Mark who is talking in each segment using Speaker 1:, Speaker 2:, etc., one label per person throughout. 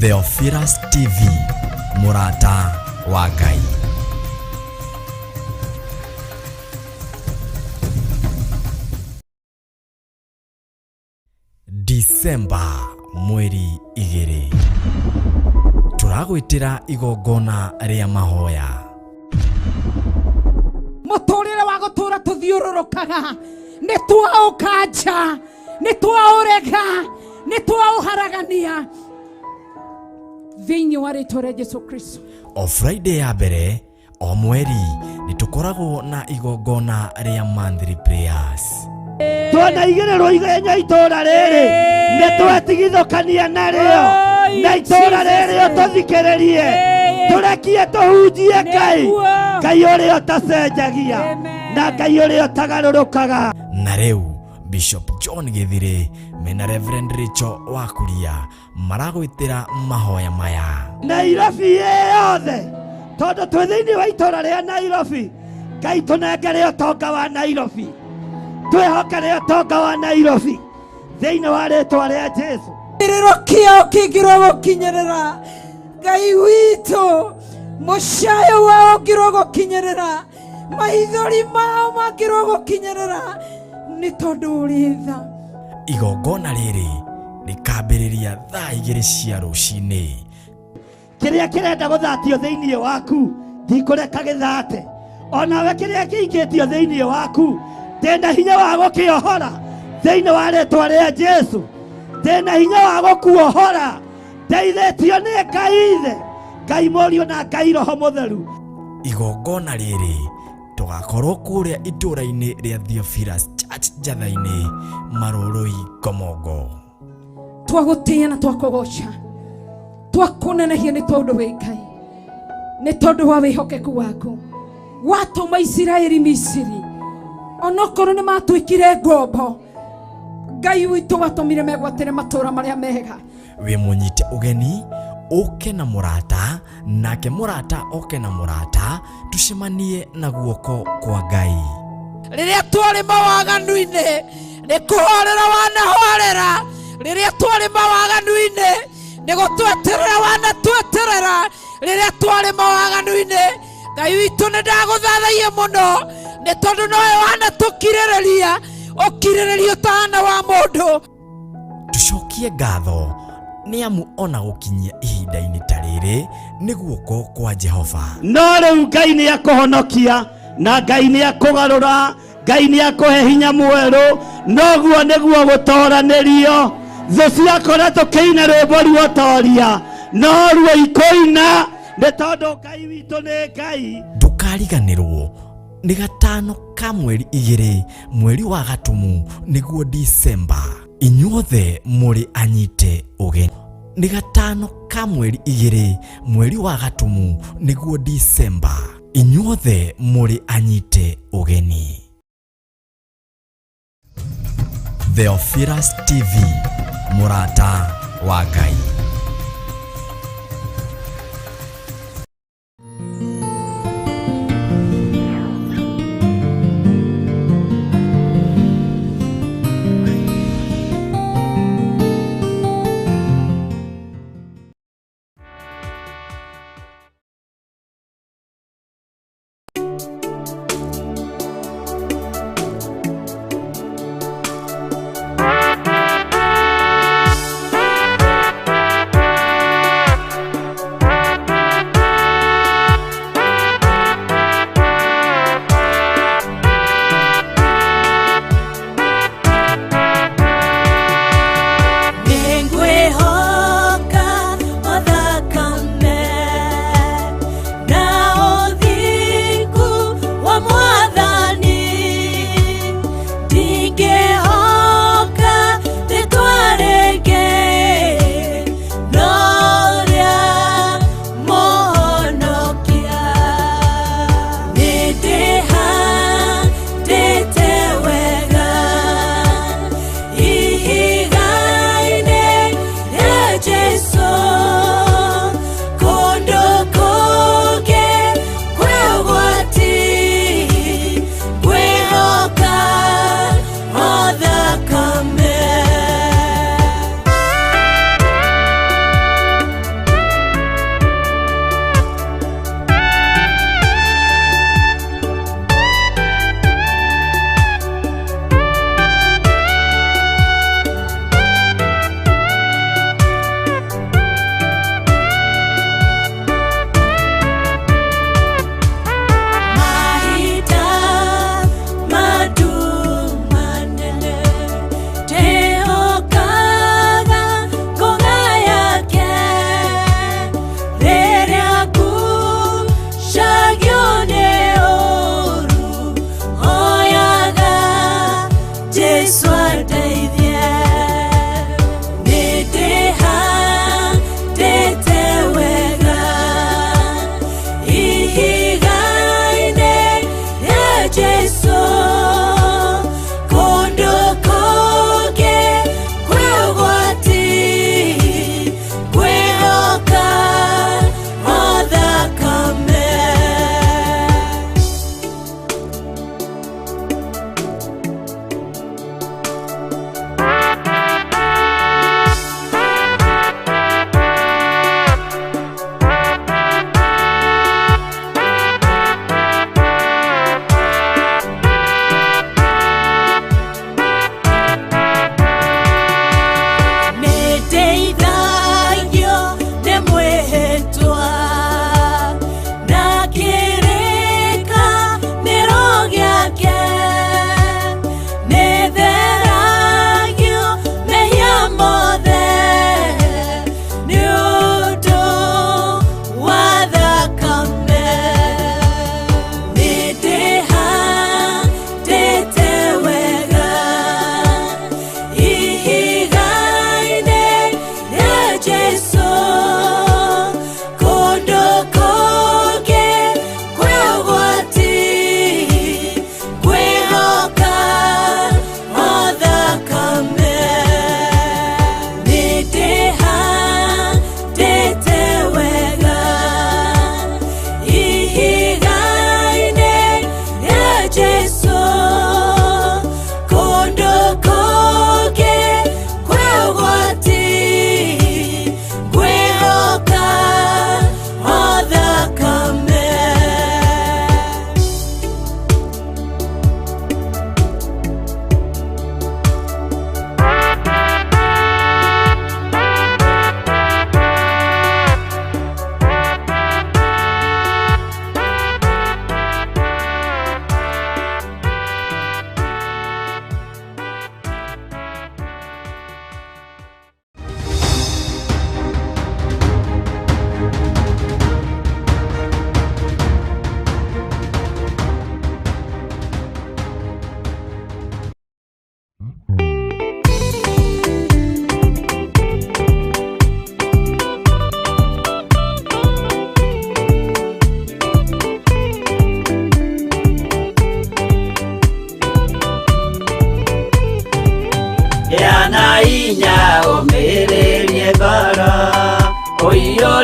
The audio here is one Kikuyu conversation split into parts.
Speaker 1: Theophilus TV, mũrata wa Ngai. Disemba mweri 2 tũragwĩtĩra igongona rĩa mahoya.
Speaker 2: Mũtũrĩre wa gũtũra tũthiũrũrũkaga nĩ twaũkanja, nĩ twaũrega, nĩ twaũharagania thĩinĩ wa rĩtwa rĩa Jesu Kristo.
Speaker 1: O Friday ya mbere o mweri nĩ tũkoragwo na igongona rĩa monthly prayers.
Speaker 3: Twona igĩrĩrwo igenya itũra rĩrĩ nĩ twetigithũkania narĩo na itũra rĩrĩ ũtũthikĩrĩrie, tũrekie tũhunjie Ngai, Ngai ũrĩa ũtacenjagia na Ngai ũrĩa ũtagarũrũkaga.
Speaker 1: Na rĩu Bishop John Gĩthirĩ mena Reverend Rachel Wakuria maragwĩtĩra mahoya maya.
Speaker 3: Nairobi yothe, tondũ twĩ thĩinĩ wa itũra rĩa Nairobi, Ngai tũnengere ũtonga wa Nairobi, twĩhokere ũtonga wa Nairobi thĩinĩ wa rĩtwa rĩa Jesu.
Speaker 2: Kĩrĩro kĩao kĩngĩrwo gũkinyĩrĩra Ngai witũ, mũcayo wao ũngĩrwo gũkinyĩrĩra, maithori mao mangĩrwo gũkinyĩrĩra, nĩ tondũ ũrĩ tha.
Speaker 1: Igongona rĩrĩ rĩkambĩrĩria thaa 2 cia rũcinĩ.
Speaker 3: Kĩrĩa kĩrenda gũthatio thĩinĩ waku ndikũreka gĩthate, onawe kĩrĩa kĩingĩtio thĩinĩ waku ndĩna hinya wa gũkĩohora thĩinĩ wa rĩtwa rĩa Jesu, ndĩna hinya wa gũkuohora, ndeithĩtio nĩ Ngai Ithe, Ngai Mũriũ na Ngai Roho Mũtheru.
Speaker 1: Igongona rĩrĩ tũgakorwo kũrĩa itũũra-inĩ rĩa Theophilus Church Njatha-inĩ, Marũrũi, Ngomongo.
Speaker 2: Twagũtĩĩa na twakũgoca, twakũnenehia nĩ tondũ wĩ Ngai, nĩ tondũ wa wĩhokeku waku watũma Isiraeli Misiri, onokorwo nĩ matuĩkire ngombo, Ngai witũ watũmire megwatĩre matũũra marĩa mega.
Speaker 1: Wĩ mũnyite ũgeni ũke na mũrata, nake mũrata oke na mũrata, tucemanie na guoko kwa Ngai.
Speaker 2: Rĩrĩa twarĩ mawaganu-inĩ nĩ kũhorera wanahorera, rĩrĩa twarĩ mawaganu-inĩ nĩ gũtweterera wanatweterera, rĩrĩa twarĩ mawaganu-inĩ Ngai witũ nĩ ndagũthathaia mũno nĩ tondũ nowe wanatũkirĩrĩria ũkirĩrĩria ũtahana wa mũndũ.
Speaker 1: Tucokie ngatho nĩ amu ona gũkinyia ihinda-inĩ ta rĩrĩ nĩ guoko kwa Jehova.
Speaker 3: No rĩu Ngai nĩ akũhonokia na Ngai nĩ akũgarũra, Ngai nĩ akũhe hinya mwerũ, noguo nĩguo gũtoranĩrio. Thũ ciakora tũkĩina rwĩmbo ruotoria, no ruo ikũina nĩ tondũ Ngai witũ nĩ Ngai.
Speaker 1: Ndũkariganĩrwo nĩ gatano ka mweri 2 mweri wa Gatumu nĩguo Disemba. Inyuothe mũrĩ anyite ũgeni. Nĩ gatano ka mweri 2 mweri wa Gatumu nĩguo Disemba. Inyuothe mũrĩ anyite ũgeni. Theophilus TV, mũrata wa Ngai.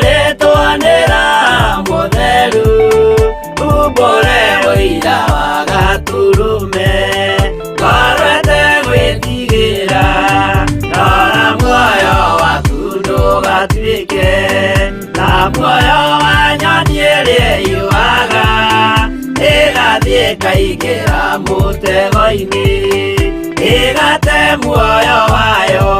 Speaker 4: Ũiyũrĩtwo nĩ Roho Mũtheru, umbũre ũira wa Gatũrũme, ngoro ĩtegwĩtigĩra, rora muoyo waku ndũgatuĩke ta muoyo wa nyoni ĩrĩa ĩiyũaga, ĩgathiĩ ĩkaingĩra mũtego-inĩ, ĩgate muoyo wayo.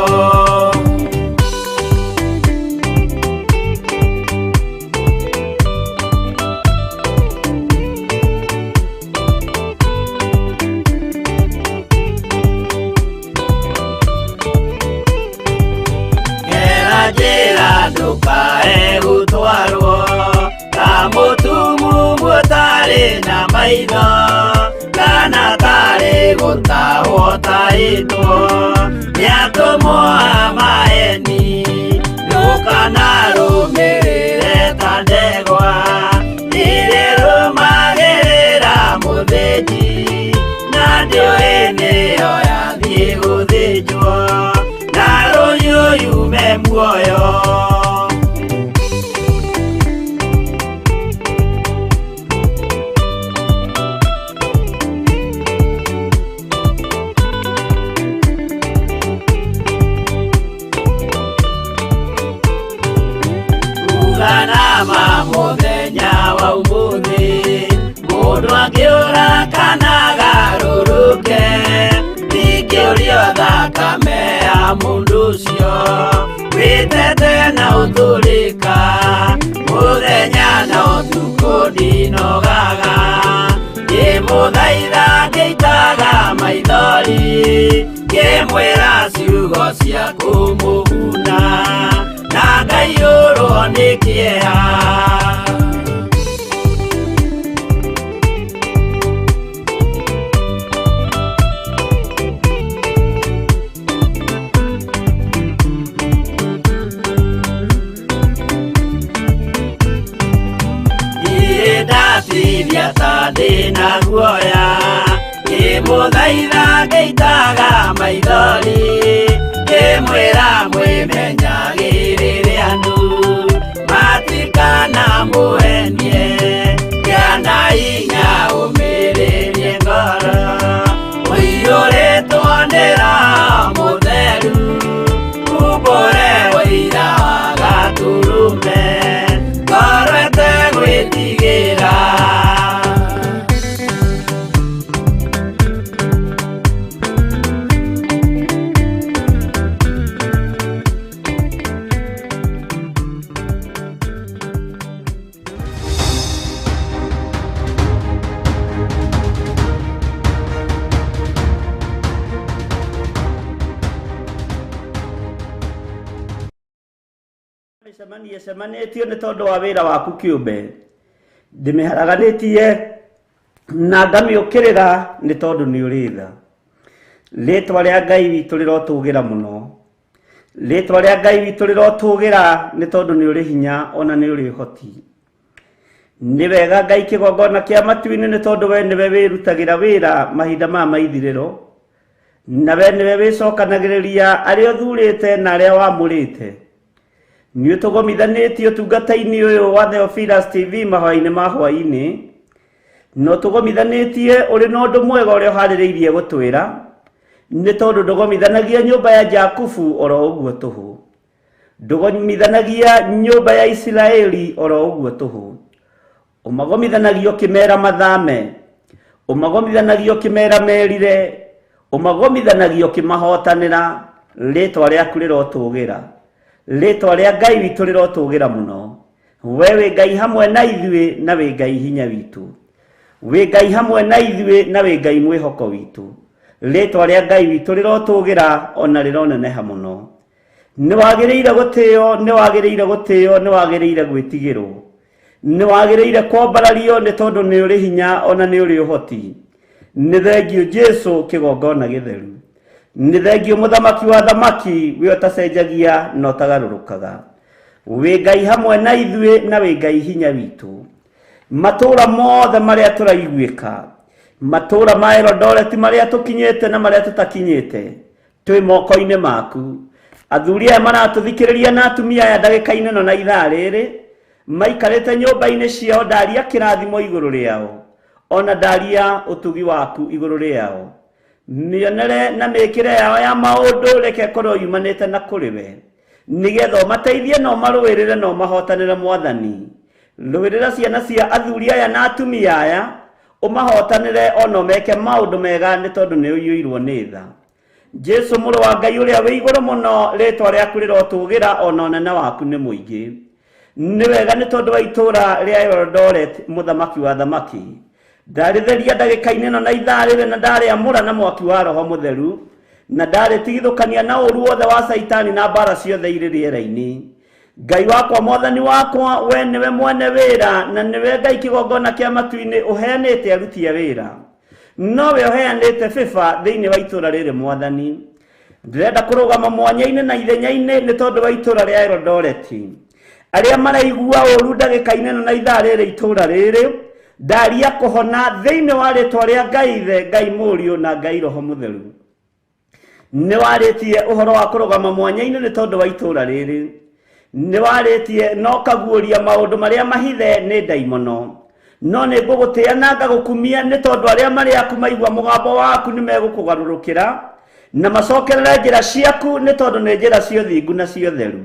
Speaker 4: Gera njĩra ndũkae gũtwarwo ta mũtumumu ũtarĩ na maitho kana tarĩ gũtahwo tahĩtwo nĩ atũmwo a maeni ndũkanarũmĩrĩre ta ndegwa irĩrũmagĩrĩra mũthĩnji na ndĩũĩ nĩyo yathiĩ gũthĩnjwo na rũhiũ yume muoyo. Uganama mũthenya wa ũmũthĩ mũndũ angĩũra kana agarũrũke ndingĩũrio thakame ya mũndũ ũcio wĩtete na ũtũrĩka mũthenya na ũtukũ ndinogaga ngĩmũthaitha ngĩitaga maithori ngĩmwĩra ciugo cia kũmũguna na ngaiyũrwo nĩ kĩeha. Niĩ ndatithia ta ndĩna guoya ngĩmũthaitha ngĩitaga maithori ngĩmwĩra mwĩmenyagĩrĩre andũ matikanamũhenie gĩa na hinya ũmĩrĩrie ngoro ũiyũrĩtwo nĩ Roho Mũtheru umbũre ũira wa Gatũrũme ngoro ĩtegwĩtigĩra.
Speaker 3: Mĩcemanio ĩcemanĩtio nĩ tondũ wa wĩra waku kĩũmbe ndĩmĩharaganĩtie na ngamĩũkĩrĩra nĩ tondũ nĩ ũrĩ tha. Rĩtwa rĩa Ngai witũ rĩrotũgĩra mũno, rĩtwa rĩa Ngai witũ rĩrotũgĩra nĩ tondũ nĩ ũrĩ hinya ona nĩ ũrĩ ũhoti. Nĩ wega Ngai kĩgongona kĩa matu-inĩ nĩ tondũ we nĩwe wĩrutagĩra wĩra mahinda maya ma ithirĩro, na we nĩwe wĩcokanagĩrĩria arĩa ũthurĩte na arĩa wamũrĩte. Nĩ ũtũgomithanĩtie ũtungata-inĩ ũyũ wa Theophilus TV mahoya-inĩ ma hwaĩ-inĩ, na ũtũgomithanĩtie ũrĩ na ũndũ mwega ũrĩa ũharĩrĩirie gũtwĩra, nĩ tondũ ndũgomithanagia nyũmba ya Jakubu oro ũguo tũhũ, ndũgomithanagia nyũmba ya Isiraeli oro ũguo tũhũ. Ũmagomithanagia ũkĩmera mathame, ũmagomithanagia ũkĩmera merire, ũmagomithanagia ũkĩmahotanĩra. Rĩtwa rĩaku rĩrotũgĩra, rĩtwa rĩa Ngai witũ rĩrotũgĩra mũno. We wĩ Ngai hamwe na ithuĩ na wĩ Ngai hinya witũ, wĩ Ngai hamwe na ithuĩ na wĩ Ngai mwĩhoko witũ. Rĩtwa rĩa Ngai witũ rĩrotũgĩra ona rĩroneneha mũno. Nĩ wagĩrĩire gũtĩo, nĩ wagĩrĩire gũtĩo, nĩ wagĩrĩire gwĩtigĩrwo, nĩ wagĩrĩire kwambarario nĩ tondũ nĩ ũrĩ hinya ona nĩ ũrĩ ũhoti. Nĩ thengiũ Jesu kĩgongona gĩtheru, nĩ thengiũ mũthamaki wa thamaki, we ũtacenjagia na ũtagarũrũkaga. Wĩ Ngai hamwe na ithuĩ na wĩ Ngai hinya witũ. Matũũra mothe marĩa tũraiguĩka, matũũra ma Eldoret marĩa tũkinyĩte na marĩa tũtakinyĩte, twĩ moko-inĩ maku.
Speaker 5: Athuri aya maratũthikĩrĩria na atumia aya ndagĩka-inĩ ĩno na ithaa rĩrĩ maikarĩte nyũmba-inĩ ciao, ndaria kĩrathimo igũrũ rĩao, ona ndaria ũtugi waku igũrũ rĩao. Mĩonere na mĩkĩre yao ya maũndũ reke ĩkorwo yumanĩte na kũrĩ we, nĩgetha ũmateithie na ũmarũĩrĩre na ũmahotanĩre. Mwathani, rũĩrĩra ciana cia athuri aya na atumia aya, ũmahotanĩre ona ũmeke maũndũ mega, nĩ tondũ nĩ ũiyũirwo nĩ tha. Jesu mũrũ wa Ngai ũrĩa wĩ igũrũ mũno, rĩtwa rĩaku rĩrotũgĩra, ona ũnene waku nĩ mũingĩ. Nĩ wega nĩ tondũ wa itũũra rĩa Eldoret, mũthamaki wa thamaki, ndarĩtheria ndagĩka-inĩ ĩno na ithaa rĩrĩ, na ndarĩamũra na mwaki wa Roho Mũtheru, na ndarĩtigithũkania na ũru wothe wa Caitani na mbara ciothe irĩ rĩera-inĩ. Ngai wakwa, Mwathani wakwa, we nĩwe mwene wĩra, na nĩwe Ngai kĩgongona kĩa matu-inĩ ũheanĩte aruti a wĩra, nowe ũheanĩte bĩba thĩinĩ wa itũũra rĩrĩ. Mwathani, ndĩrenda kũrũgama mwanya-inĩ na ithenya-inĩ nĩ tondũ wa itũũra rĩa Eldoret, arĩa maraigua ũru ndagĩka-inĩ ĩno na ithaa rĩrĩ itũũra rĩrĩ, ndaria kũhona thĩinĩ wa rĩtwa rĩa Ngai Ithe, Ngai Mũriũ na Ngai Roho Mũtheru. Nĩ warĩtie ũhoro wa kũrũgama mwanya-inĩ nĩ tondũ wa itũũra rĩrĩ, nĩ warĩtie na ũkaguũria maũndũ marĩa mahithe nĩ ndaimono, no nĩ ngũgũtĩa na ngagũkumia nĩ tondũ arĩa marĩ aku maigua mũgambo waku nĩ megũkũgarũrũkĩra na macokerere njĩra ciaku, nĩ tondũ nĩ njĩra cia ũthingu na cia ũtheru.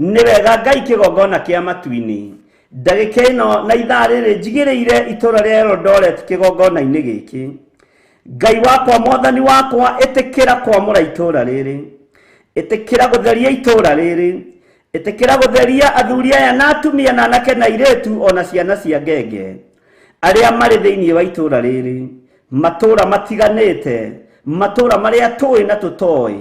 Speaker 5: Nĩ wega Ngai kĩgongona kĩa matu-inĩ, ndagĩka ĩno na ithaa rĩrĩ njigĩrĩire itũũra rĩa Eldoret kĩgongona-inĩ gĩkĩ. Ngai wakwa, Mwathani wakwa, ĩtĩkĩra kwamũra itũũra rĩrĩ, ĩtĩkĩra gũtheria itũũra rĩrĩ, ĩtĩkĩra gũtheria athuri aya na atumia na anake na airĩtu ona ciana cia ngenge arĩa marĩ thĩinĩ wa itũũra rĩrĩ, matũũra matiganĩte, matũũra marĩa tũĩ na tũtoĩ,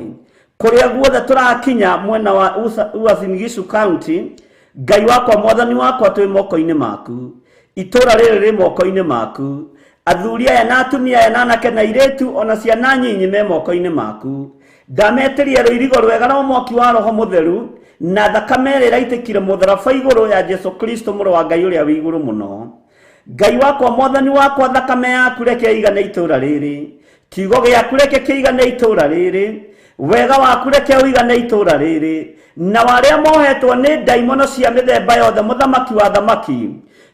Speaker 5: kũrĩa guothe tũrakinya mwena wa Uasin Gishu County. Ngai wakwa, Mwathani wakwa, twĩ moko-inĩ maku, itũũra rĩrĩ rĩ moko-inĩ maku, athuri aya na atumia aya na anake na airĩtu ona ciana nyinyi me moko-inĩ maku. Ndametĩria rũirigo rwega rwa mwaki wa Roho Mũtheru na thakame ĩrĩa ĩraitĩkire mũtharaba igũrũ ya Jesu Kristo mũrũ wa Ngai ũrĩa wĩ igũrũ mũno. Ngai wakwa, Mwathani wakwa, thakame yaku reke ĩigane itũũra rĩrĩ, kiugo gĩaku reke kĩigane itũũra rĩrĩ, wega waku reke ũigane itũũra rĩrĩ, na warĩa mohetwo nĩ ndaimono cia mĩthemba yothe. Mũthamaki wa thamaki,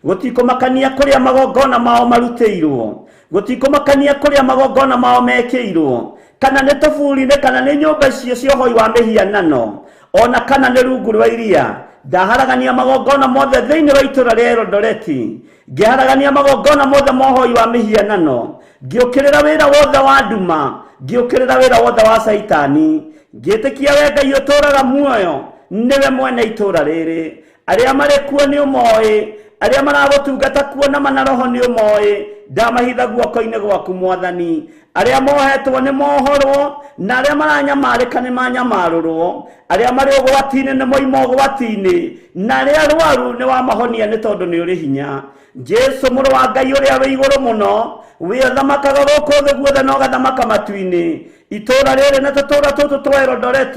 Speaker 5: gũtikũmakania kũrĩa magongona mao marutĩirwo, gũtikũmakania kũrĩa magongona mao mekĩirwo, kana nĩ tũburi-inĩ, kana nĩ nyũmba icio cia ũhoi wa mĩhianano, ona kana nĩ rungu rwa iria, ndaharagania magongona mothe thĩinĩ wa itũũra rĩa Eldoret, ngĩharagania magongona mothe ma ũhoi wa mĩhianano, ngĩũkĩrĩra wĩra wothe wa nduma, ngĩũkĩrĩra wĩra wothe wa Caitani, ngĩtĩkia we Ngai ũtũũraga muoyo nĩwe mwene itũũra rĩrĩ. Arĩa marĩ kuo nĩ ũmoĩ, arĩa maragũtungata kuo na mana roho nĩ ũmoĩ, ndamahitha guoko-inĩ gwaku. Mwathani, arĩa mohetwo nĩ mohorwo, na arĩa maranyamarĩka nĩ manyamarũrwo, arĩa marĩ ũgwati-inĩ nĩ moima ũgwati-inĩ, na arĩa arwaru nĩ wamahonia, nĩ tondũ nĩ ũrĩ hinya. Jesu mũrũ wa Ngai ũrĩa wĩ igũrũ mũno, wĩ ũthamakaga gũkũ thĩ guothe na ũgathamaka matu-inĩ, itũũra rĩrĩ na tũtũũra tũtũ twa Eldoret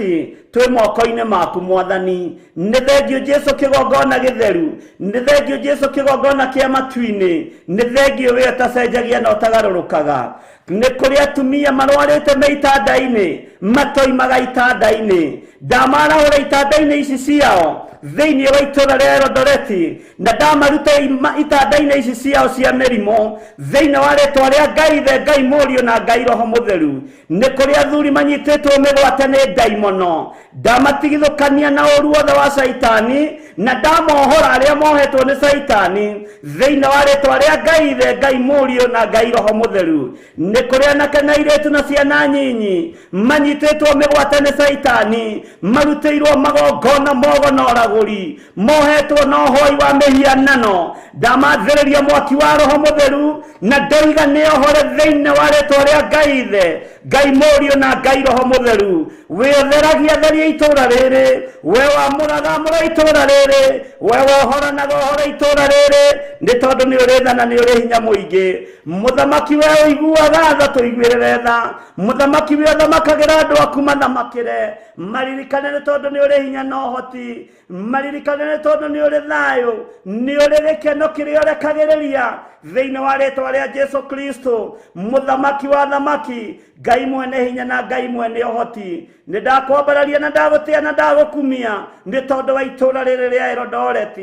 Speaker 5: twĩ moko-inĩ maku. Mwathani, nĩ thengiũ Jesu kĩgongona gĩtheru, nĩ thengiũ Jesu kĩgongona kĩa matu-inĩ, nĩ thengiũ we ũtacenjagia na ũtagarũrũkaga. Nĩ kũrĩ atumia marwarĩte me itanda-inĩ, matoimaga itanda-inĩ, ndamarahũra itanda-inĩ ici ciao thĩinĩ wa itũũra rĩa Eldoret, na ndamaruta itanda-inĩ ici ciao cia mĩrimũ thĩinĩ wa rĩtwa rĩa Ngai Ithe, Ngai Mũriũ na Ngai Roho Mũtheru. Nĩ kũrĩ athuri manyitĩtwo mĩgwate nĩ ndaimono, ndamatigithũkania na ũru wothe wa Caitani, na ndamohora arĩa mohetwo nĩ Caitani thĩinĩ wa rĩtwa rĩa Ngai Ithe, Ngai Mũriũ na Ngai Roho Mũtheru. Nĩ kũrĩ anake na airĩtu na ciana nyinyi manyitĩtwo mĩgwate nĩ Caitani, marutĩirwo magongona mogo na ũragũri, mohetwo na ũhoi wa mĩhianano, ndamathĩrĩria mwaki wa Roho Mũtheru na ndoiga nĩ ohore thĩinĩ wa rĩtwa rĩa Ngai Ithe, Ngai Mũriũ na Ngai Roho Mũtheru. Wĩ ũtheragia theria itũũra rĩrĩ, we wamũraga amũra itũũra rĩrĩ, we wohoranaga ũhoro itũũra rĩrĩ. Nĩ tondũ nĩ ũrĩ tha na nĩ ũrĩ hinya mũingĩ. Mũthamaki we ũiguaga tha, tũiguĩrĩre tha. Mũthamaki we ũthamakagĩra andũ aku, mathamakĩre. Maririkane nĩ tondũ nĩ ũrĩ hinya na ũhoti. Maririkane nĩ tondũ nĩ ũrĩ thayũ, nĩ ũrĩ gĩkeno kĩrĩa ũrekagĩrĩria thĩinĩ wa rĩtwa rĩa Jesu Kristo, mũthamaki wa thamaki, Ngai mwene hinya na Ngai mwene ũhoti. Nĩ ndakwambararia na ndagũtĩa na ndagũkumia nĩ tondũ wa itũũra rĩrĩ rĩa Eldoret.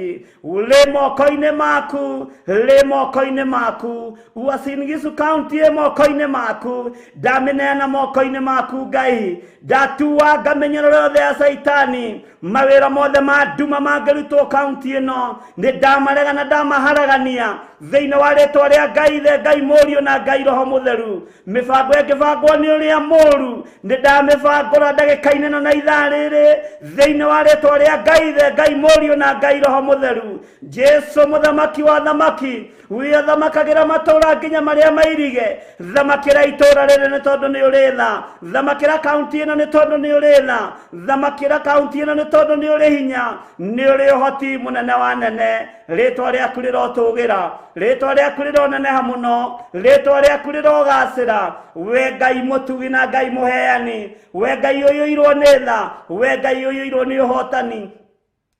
Speaker 5: Rĩ moko-inĩ maku, rĩ moko-inĩ maku. Uasin Gishu County ĩ moko-inĩ maku. Ndamĩneana moko-inĩ maku Ngai. Ndatuanga mĩnyororo yothe ya Caitani, mawĩra mothe ma nduma mangĩrutwo kaunti ĩno nĩ ndamarega na ndamaharagania thĩinĩ wa rĩtwa rĩa Ngai Ithe, Ngai Mũriũ na Ngai Roho Mũtheru. Mĩbango ĩngĩbangwo nĩ ũrĩa mũũru nĩ ndamĩbangũra ndagĩka-inĩ ĩno na ithaa rĩrĩ thĩinĩ wa rĩtwa rĩa Ngai Ithe, Ngai Mũriũ na Ngai Roho Mũtheru. Jesu mũthamaki wa thamaki, wĩathamakagĩra matũũra nginya marĩa mairige. Thamakĩra itũũra rĩrĩ nĩ tondũ nĩ ũrĩ tha. Thamakĩra kaunti ĩno nĩ tondũ nĩ ũrĩ tha. Thamakĩra kaunti ĩno nĩ tondũ nĩ ũrĩ hinya, nĩ ũrĩ ũhoti mũnene wa nene. Rĩtwa rĩaku rĩrotũgĩra, rĩtwa rĩaku rĩroneneha mũno, rĩtwa rĩaku rĩrogacĩra. We Ngai mũtugi na Ngai mũheani, we Ngai ũiyũirwo nĩ tha, we Ngai ũiyũirwo nĩ ũhotani.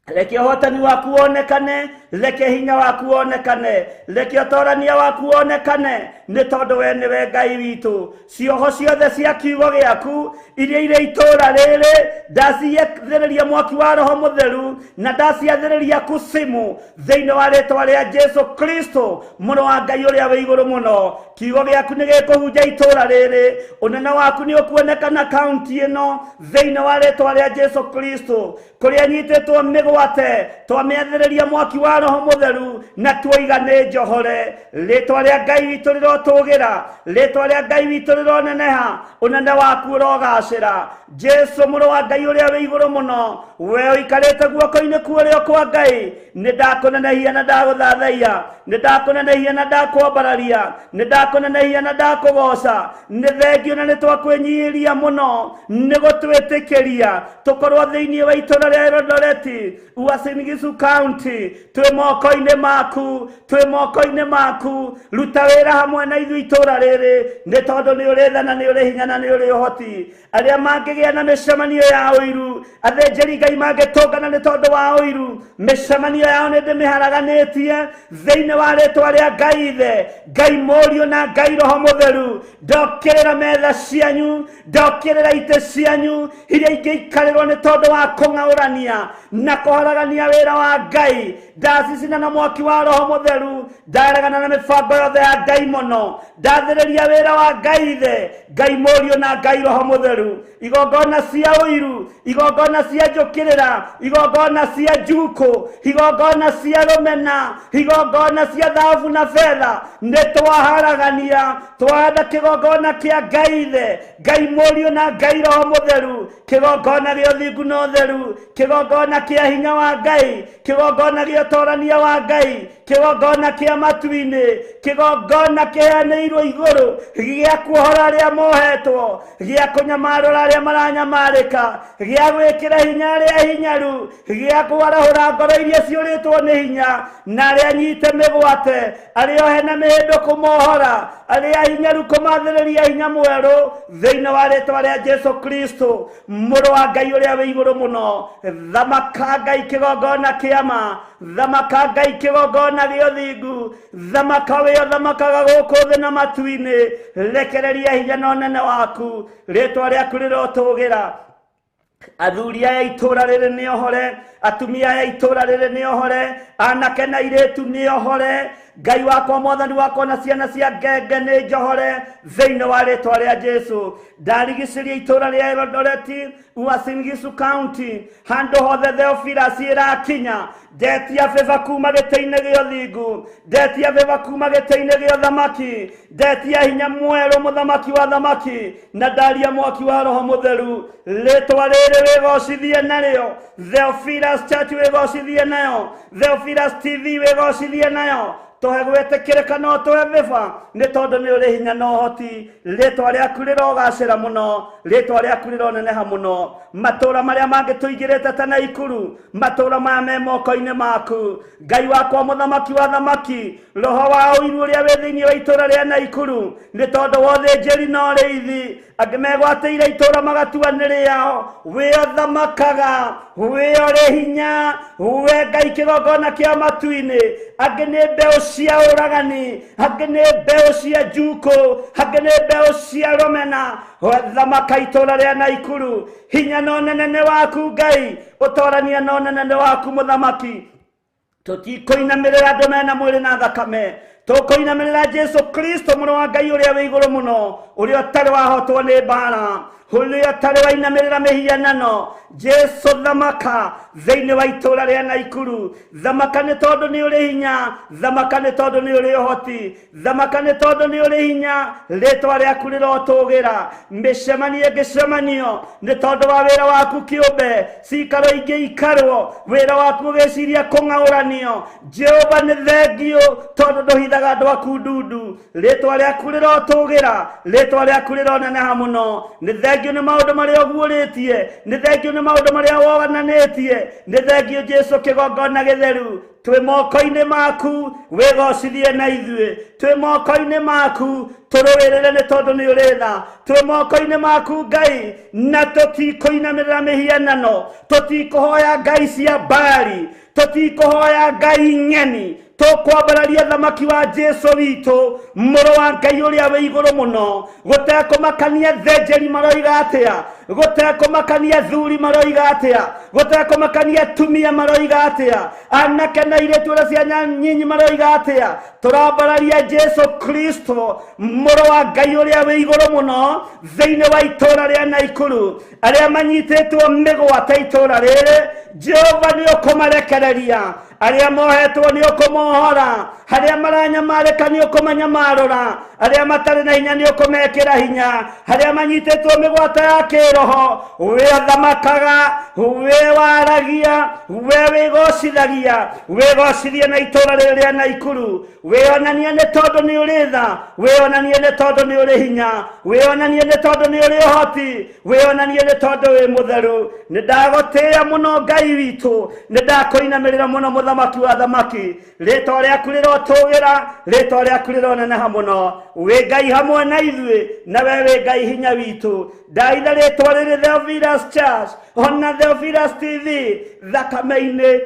Speaker 5: Reke ũhotani waku wonekane, reke hinya waku wonekane, reke ũtorania waku wonekane, nĩ tondũ we nĩwe Ngai witũ. Cioho ciothe cia kiugo gĩaku iria irĩ itũũra rĩrĩ ndaciathĩrĩria mwaki wa Roho Mũtheru na ndaciathĩrĩria kusimu thĩinĩ wa rĩtwa rĩa Jesu Kristo, mũrũ wa Ngai ũrĩa wĩ igũrũ mũno. Kiugo gĩaku nĩ gĩkũhunja itũũra rĩrĩ, ũnene waku nĩ ũkuonekana kaunti ĩno thĩinĩ wa rĩtwa rĩa Jesu Kristo. Kũrĩa nyitĩtwo mĩgwate twamĩathĩrĩria mwaki wa Roho Mũtheru na tuoiga nĩ njohore. Rĩtwa rĩa Ngai witũ rĩrotũgĩra, rĩtwa rĩa Ngai witũ rĩroneneha, ũnene waku ũrogacĩra. Jesu mũrũ wa Ngai ũrĩa wĩ igũrũ mũno, we ũikarĩte guoko-inĩ kwa ũrĩo kwa Ngai, nĩ ndakũnenehia na ndagũthathaiya, nĩ ndakũnenehia na ndakwambararia, nĩ ndakũnenehia na ndakũgoca. Nĩ thengio na nĩ twakwĩnyihĩria mũno nĩ gũtwĩtĩkĩria tũkorwo thĩinĩ wa itũũra rĩa Eldoret, Uasin Gishu County. Twĩ moko-inĩ maku, twĩ moko-inĩ maku. Ruta wĩra hamwe na ithuĩ itũũra rĩrĩ nĩ tondũ nĩ ũrĩ tha na nĩ ũrĩ hinya na nĩ ũrĩ ũhoti. Arĩa mangĩgĩa na mĩcemanio ya ũiru, athĩnjĩri Ngai mangĩtũngana nĩ tondũ wa ũiru, mĩcemanio yao nĩ ndĩmĩharaganĩtie thĩinĩ wa rĩtwa rĩa Ngai Ithe, Ngai Mũriũ na Ngai Roho Mũtheru. Ndokĩrĩra metha cianyu, ndokĩrĩra itĩ cianyu iria ingĩikarĩrwo nĩ tondũ wa kũng'aũrania na kũharagania wĩra wa Ngai. Ndacicina na mwaki wa Roho Mũtheru, ndaregana na mĩbango yothe ya ndaimono, ndathĩrĩria wĩra wa Ngai Ithe, Ngai Mũriũ na Ngai Roho Mũtheru. Igongona cia ũiru, igongona cia njũkĩrĩra, igongona cia njukũ, igongona cia rũmena, igongona cia thahabu na betha, nĩ twaharagania, twahanda kĩgongona kĩa Ngai Ithe, Ngai Mũriũ na Ngai Roho Mũtheru, kĩgongona gĩa ũthingu na ũtheru, kĩgongona kĩa hinya wa Ngai, kĩgongona gĩa ũtorania wa Ngai, kĩgongona kĩa matu-inĩ, kĩgongona kĩheanĩirwo igũrũ gĩa kuohora arĩa mohetwo, gĩa kũnyamarũra arĩa maranyamarĩka, gĩa gwĩkĩra hinya arĩa hinyaru, gĩa kwarahũra ngoro iria ciũrĩtwo nĩ hinya na arĩa nyite mĩgwate, arĩa ohe na mĩhĩndo kũmohora, arĩa hinyaru kũmathĩrĩria hinya mwerũ thĩinĩ wa rĩtwa rĩa Jesu Kristo, mũrũ wa Ngai ũrĩa wĩ igũrũ mũno. Thamaka Ngai kĩgongona kĩa ma, thamaka Ngai kĩgongona gĩa ũthingu, thamaka wĩ ũthamakaga gũkũ thĩ na matu-inĩ. Rekereria hinya na ũnene waku, rĩtwa rĩaku rĩrotũgĩra. Athuri aya itũũra rĩrĩ nĩ ohore, atumia aya itũũra rĩrĩ nĩ ohore, anake na airĩtu nĩ ohore. Ngai wakwa, mwathani wakwa, na ciana cia ngenge nĩ njohore thĩinĩ wa rĩtwa rĩa Jesu. Ndarigicĩria itũũra rĩa Eldoret, Uasin Gishu County, handũ hothe Theophilus ĩrakinya. Ndetia beba kuma gĩtĩ-inĩ gĩa ũthingu, ndetia beba kuma gĩtĩ-inĩ gĩa ũthamaki, ndetia hinya mwerũ mũthamaki wa thamaki, na ndaria mwaki wa Roho Mũtheru. Rĩtwa rĩrĩ wĩgocithie narĩo, Theophilus Church wĩgocithie nayo, Theophilus TV wĩgocithie nayo. Tũhe gwĩtĩkĩrĩka no tũhe vĩba, nĩ tondũ nĩ ũrĩ hinya na ũhoti. Rĩtwa rĩaku rĩrogacĩra mũno, rĩtwa rĩaku rĩroneneha mũno. Matũra marĩa mangĩ tũingĩrĩte ta Naikuru, matũra maya me moko-inĩ maku. Ngai wakwa mũthamaki wa thamaki, roho wa ũiru ũrĩa wĩ thĩinĩ wa itũra rĩa Naikuru, nĩ tondũ wa ũthĩnjĩri na ũrĩithi, angĩ megwatĩire itũra magatua nĩ rĩao. Wĩ ũthamakaga, wĩ ũrĩ hinya, we Ngai kĩgongona kĩa matu-inĩ. Angĩ nĩ mbeũ cia ũragani, angĩ nĩ mbeũ cia njukũ, angĩ nĩ mbeũ cia rũmena. Thamaka itũra rĩa Naikuru, hinya na ũnene nĩ waku Ngai, ũtorania na ũnene nĩ waku mũthamaki. Tũtikũinamĩrĩra andũ mena mwĩrĩ na thakame, tũkũinamĩrĩra Jesu Kristo mũrũ wa Ngai ũrĩa wĩ igũrũ mũno, ũrĩa ũtarĩ wahotwo nĩ mbara, ũrĩa ũtarĩ wainamĩrĩra mĩhianano. Jesu thamaka thĩinĩ wa itũra rĩa Naikuru. Thamaka nĩ tondũ nĩ ũrĩ hinya, thamaka nĩ tondũ nĩ ũrĩ ũhoti, thamaka nĩ tondũ nĩ ũrĩ hinya. Rĩtwa rĩaku rĩrotũgĩra. Mĩcemanio ĩngĩcemanio nĩ tondũ wa wĩra waku kĩũmbe, cikaro ingĩ ikarwo, wĩra waku ũgĩciria kũng'aũranio. Jehova nĩ thengiũ tondũ ndũhithaga andũ aku ndundu. Rĩtwa rĩaku rĩrotũgĩra, rĩtwa rĩaku rĩroneneha mũno. Nĩ thengiũ nĩ maũndũ marĩa ũguũrĩtie, nĩ thengiũ nĩ maũndũ marĩa wonanĩtie, nĩ thengiũ Jesu kĩgongona gĩtheru. Twĩ moko-inĩ maku, wĩgocithie na ithuĩ. Twĩ moko-inĩ maku, tũrũĩrĩre nĩ tondũ nĩ ũrĩ tha. Twĩ moko-inĩ maku Ngai, na tũtikũinamĩrĩra mĩhianano, tũtikũhoya ngai cia Baali, tũtikũhoya ngai ng'eni. Tũkwambararia thamaki wa Jesu witũ, mũrũ wa Ngai ũrĩa wĩ igũrũ mũno. Gũtekũmakania thenjeri maroiga atĩa, gũtekũmakania thuri maroiga atĩa, gũtekũmakania atumia maroiga atĩa, anake na airĩtu ũrĩa ciana nyinyi maroiga atĩa, tũrambararia Jesu Kristo mũrũ wa Ngai ũrĩa wĩ igũrũ mũno thĩinĩ wa itũra rĩa Naikuru. Arĩa manyitĩtwo mĩgwate itũra rĩrĩ, Jehova nĩ ũkũmarekereria. Arĩa mohetwo nĩ ũkũmohora, arĩa maranyamarĩka nĩ ũkũmanyamarũra, arĩa matarĩ na hinya nĩ ũkũmekĩra hinya, arĩa manyitĩtwo mĩgwate ya kĩroho, we ũthamakaga, we waragia, we wĩgocithagia, wĩgocithie na itũra rĩrĩ rĩa Naikuru. Wĩonanie nĩ tondũ nĩ ũrĩ tha, wĩonanie nĩ tondũ nĩ ũrĩ hinya, wĩonanie nĩ tondũ nĩ ũrĩ ũhoti, wĩonanie nĩ tondũ wĩ mũtheru. Nĩ ndagũtĩĩa mũno Ngai witũ, nĩ ndakũinamĩrĩra mũno mũthamaki wa thamaki. Rĩtwa rĩaku rĩrotũgĩra, rĩtwa rĩaku rĩroneneha mũno. Wĩ Ngai hamwe na ithuĩ, na we wĩ Ngai hinya witũ. Ndaitha rĩtwa rĩrĩ Theophilus Church ona Theophilus TV thakame-inĩ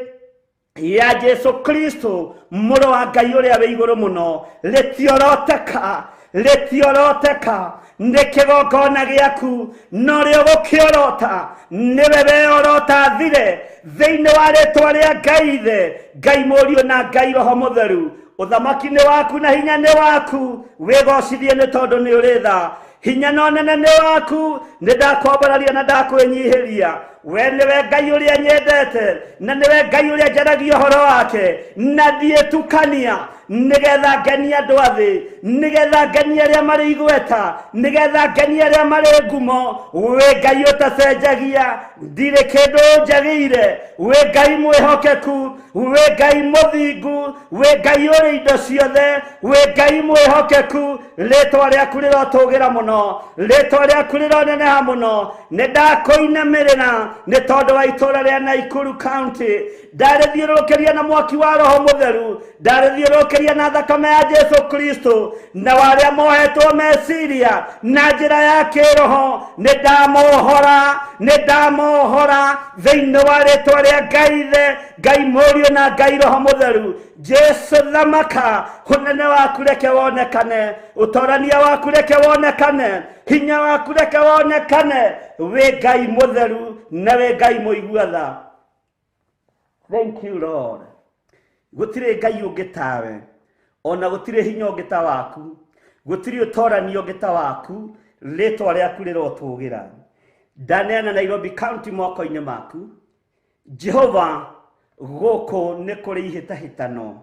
Speaker 5: ya Jesu Kristo mũrũ wa Ngai ũrĩa wĩ igũrũ mũno. Rĩtioroteka, rĩtioroteka, nĩ kĩgongona gĩaku, na ũrĩa ũgũkĩorota nĩwe weorota thire thĩinĩ wa rĩtwa rĩa Ngai Ithe, Ngai Mũriũ na Ngai Roho Mũtheru. Ũthamaki nĩ waku na hinya nĩ waku, wĩgocithie nĩ tondũ nĩ ũrĩ tha. Hinya na ũnene nĩ waku, nĩ ndakwambararia na ndakwĩnyihĩria. We nĩwe Ngai ũrĩa nyendete, na nĩwe Ngai ũrĩa njaragia ũhoro wake, na ndiĩtukania, nĩgetha ngenie andũ a thĩ, nĩgetha ngenie arĩa marĩ igweta, nĩgetha ngenie arĩa marĩ ngumo. Wĩ Ngai ũtacenjagia, ndirĩ kĩndũ njagĩire. Wĩ Ngai mwĩhokeku, wĩ Ngai mũthingu, wĩ Ngai ũrĩ indo ciothe, wĩ Ngai mwĩhokeku. Rĩtwa rĩaku rĩrotũgĩra mũno, rĩtwa rĩaku rĩroneneha mũno. Nĩ ndakũinamĩrĩra nĩ tondũ wa itũra rĩa Naikuru County. Ndarĩthiũrũrũkĩria na mwaki wa Roho Mũtheru, ndarĩthiũrũrũkĩria na thakame ya Jesu Kristo, na warĩa mohetwo meciria na njĩra ya kĩroho, nĩ ndamohora, nĩ ndamohora thĩinĩ wa rĩtwa rĩa Ngai Ithe, Ngai Mũriũ na Ngai Roho Mũtheru. Jesu thamaka, ũnene waku reke wonekane, ũtorania waku reke wonekane, hinya waku reke wonekane. Wĩ Ngai mũtheru na wĩ Ngai mũigua tha. Thank you Lord. Gũtirĩ Ngai ũngĩ tawe, ona gũtirĩ hinya ũngĩ ta waku, gũtirĩ ũtorania ũngĩ ta waku. Rĩtwa rĩaku rĩrotũgĩra. Ndaneana Nairobi County moko-inĩ maku. Jehova, gũkũ nĩ kũrĩ ihĩtahĩtano,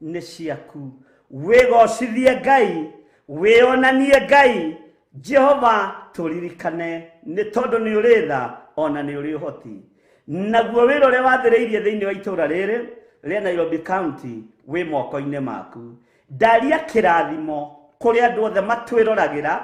Speaker 5: nĩ ciaku. Wĩgocithie Ngai, wĩonanie Ngai. Jehova, tũririkane nĩ tondũ nĩ ũrĩ tha ona nĩ ũrĩ ũhoti. Naguo wĩra ũrĩa wathĩrĩirie thĩinĩ wa itũra rĩrĩ, Rĩa Nairobi County wĩ moko-inĩ maku. Ndaria kĩrathimo kũrĩ andũ othe matwĩroragĩra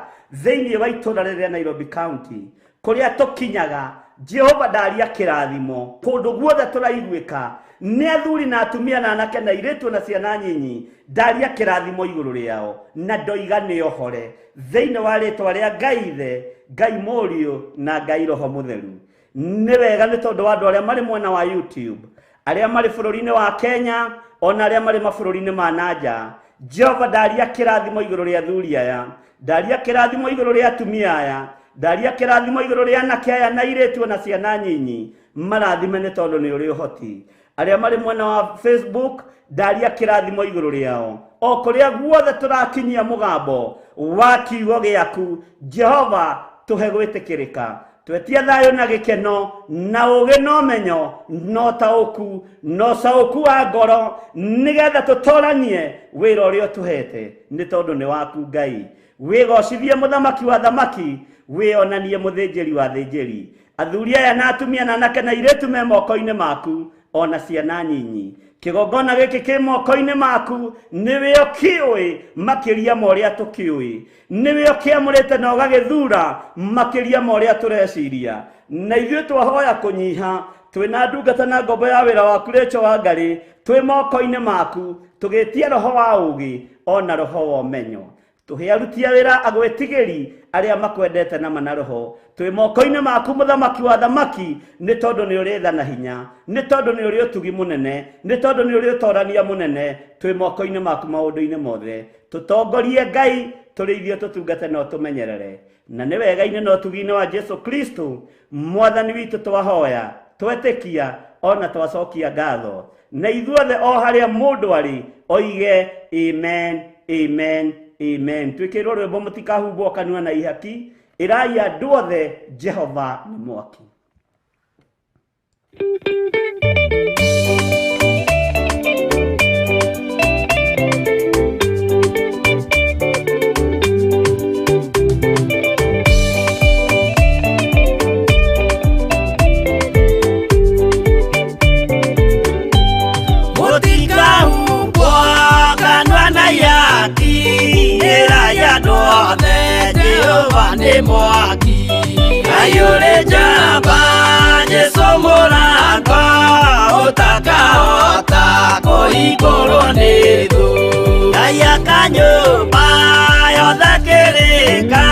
Speaker 5: thĩinĩ wa itũũra rĩrĩ rĩa Nairobi County, kũrĩa tũkinyaga. Jehova, ndaria kĩrathimo kũndũ guothe tũraiguĩka nĩ athuri na atumia na anake na airĩtu na ciana nyinyi. Ndaria kĩrathimo igũrũ rĩao na ndoiga nĩ ohore thĩinĩ wa rĩtwa rĩa Ngai Ithe, Ngai Mũriũ na Ngai Roho Mũtheru. Nĩ wega nĩ tondũ wa andũ arĩa marĩ mwena wa YouTube, arĩa marĩ bũrũri-inĩ wa Kenya, ona arĩa marĩ mabũrũri-inĩ ma nanja. Jehova, ndaria kĩrathimo igũrũ rĩa athuri aya, ndaria kĩrathimo igũrũ rĩa atumia aya, ndaria kĩrathimo igũrũ rĩa anake aya na airĩtu na ciana nyinyi. Marathime nĩ tondũ nĩ ũrĩ ũhoti. Arĩa marĩ mwena wa Facebook, ndaria kĩrathimo igũrũ rĩao o kũrĩa guothe tũrakinyia mũgambo wa kiugo gĩaku. Jehova, tũhe gwĩtĩkĩrĩka, twetia thayũ na gĩkeno na ũgĩ na ũmenyo na ũtaũku na ũcaũku wa ngoro, nĩgetha tũtoranie wĩra ũrĩa ũtũhete, nĩ tondũ nĩ waku. Ngai, wĩgocithie, mũthamaki wa thamaki, wĩonanie, mũthĩnjĩri wa thĩnjĩri. Athuri aya na atumia na anake na airĩtu me moko-inĩ maku, ona ciana nyinyi. Kĩgongona gĩkĩ kĩ moko-inĩ maku, nĩwe ũkĩũĩ makĩria ma ũrĩa tũkĩũĩ, nĩwe ũkĩamũrĩte na ũgagĩthura makĩria ma ũrĩa tũreciria. Na ithuĩ twahoya kũnyiha, twĩna ndungata na ngombo ya wĩra waku Rachel Wangari, twĩ moko-inĩ maku, tũgĩtia roho wa ũgĩ ona roho wa ũmenyo. Tũhe aruti a wĩra agwĩtigĩri arĩa makwendete na mana roho. Twĩ moko-inĩ maku, mũthamaki wa thamaki, nĩ tondũ nĩ ũrĩ tha na hinya, nĩ tondũ nĩ ũrĩ ũtugi mũnene, nĩ tondũ nĩ ũrĩ ũtorania mũnene. Twĩ moko-inĩ maku maũndũ-inĩ mothe. Tũtongorie Ngai, tũrĩithie, tũtungate na ũtũmenyerere, na nĩ wega-inĩ na ũtugi-inĩ wa Jesu Kristo mwathani witũ twahoya, twetĩkia ona twacokia ngatho. Na ithuothe o harĩa mũndũ arĩ oige amen, amen, amen. Twĩkĩrwo rwĩmbo mũtikahumbwo kanua na ihaki. Ĩrai andũ othe Jehova nĩ mwaki.
Speaker 4: Mũtikahumbwo kanua na ihaki, ĩrai andũ othe Jehova nĩ mwaki. Ngai ũrĩ njamba, Jesũ mũrango ũtakahota kũhingũrwo nĩ thũ. Ngai akanyũmba yothe kĩrĩka,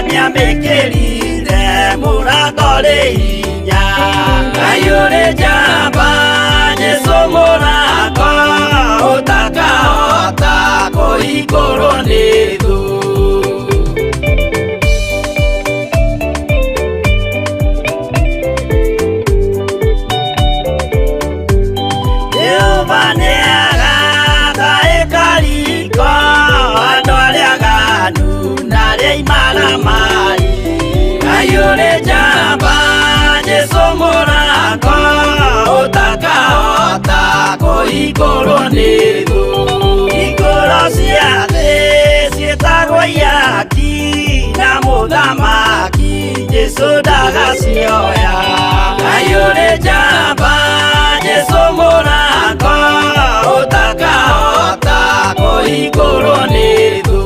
Speaker 4: nĩamĩkĩrire mũrango rĩ hinya. Ngai ũrĩ njamba, Jesũ mũrango ũtakahota kũhingũrwo nĩ thũ. Jehova nĩagaka ĩkariko andũ arĩa aganu na arĩa imaramari. Ngai ũrĩ njamba, Jesũ mũrango ũtakahota kũhingũrwo nĩ thũ. Hingũro cia thĩ ciĩtagwo ihaki, na mũthamaki Jesũ ndagacioya. Ngai ũrĩ njamba, Jesũ mũrango ũtakahota kũhingũrwo nĩ thũ.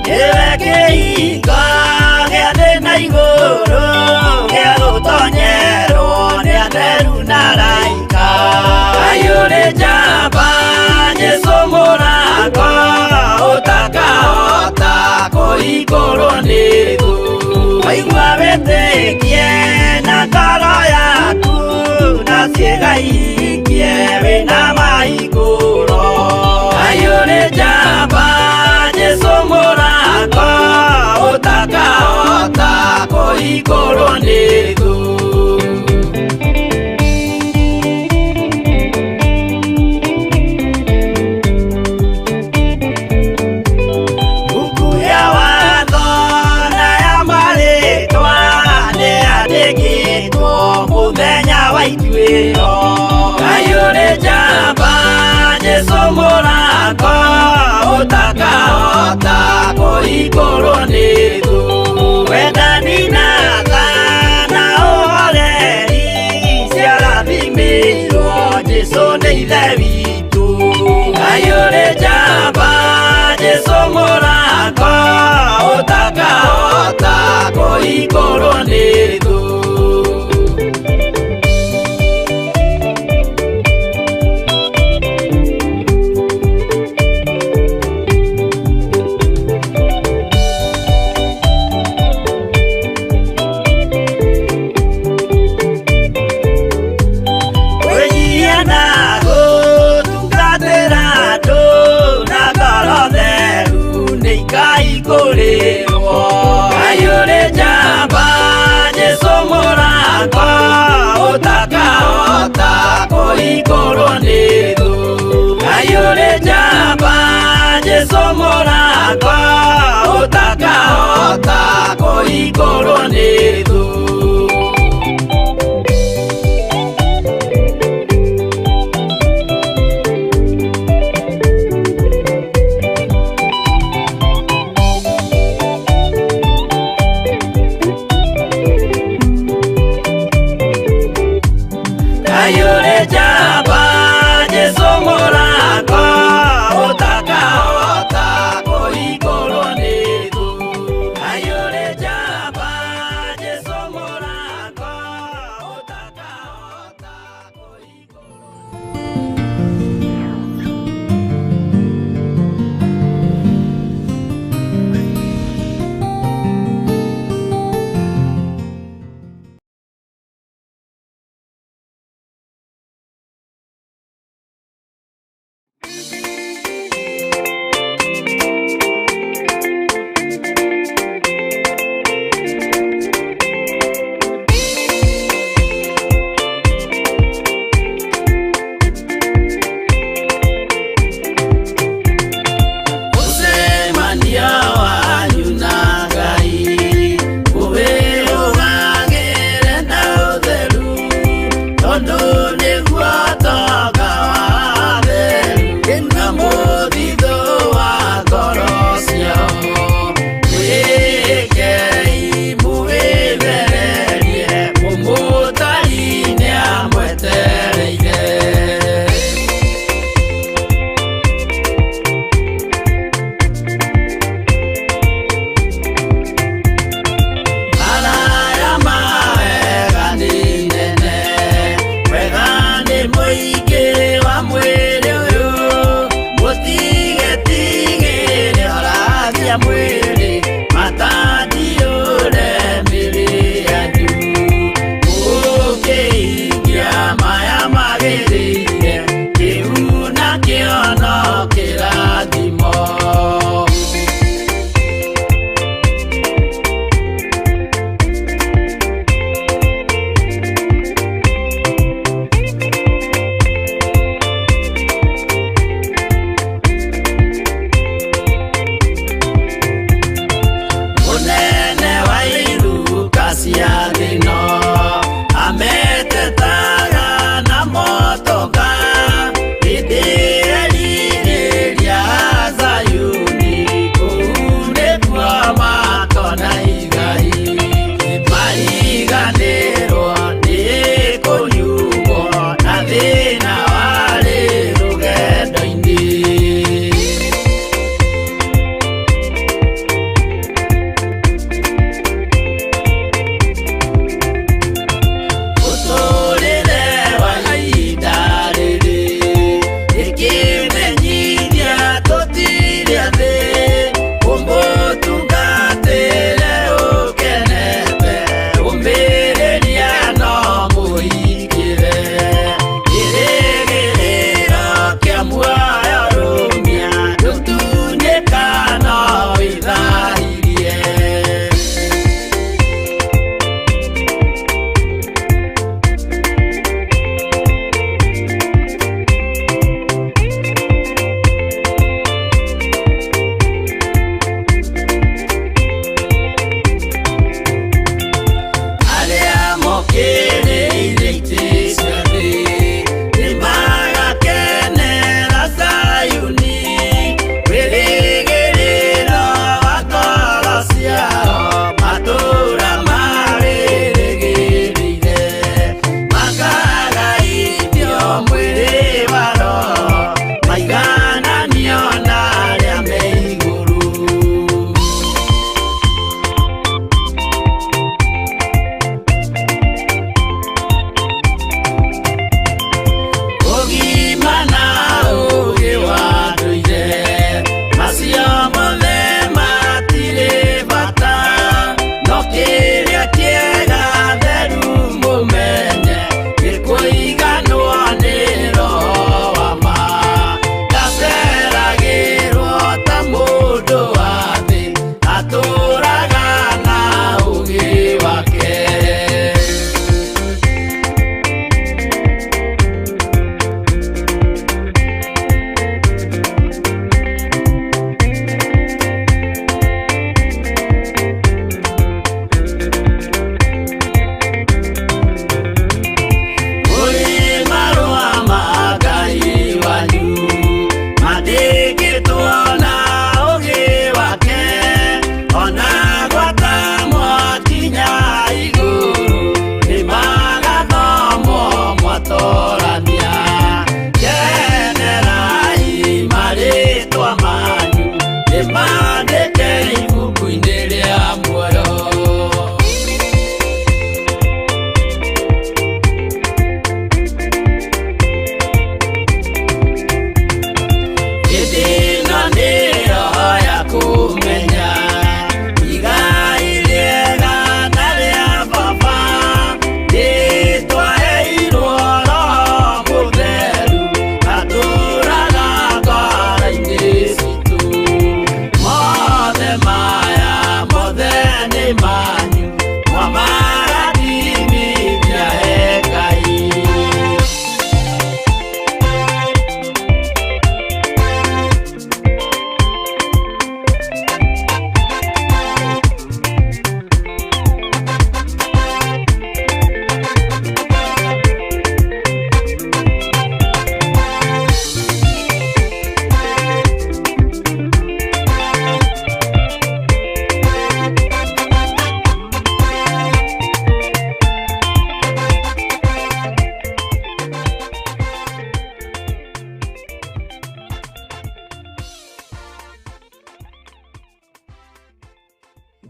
Speaker 4: Nĩwe kĩhingo gĩa thĩ na igũrũ, gĩa gũtonyerwo nĩ atheru na araika. Ngai ũrĩ njamba, Jesũ mũrango ũtakahota kũhingũrwo nĩ thũ. Waigua wĩtĩkie na ngoro yaku, na ciĩga ihingie wĩna mahingũro. Ngai ũrĩ njamba, Jesũ mũrango ũtakahota kũhingũrwo nĩ thũ. Mbuku ya watho na ya marĩtwa nĩyandĩkĩtwo mũthenya wa ituĩro. kũhingũrwo nĩ thũ. Wendani na tha na ũhoreri ciarathimĩirwo Jesũ nĩ Ithe witũ. Ngai ũrĩ njamba, Jesũ mũrango ũtakahota kũhingũrwo nĩ thũ. Kwĩnyihia na gũtungatĩra andũ na ngoro theru nĩ ikaihingũrĩrwo. Ngai ũrĩ njamba, Jesũ mũrango ũtakahota kũhingũrwo nĩ thũ. Ngai ũrĩ njamba, Jesũ mũrango ũtakahota kũhingũrwo nĩ thũ. Ngai ũrĩ njamba, Jesũ mũrango ũtakahota kũhingũrwo nĩ thũ. Ngai ũrĩ njamba, Jesũ mũrango ũtakahota kũhingũrwo.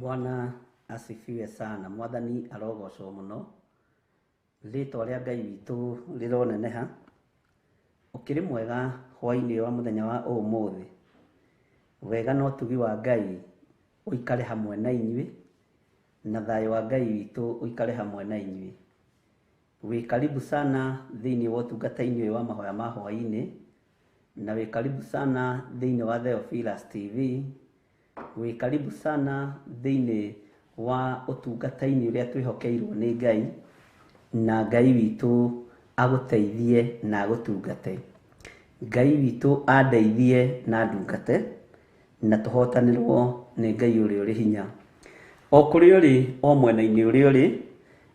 Speaker 5: Bwana asifiwe sana. Mwathani arogocwo mũno. Rĩtwa rĩa Ngai witũ rĩroneneha. Ũkĩrĩ mwega hwaĩ-inĩ wa mũthenya wa ũmũthĩ. Wega na ũtugi wa Ngai ũikare hamwe na inyuĩ, na thayũ wa Ngai witũ ũikare hamwe na inyuĩ. Wĩ karibu sana thĩinĩ wa ũtungata-inĩ ũyũ wa mahoya ma hwaĩ-inĩ, na wĩ karibu sana thĩinĩ wa Theophilus TV, wĩ karibu sana thĩinĩ wa ũtungata-inĩ ũrĩa twĩhokeirwo nĩ Ngai, na Ngai witũ agũteithie na agũtungate. Ngai witũ andeithie na andungate, na tũhotanĩrwo nĩ Ngai ũrĩa ũrĩ hinya. O kũrĩa ũrĩ, o mwena-inĩ ũrĩa ũrĩ,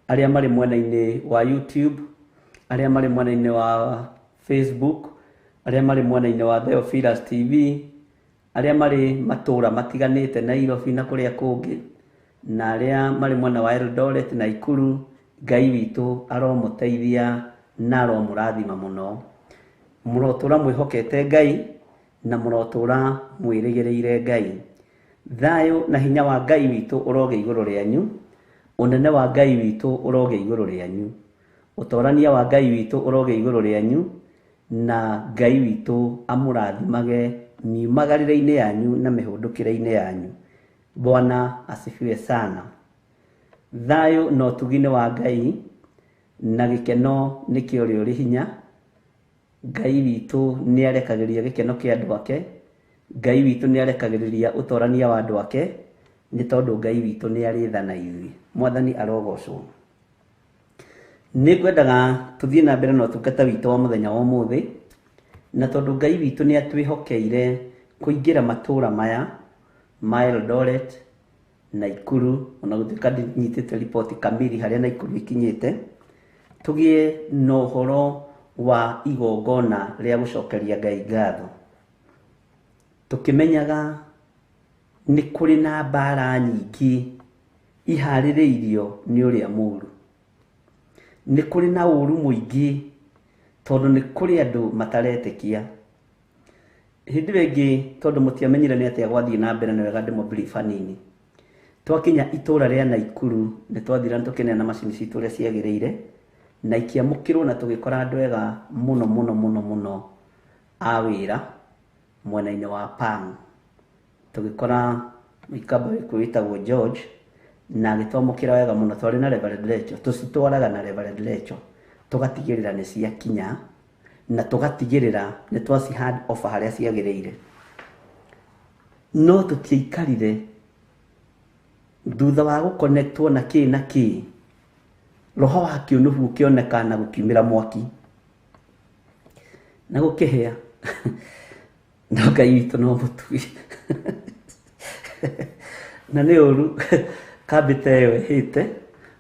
Speaker 5: arĩa marĩ mwena-inĩ wa YouTube, arĩa marĩ mwena-inĩ wa Facebook, arĩa marĩ mwena-inĩ wa Theophilus TV, arĩa marĩ matũũra matiganĩte Nairobi na kũrĩa kũngĩ, na arĩa marĩ mwena wa Eldoret na Nakuru, Ngai witũ aromũteithia na aromũrathima mũno. Mũrotũra mwĩhokete Ngai na mũrotũra mwĩrĩgĩrĩire Ngai. Thayũ na hinya wa Ngai witũ ũrogĩa igũrũ rĩanyu, ũnene wa Ngai witũ ũrogĩa igũrũ rĩanyu, ũtorania wa Ngai witũ ũrogĩa igũrũ rĩanyu, na Ngai witũ amũrathimage miumagarĩre-inĩ yanyu na mĩhũndũkĩre-inĩ yanyu. Bwana asifiwe sana. Thayũ na ũtugi nĩ wa Ngai, na gĩkeno nĩkĩo ũrĩa ũrĩ hinya. Ngai witũ nĩ arekagĩrĩria gĩkeno kĩa andũ ake, Ngai witũ nĩ arekagĩrĩria ũtorania wa andũ ake, nĩ tondũ Ngai witũ nĩ arĩ tha na ithuĩ. Mwathani arogocwo. Nĩ ngwendaga tũthiĩ na mbere na ũtungata witũ wa mũthenya wa ũmũthĩ, na tondũ Ngai witũ nĩ atwĩhokeire kũingĩra matũũra maya ma Eldoret, Nakuru, ona gũtuĩka ndinyitĩte riboti kamiri harĩa Nakuru ikinyĩte, tũgĩe na ũhoro wa igongona rĩa gũcokeria Ngai ngatho. Tũkĩmenyaga nĩ kũrĩ na mbara nyingĩ iharĩrĩirio nĩ ũrĩa mũũru. Nĩ kũrĩ na ũũru mũingĩ tondũ nĩ kũrĩ andũ mataretĩkia. Hĩndĩ ĩyo ĩngĩ tondũ mũtiamenyire nĩ atĩa gwathiĩ na mbere, nĩ wega ndĩmũ brief hanini. Twakinya itũũra rĩa Nakuru nĩ twathire na tũkĩneana macini citũ ũrĩa ciagĩrĩire, na ikĩamũkĩrwo na tũgĩkora andũ ega mũno mũno mũno mũno a wĩra mwena-inĩ wa Pang. Tũgĩkora mũikamba wĩkuo wĩtagwo George na agĩtwamũkĩra wega mũno. Twarĩ na Reverend Lecho, tũcitwaraga na Reverend Lecho, tũgatigĩrĩra nĩ ciakinya na tũgatigĩrĩra nĩ twaci hand over harĩa ciagĩrĩire. No tũtiaikarire thutha wa gũconnectwo na kĩ na kĩ, roho wa kĩũnũhu ũkĩoneka na gũkiumĩra mwaki na gũkĩhĩa. No Ngai witũ no mũtugi na nĩ ũru kambĩ ta ĩyo ĩhĩte.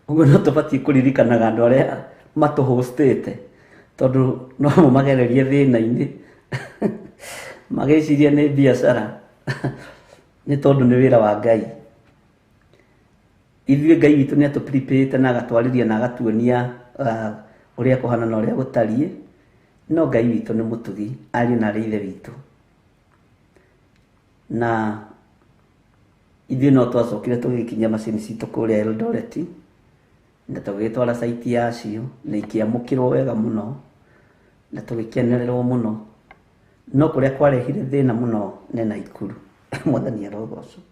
Speaker 5: Ũguo no tũbatiĩ kũririkanaga andũ arĩa matũhostĩte, tondũ no mũmagererie thĩna-inĩ magĩciria nĩ biacara, nĩ tondũ nĩ wĩra wa Ngai. Ithuĩ Ngai witũ nĩ atũprepare na agatwarĩria na agatuonia ũrĩa kũhana na ũrĩa gũtariĩ, no Ngai witũ nĩ mũtugi, ariũ na arĩ ithe witũ. Na ithuĩ no twacokire tũgĩkinyia macini citũ kũrĩa Eldoret, na tũgĩgĩtwara site yacio na ikĩamũkĩrwo wega mũno na tũgĩkenererwo mũno. No kũrĩa kwarehire thĩna mũno nĩ Nakuru. Mwathani arogocwo.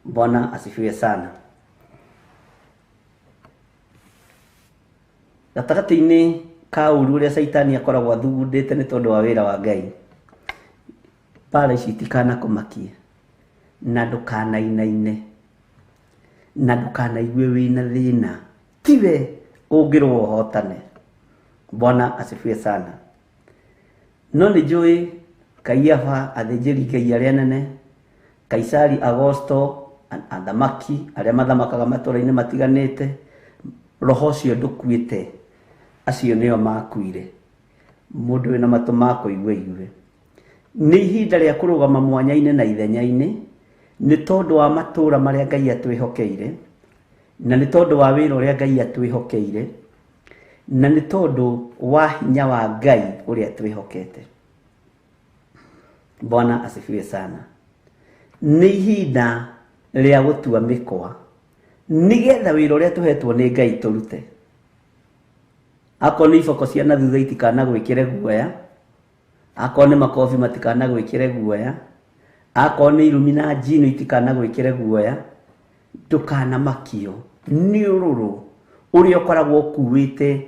Speaker 5: Bwana asifiwe sana. Gatagatĩ-inĩ ka ũru ũrĩa Caitani akoragwo athugundĩte nĩ tondũ wa wĩra wa Ngai, mbara ici itikanakũmakie na ndũkanainaine na ndũkanaigue wĩna thĩna, tiwe ũngĩrwo ũhotane. Bwana asifiwe sana. No nĩ njũĩ Kaiafa, athĩnjĩri Ngai arĩa anene, Kaisari Augusto, athamaki arĩa mathamakaga matũũra-inĩ matiganĩte, roho ũcio ndũkuĩte, acio nĩo makuire. Mũndũ wĩna matũ ma kũigua aigue. Nĩ ihinda rĩa kũrũgama mwanya-inĩ na ithenya-inĩ, nĩ tondũ wa matũũra marĩa Ngai atwĩhokeire, na nĩ tondũ wa wĩra ũrĩa Ngai atwĩhokeire, na nĩ tondũ wa hinya wa Ngai ũrĩa twĩhokete. Bwana asifiwe sana. Nĩ ihinda rĩa gũtua mĩkwa nĩgetha wĩra ũrĩa tũhetwo nĩ Ngai tũrute. Akorwo nĩ iboko cia na thutha itikanagwĩkĩre guoya, akorwo nĩ makobi matikanagwĩkĩre guoya, akorwo nĩ irumi na njino itikanagwĩkĩre guoya, ndũkanamakio nĩ ũrũrũ ũrĩa ũkoragwo ũkuĩte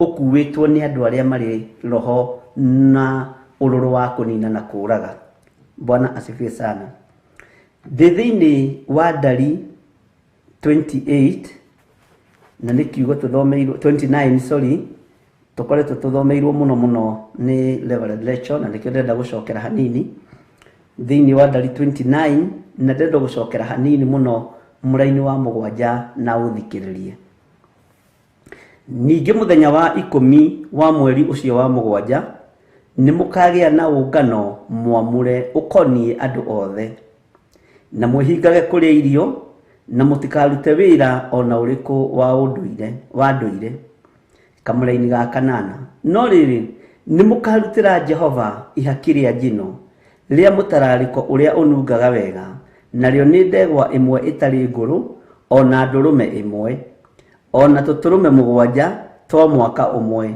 Speaker 5: ũkuĩtwo nĩ andũ arĩa marĩ roho na ũrũrũ wa kũnina na kũraga. Bwana asifiwe sana. Ndĩ thĩinĩ wa Ndari 28 na nĩ kiugo tũthomeirwo 29 sorry, tũkoretwo tũthomeirwo mũno mũno nĩ Reverend Lecho, na nĩkĩo ndĩrenda gũcokera hanini thĩinĩ wa Ndari 29, na ndĩrenda gũcokera hanini mũno mũraini wa 7 na ũthikĩrĩrie. Ningĩ mũthenya wa 10 wa mweri ũcio wa 7 nĩ mũkagĩa na ũngano mwamũre ũkoniĩ andũ othe, na mwĩhingage kũrĩa irio, na mũtikarute wĩra ona ũrĩkũ wa ndũire. Kamũraini ga 8. No rĩrĩ, nĩ mũkarutĩra Jehova ihaki rĩa njino rĩa mũtararĩko ũrĩa ũnungaga wega, narĩo nĩ ndegwa ĩmwe ĩtarĩ ngũrũ, ona ndũrũme ĩmwe, ona tũtũrũme 7 twa mwaka ũmwe,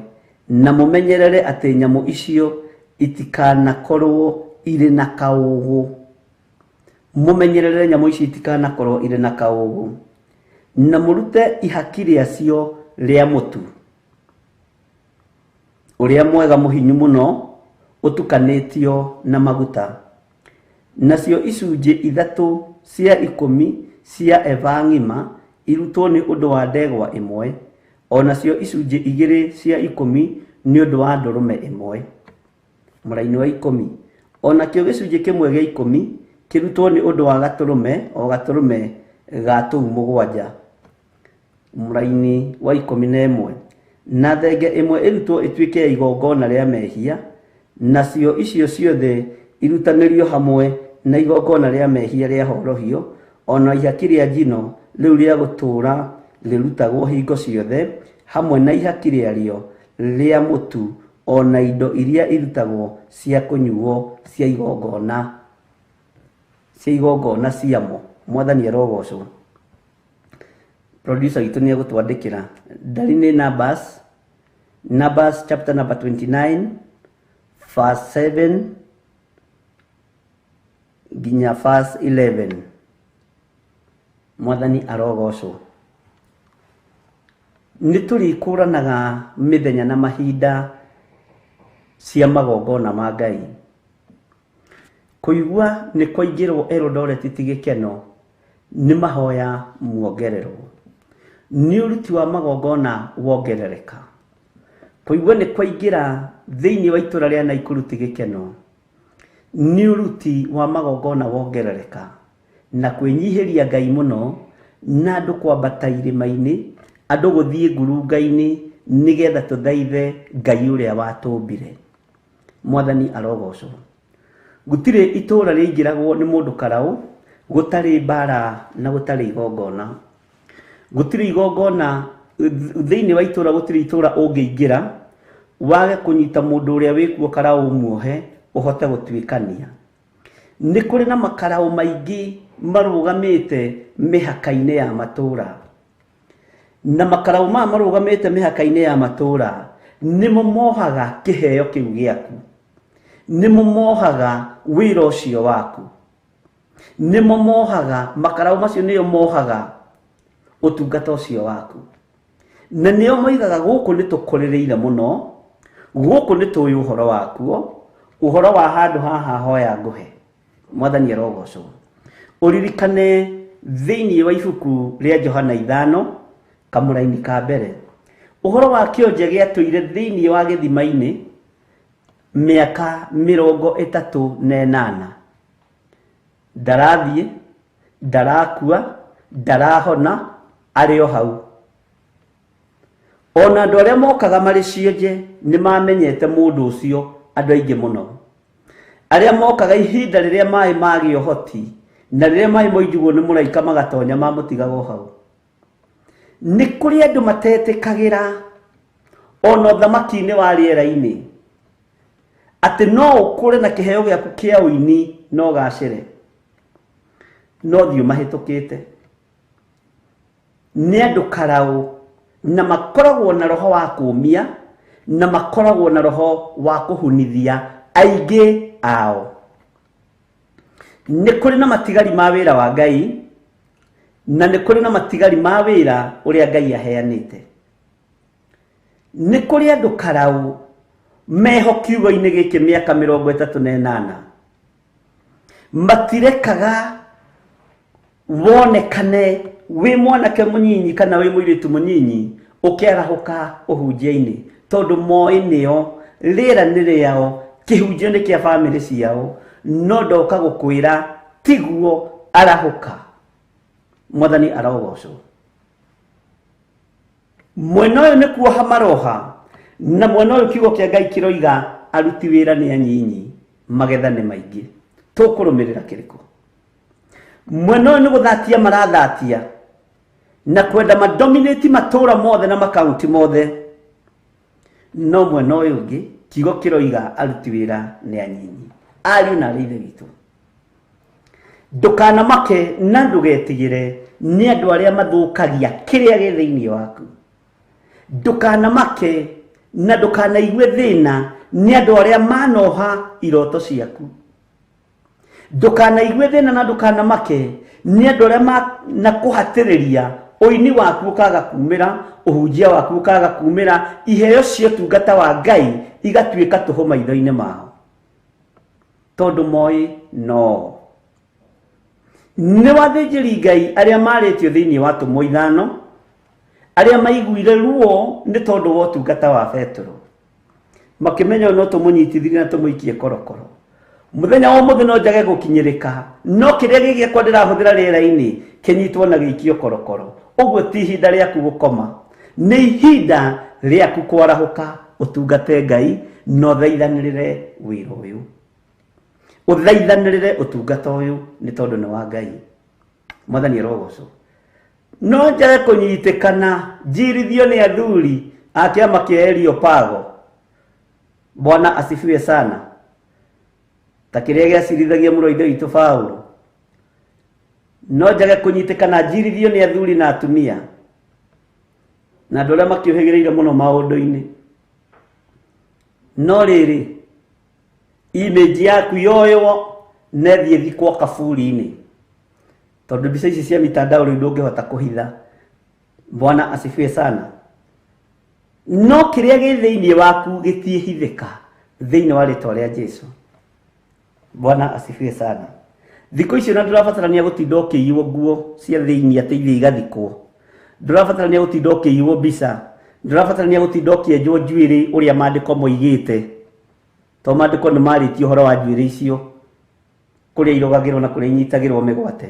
Speaker 5: na mũmenyerere atĩ nyamũ icio itikanakorwo irĩ na kaũgũ. Mũmenyerere nyamũ icio itikanakorwo irĩ na kaũgũ, na mũrute ihaki rĩacio rĩa mũtu ũrĩa mwega mũhinyu mũno ũtukanĩtio na maguta, nacio icunjĩ 3 cia 10 cia eba ng'ima irutwo nĩ ũndũ wa ndegwa ĩmwe, onacio icunjĩ 2 cia 10 nĩ ũndũ wa ndũrũme ĩmwe. Mũraini wa 10. Onakĩo gĩcunjĩ kĩmwe gĩa 10 kĩrutwo nĩ ũndũ wa gatũrũme o gatũrũme ga tũu 7. Mũraini wa 11. Na thenge ĩmwe ĩrutwo ĩtuĩke ya igongona rĩa mehia, nacio icio ciothe irutanĩrio hamwe na igongona rĩa mehia rĩa horohio, ona ihaki rĩa njino rĩu rĩa gũtũũra rĩrutagwo hingo ciothe hamwe na ihaki rĩarĩo rĩa mũtu, ona indo iria irutagwo cia kũnyuo cia igongona ciamo. Mwathani arogocwo. Producer witũ nĩ egũtwandĩkĩra. Ndari nĩ Numbers chapter number 29 verse 7 nginya verse 11. Mwathani arogocwo. Nĩ tũrĩkũranaga mĩthenya na mahinda cia magongona ma Ngai. Kũigua nĩ kwaingĩrwo Eldoret ti gĩkeno, nĩ mahoya muongererwo, nĩ ũruti wa magongona wongerereka. Kũigua nĩ kwaingĩra thĩinĩ wa itũra rĩa Naikuru ti gĩkeno, nĩ ũruti wa magongona wongerereka, na kwĩnyihĩria Ngai mũno, na andũ kwambata irĩma-inĩ, andũ gũthiĩ ngurunga-inĩ, nĩgetha tũthaithe Ngai ũrĩa watũmbire. Mwathani arogocwo. Gũtirĩ itũra rĩingĩragwo nĩ mũndũ karaũ gũtarĩ mbara na gũtarĩ igongona. Gũtirĩ igongona thĩinĩ wa itũra, gũtirĩ itũra ũngĩingĩra wage kũnyita mũndũ ũrĩa wĩkuo karaũ muohe ũhote gũtuĩkania. Nĩ kũrĩ na makaraũ maingĩ marũgamĩte mĩhaka-inĩ ya matũra, na makaraũ maya marũgamĩte mĩhaka-inĩ ya matũra nĩmo mohaga kĩheo kĩu gĩaku, nĩmo mohaga wĩra ũcio waku, nĩmo mohaga makaraũ macio, nĩo mohaga ũtungata ũcio waku, na nĩo moigaga gũkũ nĩ tũkũrĩrĩire mũno, gũkũ nĩ tũĩ ũhoro wakuo, ũhoro wa handũ haha hoya ngũhe. Mwathani arogocwo. Ũririkane thĩinĩ wa ibuku rĩa Johana 5 kamũraini ka mbere, ũhoro wa kĩonje gĩatũire thĩinĩ wa gĩthima-inĩ mĩaka 38. Ndarathiĩ, ndarakua, ndarahona, arĩ o hau. Ona andũ arĩa mokaga marĩ cionje nĩ mamenyete mũndũ ũcio, andũ aingĩ mũno. Arĩa mokaga ihinda rĩrĩa maĩ magĩa ũhoti, na rĩrĩa maĩ moinjugwo nĩ mũraika magatonya mamũtigaga o hau. Nĩ kũrĩ andũ matetĩkagĩra ona ũthamaki-inĩ wa rĩera-inĩ atĩ no ũkũre na kĩheo gĩaku kĩa ũini no ũgacĩre. No thiũ mahĩtũkĩte nĩ andũ karaũ na makoragwo na roho wa kũũmia na makoragwo na roho wa kũhunithia aingĩ ao. Nĩ kũrĩ na matigari ma wĩra wa Ngai na nĩ kũrĩ na matigari ma wĩra ũrĩa Ngai aheanĩte. Nĩ kũrĩ andũ karaũ meho kiugo-inĩ gĩkĩ mĩaka 38 matirekaga wonekane wĩ mwanake mũnyinyi kana wĩ mũirĩtu mũnyinyi ũkĩarahũka ũhunjia-inĩ, tondũ moĩ nĩo rĩera nĩ rĩao, kĩhunjio nĩ kĩa bamĩrĩ ciao, no ndoka gũkwĩra tiguo, arahũka. Mwathani arogocwo. Mwena ũyũ nĩ kuoha maroha, na mwena ũyũ kiugo kĩa Ngai kĩroiga aruti wĩra nĩ anyinyi, magetha nĩ maingĩ. Tũkũrũmĩrĩra kĩrĩkũ? Mwena ũyũ nĩ gũthatia marathatia na kwenda madominate matũra mothe na makaunti mothe, no mwena ũyũ ũngĩ kiugo kĩroiga aruti wĩra nĩ anyinyi. Ariũ na arĩ ithe witũ, ndũkanamake na ndũgetigĩre nĩ andũ arĩa mathũkagia kĩrĩa gĩ thĩinĩ waku. Ndũkanamake na ndũkanaigue thĩna nĩ andũ arĩa manoha iroto ciaku. Ndũkanaigue thĩna na ndũkanamake nĩ andũ arĩa manakũhatĩrĩria ũini waku ũkaga kumĩra, ũhunjia waku ũkaga kumĩra, iheo cia ũtungata wa Ngai igatuĩka tũhũ maitho-inĩ mao, tondũ moĩ no nĩ wathĩnjĩri Ngai arĩa marĩtio thĩinĩ wa atũmwo 5 arĩa maiguire ruo nĩ tondũ wa ũtungata wa Petero, makĩmenya no tũmũnyitithirie na tũmũikie korokoro. Mũthenya wa ũmũthĩ no njage gũkinyĩrĩka, no kĩrĩa gĩ gĩakwa ndĩrahũthĩra rĩera-inĩ kĩnyitwo na gĩikio korokoro. Ũguo ti ihinda rĩaku gũkoma, nĩ ihinda rĩaku kwarahũka ũtungate Ngai na ũthaithanĩrĩre wĩra ũyũ, ũthaithanĩrĩre ũtungata ũyũ nĩ tondũ nĩ wa Ngai. Mwathani arogocwo. No njage kũnyitĩkana njirithio nĩ athuri a kĩama kĩa Areopago. Bwana asifiwe sana. Ta kĩrĩa gĩacirithagia mũrũ wa ithe witũ Paulo. No njage kũnyitĩkana njirithio nĩ athuri na atumia na andũ arĩa makĩũhĩgĩrĩire mũno maũndũ-inĩ. No rĩrĩ, image yaku yoywo na ĩthiĩ ĩthikwo kaburi-inĩ, tondũ mbica ici cia mitandao rĩu ndũngĩhota kũhitha. Bwana asifiwe sana. No kĩrĩa gĩ thĩinĩ waku gĩtiĩhithĩka thĩinĩ wa rĩtwa rĩa Jesu. Bwana asifiwe sana. Thikũ icio na ndũrabatarania gũtinda ũkĩiywo nguo cia thĩinĩ atĩ ithiĩ igathikwo. Ndũrabatarania gũtinda ũkĩiywo mbica. Ndũrabatarania gũtinda ũkĩenjwo njuĩrĩ ũrĩa maandĩko moigĩte, tondũ maandĩko nĩ marĩtie ũhoro wa njuĩrĩ icio, kũrĩa irogagĩrwo na kũrĩa inyitagĩrwo mĩgwate.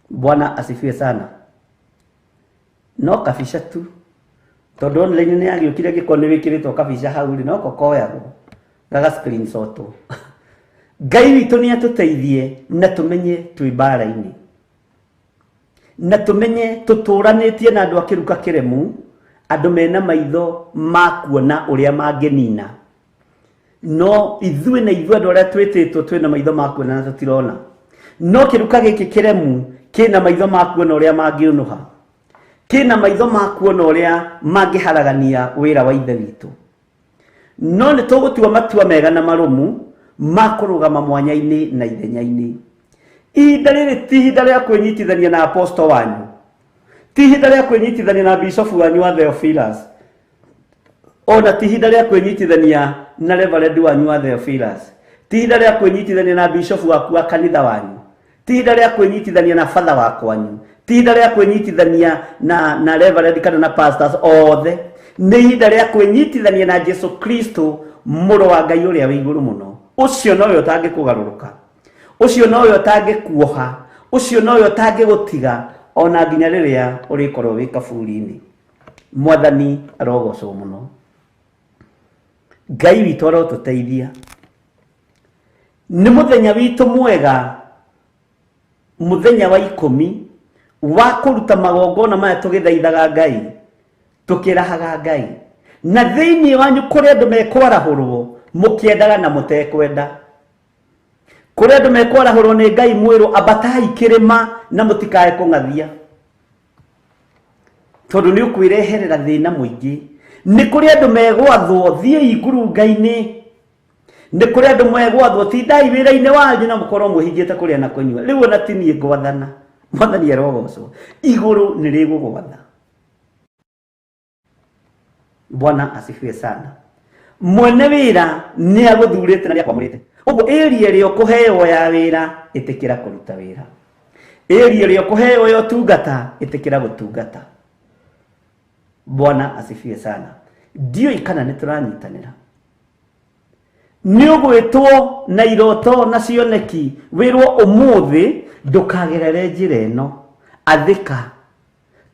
Speaker 5: Bwana asifiwe sana. No kabica tu, tondũ online nĩ yagĩũkire gĩkorwo nĩ wĩkĩrĩtwo kabica hau rĩ, no ko koyagwo gaga screenshot. Ngai witũ nĩ atũteithie na tũmenye twĩ mbara-inĩ, na tũmenye tũtũranĩtie na andũ a kĩruka kĩremu, andũ mena maitho ma kuona ũrĩa mangĩnina. No ithuĩ na ithuĩ andũ arĩa twĩtĩtwo twĩna maitho ma kuona na tũtirona. No kĩruka gĩkĩ kĩremu kĩna maitho ma kuona ũrĩa mangĩũnũha, kĩna maitho ma kuona ũrĩa mangĩharagania wĩra wa ithe witũ. No nĩ tũgũtua matua mega na marũmu ma kũrũgama mwanya-inĩ na ithenya-inĩ. Ihinda rĩrĩ ti ihinda rĩa kwĩnyitithania na aposto wanyu, ti ihinda rĩa kwĩnyitithania na bishofu wanyu wa Theophilus, ona ti ihinda rĩa kwĩnyitithania na reverend wanyu wa Theophilus, ti ihinda rĩa kwĩnyitithania na bishofu waku wa kanitha wanyu, ti ihinda rĩa kwĩnyitithania na father wa kwanyu, ti ihinda rĩa kwĩnyitithania na reverend kana na pastors othe. Nĩ ihinda rĩa kwĩnyitithania na Jesu Kristo, mũrũ wa Ngai ũrĩa wĩ igũrũ mũno. Ũcio nowe ũtangĩkũgarũrũka, ũcio nowe ũtangĩkuoha, ũcio nowe ũtangĩgũtiga ona nginya rĩrĩa ũrĩkorwo wĩ kaburi-inĩ. Mwathani arogocwo mũno. Ngai witũ arotũteithia. Nĩ mũthenya witũ mwega, mũthenya wa 10 wa kũruta magongona maya tũgĩthaithaga Ngai, tũkĩrahaga Ngai. Na thĩinĩ wanyu kũrĩ andũ mekwarahũrwo mũkĩendaga na mũtekwenda. Kũrĩ andũ mekwarahũrwo nĩ Ngai mwĩrwo ambatai kĩrĩma na mũtikae kũng'athia, tondũ nĩ ũkwĩreherera thĩna mũingĩ. Nĩ kũrĩ andũ megwathwo thiĩi ngurunga-inĩ, nĩ kũrĩ andũ megwathwo tindai wĩra-inĩ wanyu na mũkorwo mwĩhingĩte kũrĩa na kũnyua. Rĩu ona ti niĩ ngwathana, Mwathani arogocwo, igũrũ nĩ rĩgũgwatha. Bwana asifiwe sana. Mwene wĩra nĩ agũthurĩte na nĩ akwamũrĩte. Ũguo ĩria ĩrĩa ũkũheo ya wĩra, ĩtĩkĩra kũruta wĩra. Ĩria ĩrĩa ũkũheo ya ũtungata, ĩtĩkĩra gũtungata. Bwana asifiwe sana. Ndiũĩ kana nĩ tũranyitanĩra. Nĩ ũgwĩtwo na iroto na cioneki, wĩrwo ũmũthĩ ndũkagerere njĩra ĩno, athĩka,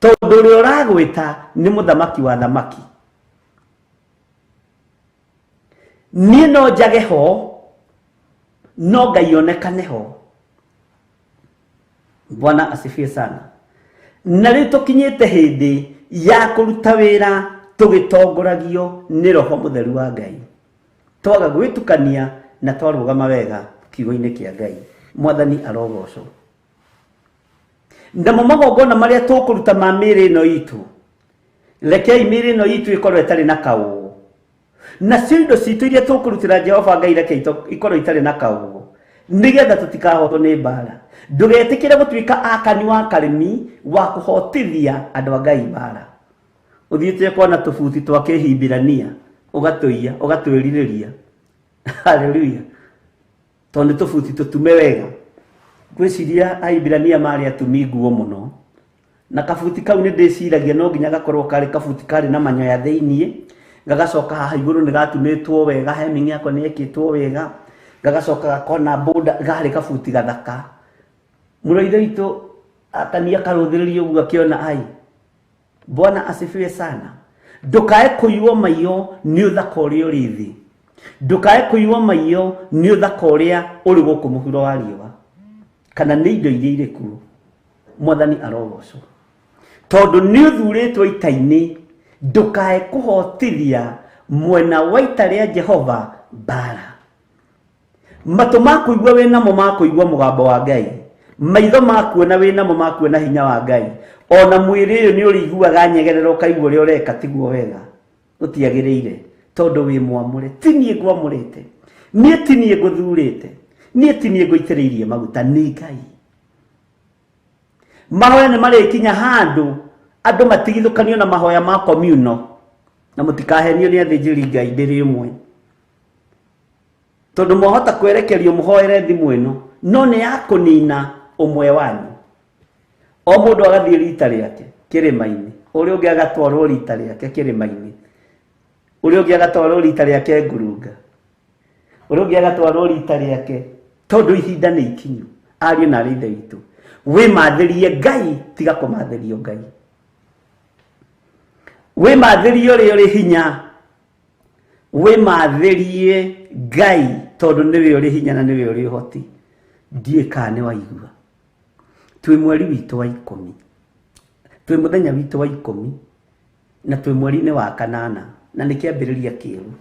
Speaker 5: tondũ ũrĩa ũragwĩta nĩ mũthamaki wa thamaki. Niĩ no njage ho, no Ngai onekane ho. Bwana asifiwe sana. Na rĩu tũkinyĩte hĩndĩ ya kũruta wĩra tũgĩtongoragio nĩ Roho Mũtheru wa Ngai, twaga gwĩtukania na twarũgama wega kiugo-inĩ kĩa Ngai. Mwathani arogocwo. Namo magongona marĩa tũkũruta ma mĩĩrĩ ĩno itũ, rekei mĩĩrĩ ĩno itũ ĩkorwo ĩtarĩ na kaũgũ, nacio indo citũ iria tũkũrutĩra Jehova Ngai reke ikorwo itarĩ na kaũgũ, nĩgetha tũtikahotwo nĩ mbara. Ndũgetĩkĩre gũtuĩka akani wa karĩmi wa kũhotithia andũ a Ngai mbara. Ũthiĩte kuona tũbuti twa kĩhibirania ũgatũiya, ũgatwĩrirĩria. Haleluya. Tondũ nĩ tũbuti tũtume wega. Ngwĩciria Ahibirania marĩ atumi nguo mũno, na kabuti kau nĩ ndĩciragia no nginya gakorwo karĩ kabuti karĩ na manyoya thĩiniĩ, gagacoka haha igũrũ nĩ gatumĩtwo wega, hemming yako nĩ yekĩtwo wega, gagacoka gakona border, garĩ kabuti gathaka. Mũrũ ithe witũ akania karũthĩrĩria ũguo akĩona ai. Bwana asifiwe sana. Ndũkae kũiywo maiyo nĩ ũthaka ũrĩa ũrĩ thĩ, ndũkae kũiywo maiyo nĩ ũthaka ũrĩa ũrĩ gũkũ mũhuro wa riũa, kana nĩ indo iria irĩ kuo. Mwathani arogocwo, tondũ nĩ ũthurĩtwo ita-inĩ. Ndũkae kũhotithia mwena wa ita rĩa Jehova mbara. Matũ ma kũigua wĩ namo ma kũigua mũgambo wa Ngai, maitho ma kuona wĩ namo ma kuona hinya wa Ngai. Ona mwĩrĩ ũyũ nĩ ũrĩiguaga nyegerera, ũkaigua ũrĩa ũreka tiguo wega, ũtiagĩrĩire, tondũ wĩ mwamũre. Ti niĩ ngwamũrĩte, niĩ ti niĩ ngũthurĩte, niĩ ti niĩ ngũitĩrĩirie maguta, nĩ Ngai. Mahoya nĩ marĩkinya handũ andũ matigithũkanio na mahoya ma communal, na mũtikahenio nĩ athĩnjĩri Ngai ndĩrĩ ĩmwe, tondũ mwahota kwerekerio mũhoere thimũ ĩno, no nĩ ya kũnina ũmwe wanyu. O mũndũ agathiĩ rita rĩake kĩrĩma-inĩ, ũrĩa ũngĩ agatwarwo rita rĩake kĩrĩma-inĩ, ũrĩa ũngĩ agatwarwo rita rĩake ngurunga, ũrĩa ũngĩ agatwarwo rita rĩake, tondũ ihinda nĩ ikinyu. Ariũ na arĩ ithe witũ, wĩmathĩrie Ngai, tiga kũmathĩrio Ngai. Wĩmathĩrie ũrĩa ũrĩ hinya, wĩmathĩrie Ngai, tondũ nĩwe ũrĩ hinya na nĩwe ũrĩ ũhoti. Ndiũĩ kana nĩ waigua. Twĩ mweri witũ wa 10, twĩ mũthenya witũ wa 10, na twĩ mweri-inĩ wa 8, na nĩ kĩambĩrĩria kĩerũ.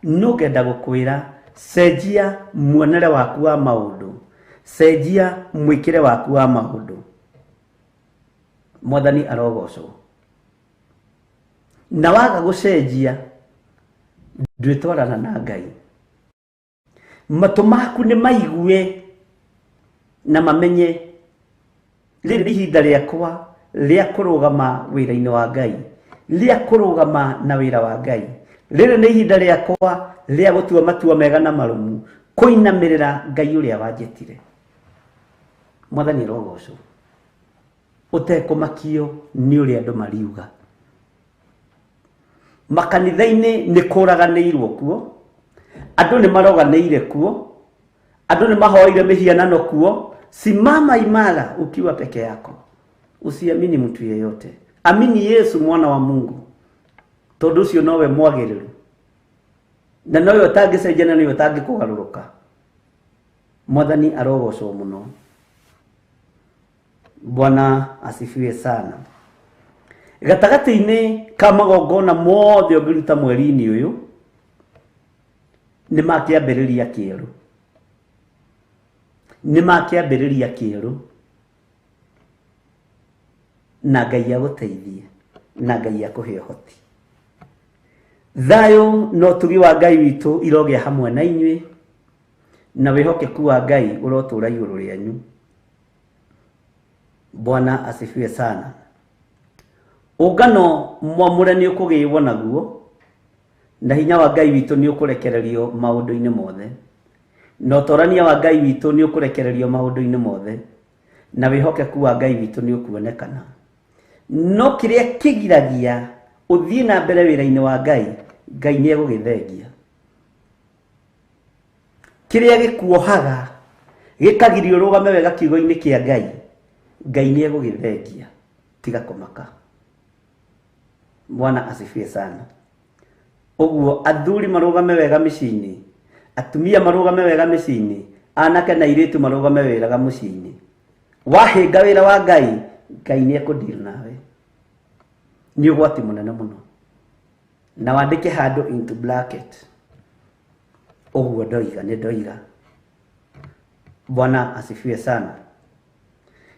Speaker 5: No ngenda gũkwĩra, cenjia muonere waku wa maũndũ, cenjia mwĩkĩre waku wa maũndũ. Mwathani arogocwo. Na waga gũcenjia, ndwĩtwarana na Ngai. Matũ maku nĩ maigue na mamenye rĩrĩ nĩ ihinda rĩakwa rĩa kũrũgama wĩra-inĩ wa Ngai, rĩa kũrũgama na wĩra wa Ngai. Rĩrĩ nĩ ihinda rĩakwa rĩa gũtua matua mega na marũmu, kũinamĩrĩra Ngai ũrĩa wanjĩtire. Mwathani arogocwo. Ũtekũmakio nĩ ũrĩa andũ mariuga. Makanitha-inĩ nĩ kũraganĩirwo kuo, andũ nĩ maroganĩire kuo, andũ nĩ mahoire mĩhianano kuo. Simama imara ukiwa peke yako, usiamini mtu yeyote, amini Yesu mwana wa Mungu, tondũ ũcio nowe mwagĩrĩru na nowe ũtangĩcenjia na nowe ũtangĩkũgarũrũka. Mwathani arogocwo mũno. Bwana asifiwe sana. Gatagatĩ-inĩ ka magongona mothe ũngĩruta mweri-inĩ ũyũ nĩ ma kĩambĩrĩria kĩerũ. Nĩ ma kĩambĩrĩria kĩerũ, na Ngai agũteithie, na Ngai akũhe ũhoti. Thayũ na ũtugi wa Ngai witũ irogĩa hamwe na inyuĩ, na wĩhokeku wa Ngai ũrotũra igũrũ rĩanyu. Bwana asifiwe sana. Ũngano mwamũre nĩ ũkũgĩwo naguo, na hinya wa Ngai witũ nĩ ũkũrekererio maũndũ-inĩ mothe, na ũtorania wa Ngai witũ nĩ ũkũrekererio maũndũ-inĩ mothe, na wĩhokeku wa Ngai witũ nĩ ũkuonekana. No kĩrĩa kĩgiragia ũthiĩ na mbere wĩra-inĩ wa Ngai, Ngai nĩ egũgĩthengia. Kĩrĩa gĩkuohaga gĩkagiria ũrũgame wega kiugo-inĩ kĩa Ngai, Ngai nĩ egũgĩthengia. Tiga kũmaka. Bwana asifiwe sana. Ũguo athuri marũgame wega mĩciĩ-inĩ, atumia marũgame wega mĩciĩ-inĩ, anake na airĩtu marũgame wega mũciĩ-inĩ. Wahĩnga wĩra wa Ngai, Ngai nĩ ekũdeal nawe. Nĩ ũgwati mũnene mũno. Na wandĩke handũ into bracket. Ũguo ndoiga, nĩ ndoiga. Bwana asifiwe sana.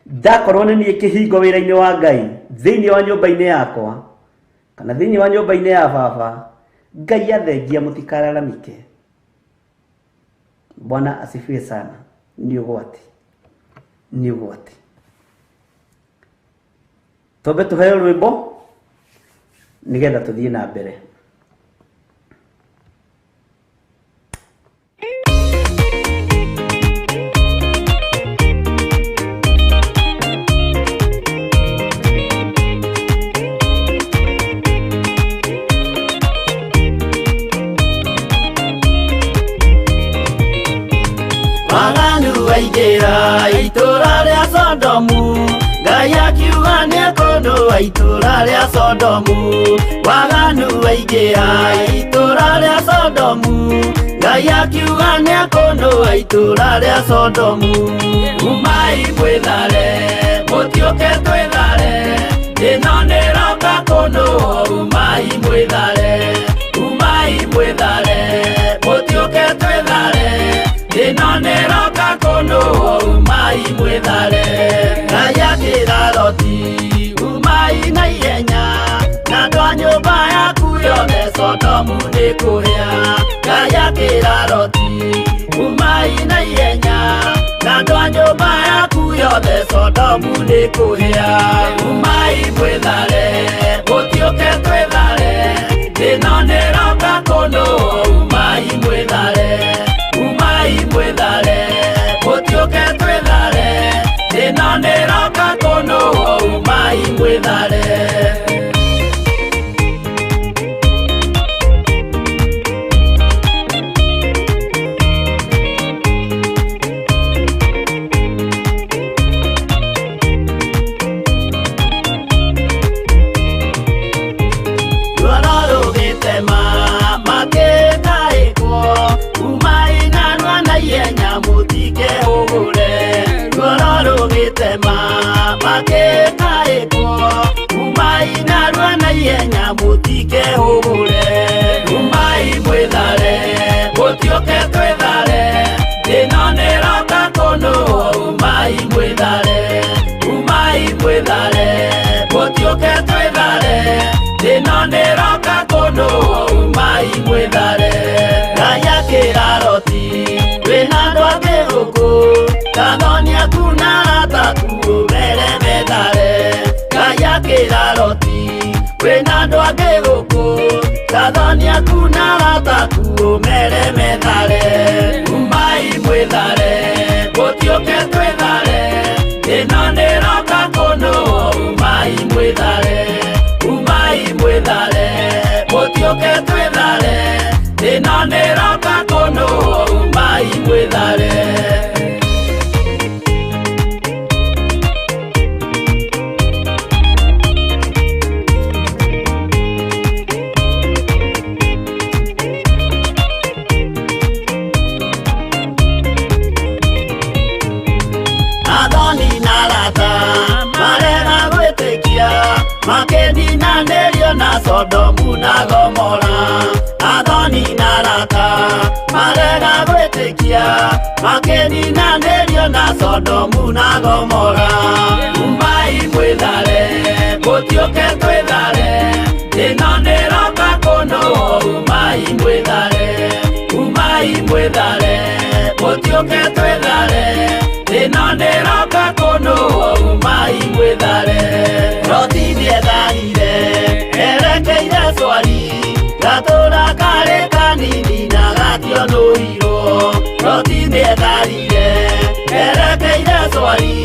Speaker 5: Ndakorwo nĩ niĩ kĩhingo wĩra-inĩ wa Ngai thĩinĩ wa nyũmba-inĩ yakwa kana thĩinĩ wa nyũmba-inĩ ya baba, Ngai athengia mũtikararamike. Bwana asifiwe sana. Nĩ ũgwati, nĩ ũgwati. Twambe tũheo rwĩmbo nĩgetha tũthiĩ na mbere.
Speaker 4: Waganu waingĩra itũra rĩa Sodomu, Ngai akiuga nĩekũnũa itũra rĩa Sodomu. Waganu waingĩra itũra rĩa Sodomu, Ngai akiuga nĩekũnũa itũra rĩa Sodomu. Umai mwĩthare, mũtiũke twĩthare, ĩno nĩroka kũnũo. Umai mwĩthare, umai mwĩthare, mũtiũke twĩthare, ĩno nĩroka kũnũo. Umai mwĩthare. Ngai akĩra Loti, umai na ihenya, na andũ a nyũmba yaku yothe, Sodomu nĩ kũhĩa. Ngai akĩra Loti, umai na ihenya, na andũ a nyũmba yaku yothe, Sodomu nĩ kũhĩa. Umai mwĩthare, mũtiũke twĩthare, ĩno nĩroka kũnũo. Umai mwĩthare, umai mwĩthare, mũtiũke twĩthare, ĩno nĩroka kũnũo. Umai mwĩthare. Ruoro rũgĩtema makĩkaĩkwo, umai narua na ihenya mũtikehũgũre. Ruoro rũgĩtema makĩkaĩkwo, umai narua na ihenya mũtikehũgũre. Umai mwĩthare, mũtiũke twĩthare, ĩno nĩroka kũnũo. Umai mwĩthare, umai mwĩthare, mũtiũke twĩthare, ĩno nĩroka kũnũo. Umai mwĩthare. Ngai akĩra Loti, wĩna andũ angĩ gũkũ, kathoni aku na arata aku ũmere methare. Ngai akĩra Loti, wĩna andũ angĩ gũkũ, kathoni aku na arata aku ũmere methare. Umai mwĩthare, mũtiũke twĩthare, ĩno nĩroka kũnũo. Umai mwĩthare, umai mwĩthare, mũtiũke twĩthare, ĩno nĩroka kũnũo. Umai mwĩthare. Athoni na arata marega gwĩtĩkia, makĩninanĩrio na Sodomu na Gomora. Athoni na arata marega gwĩtĩkia, Makĩninanĩrio na Sodomu na Gomora. Umai mwĩthare, mũtiũke twĩthare, ĩno nĩroka kũnũũ. Umai mwĩthare, umai mwĩthare, mũtiũke twĩthare, ĩno nĩroka kũnũũ. Umai mwĩthare. Loti nĩetharire erekeire Swari, gatũra karĩ kanini na gationũirwo. Loti nĩetharire erekeire Swari,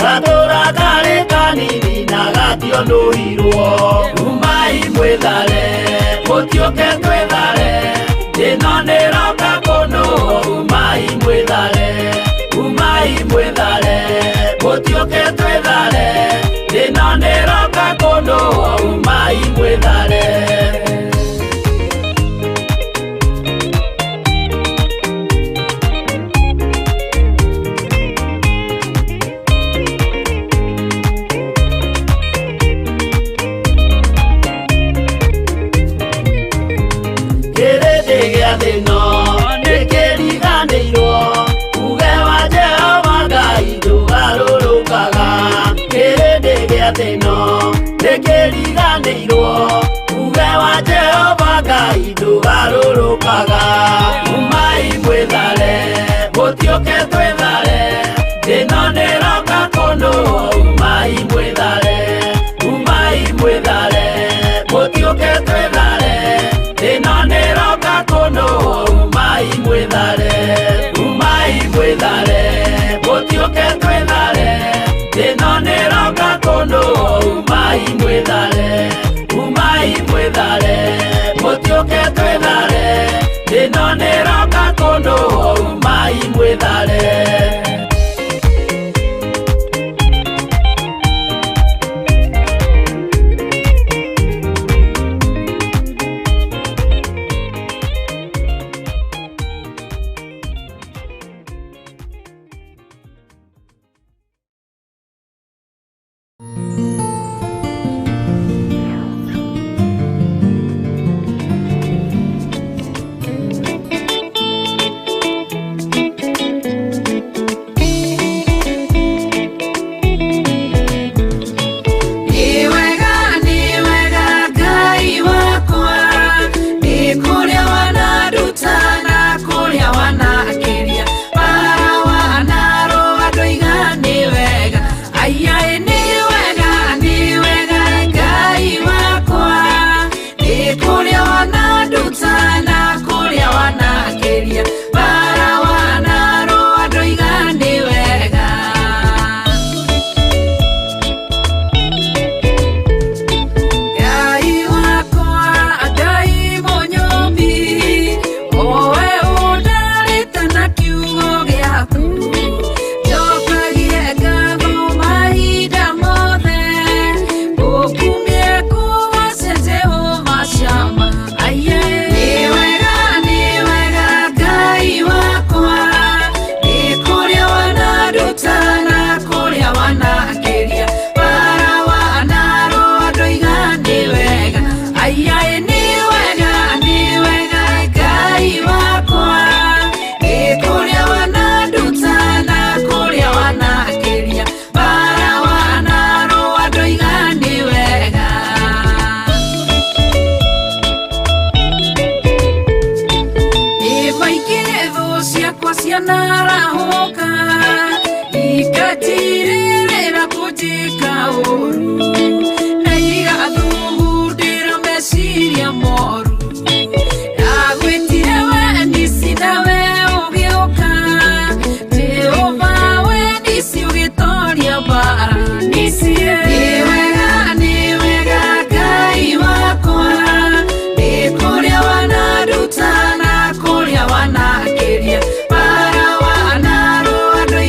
Speaker 4: gatũra karĩ kanini na gationũirwo. Umai mwĩthare, mũtiũke twĩthare, ĩno nĩroka kũnũũ. Umai mwĩthare, umai mwĩthare, mũtiũke twĩthare, ĩno nĩroka kũnũũ. Umai mwĩthare. Kĩrĩndĩ gĩa thĩ ĩno nĩkĩriganĩirwo, uge wa Jehova Ngai ndũgarũrũkaga. Kĩrĩndĩ gĩa thĩ ĩno nĩkĩriganĩirwo, uge wa Jehova Ngai ndũgarũrũkaga. Umai mwĩthare, mũtiũke twĩthare, ĩno nĩroka kũnũũ. Umai mwĩthare, umai mwĩthare, mũtiũke twĩthare, ĩno nĩroka kũnũũ. Umai mwĩthare, umai mwĩthare, mũtiũke twĩthare, ĩno nĩroka kũnũũ. Umai mwĩthare, umai mwĩthare, mũtiũke twĩthare, ĩno nĩroka kũnũũ. Umai mwĩthare.
Speaker 6: Kũrĩa wanakĩria bara wanarũa.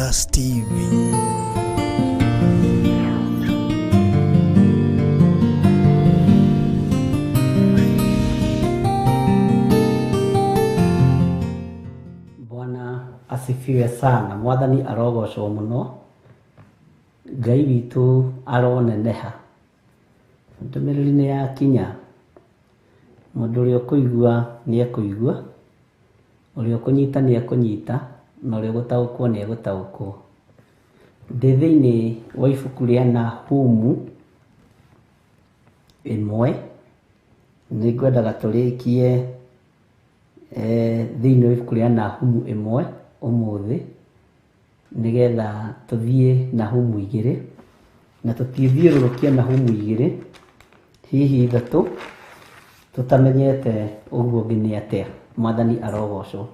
Speaker 1: Plus TV.
Speaker 6: Bwana asifiwe sana. Mwathani arogocwo mũno. Ngai witũ aroneneha. Ndũmĩrĩri nĩ yakinya. Mũndũ ũrĩa ũkũigua nĩ ekũigua, ũrĩa ũkũnyita nĩ ekũnyita, na ũrĩa ũgũtaũkwo nĩ egũtaũkwo. Ndĩ thĩinĩ wa ibuku rĩa Nahumu ĩmwe, nĩ ngwendaga tũrĩkie thĩinĩ wa ibuku rĩa Nahumu ĩmwe ũmũthĩ, nĩgetha tũthiĩ Nahumu igĩrĩ, na tũtithiũrũrũkie Nahumu igĩrĩ, hihi ithatũ, tũtamenyete ũguo ũngĩ nĩ atĩa. Mwathani arogocwo.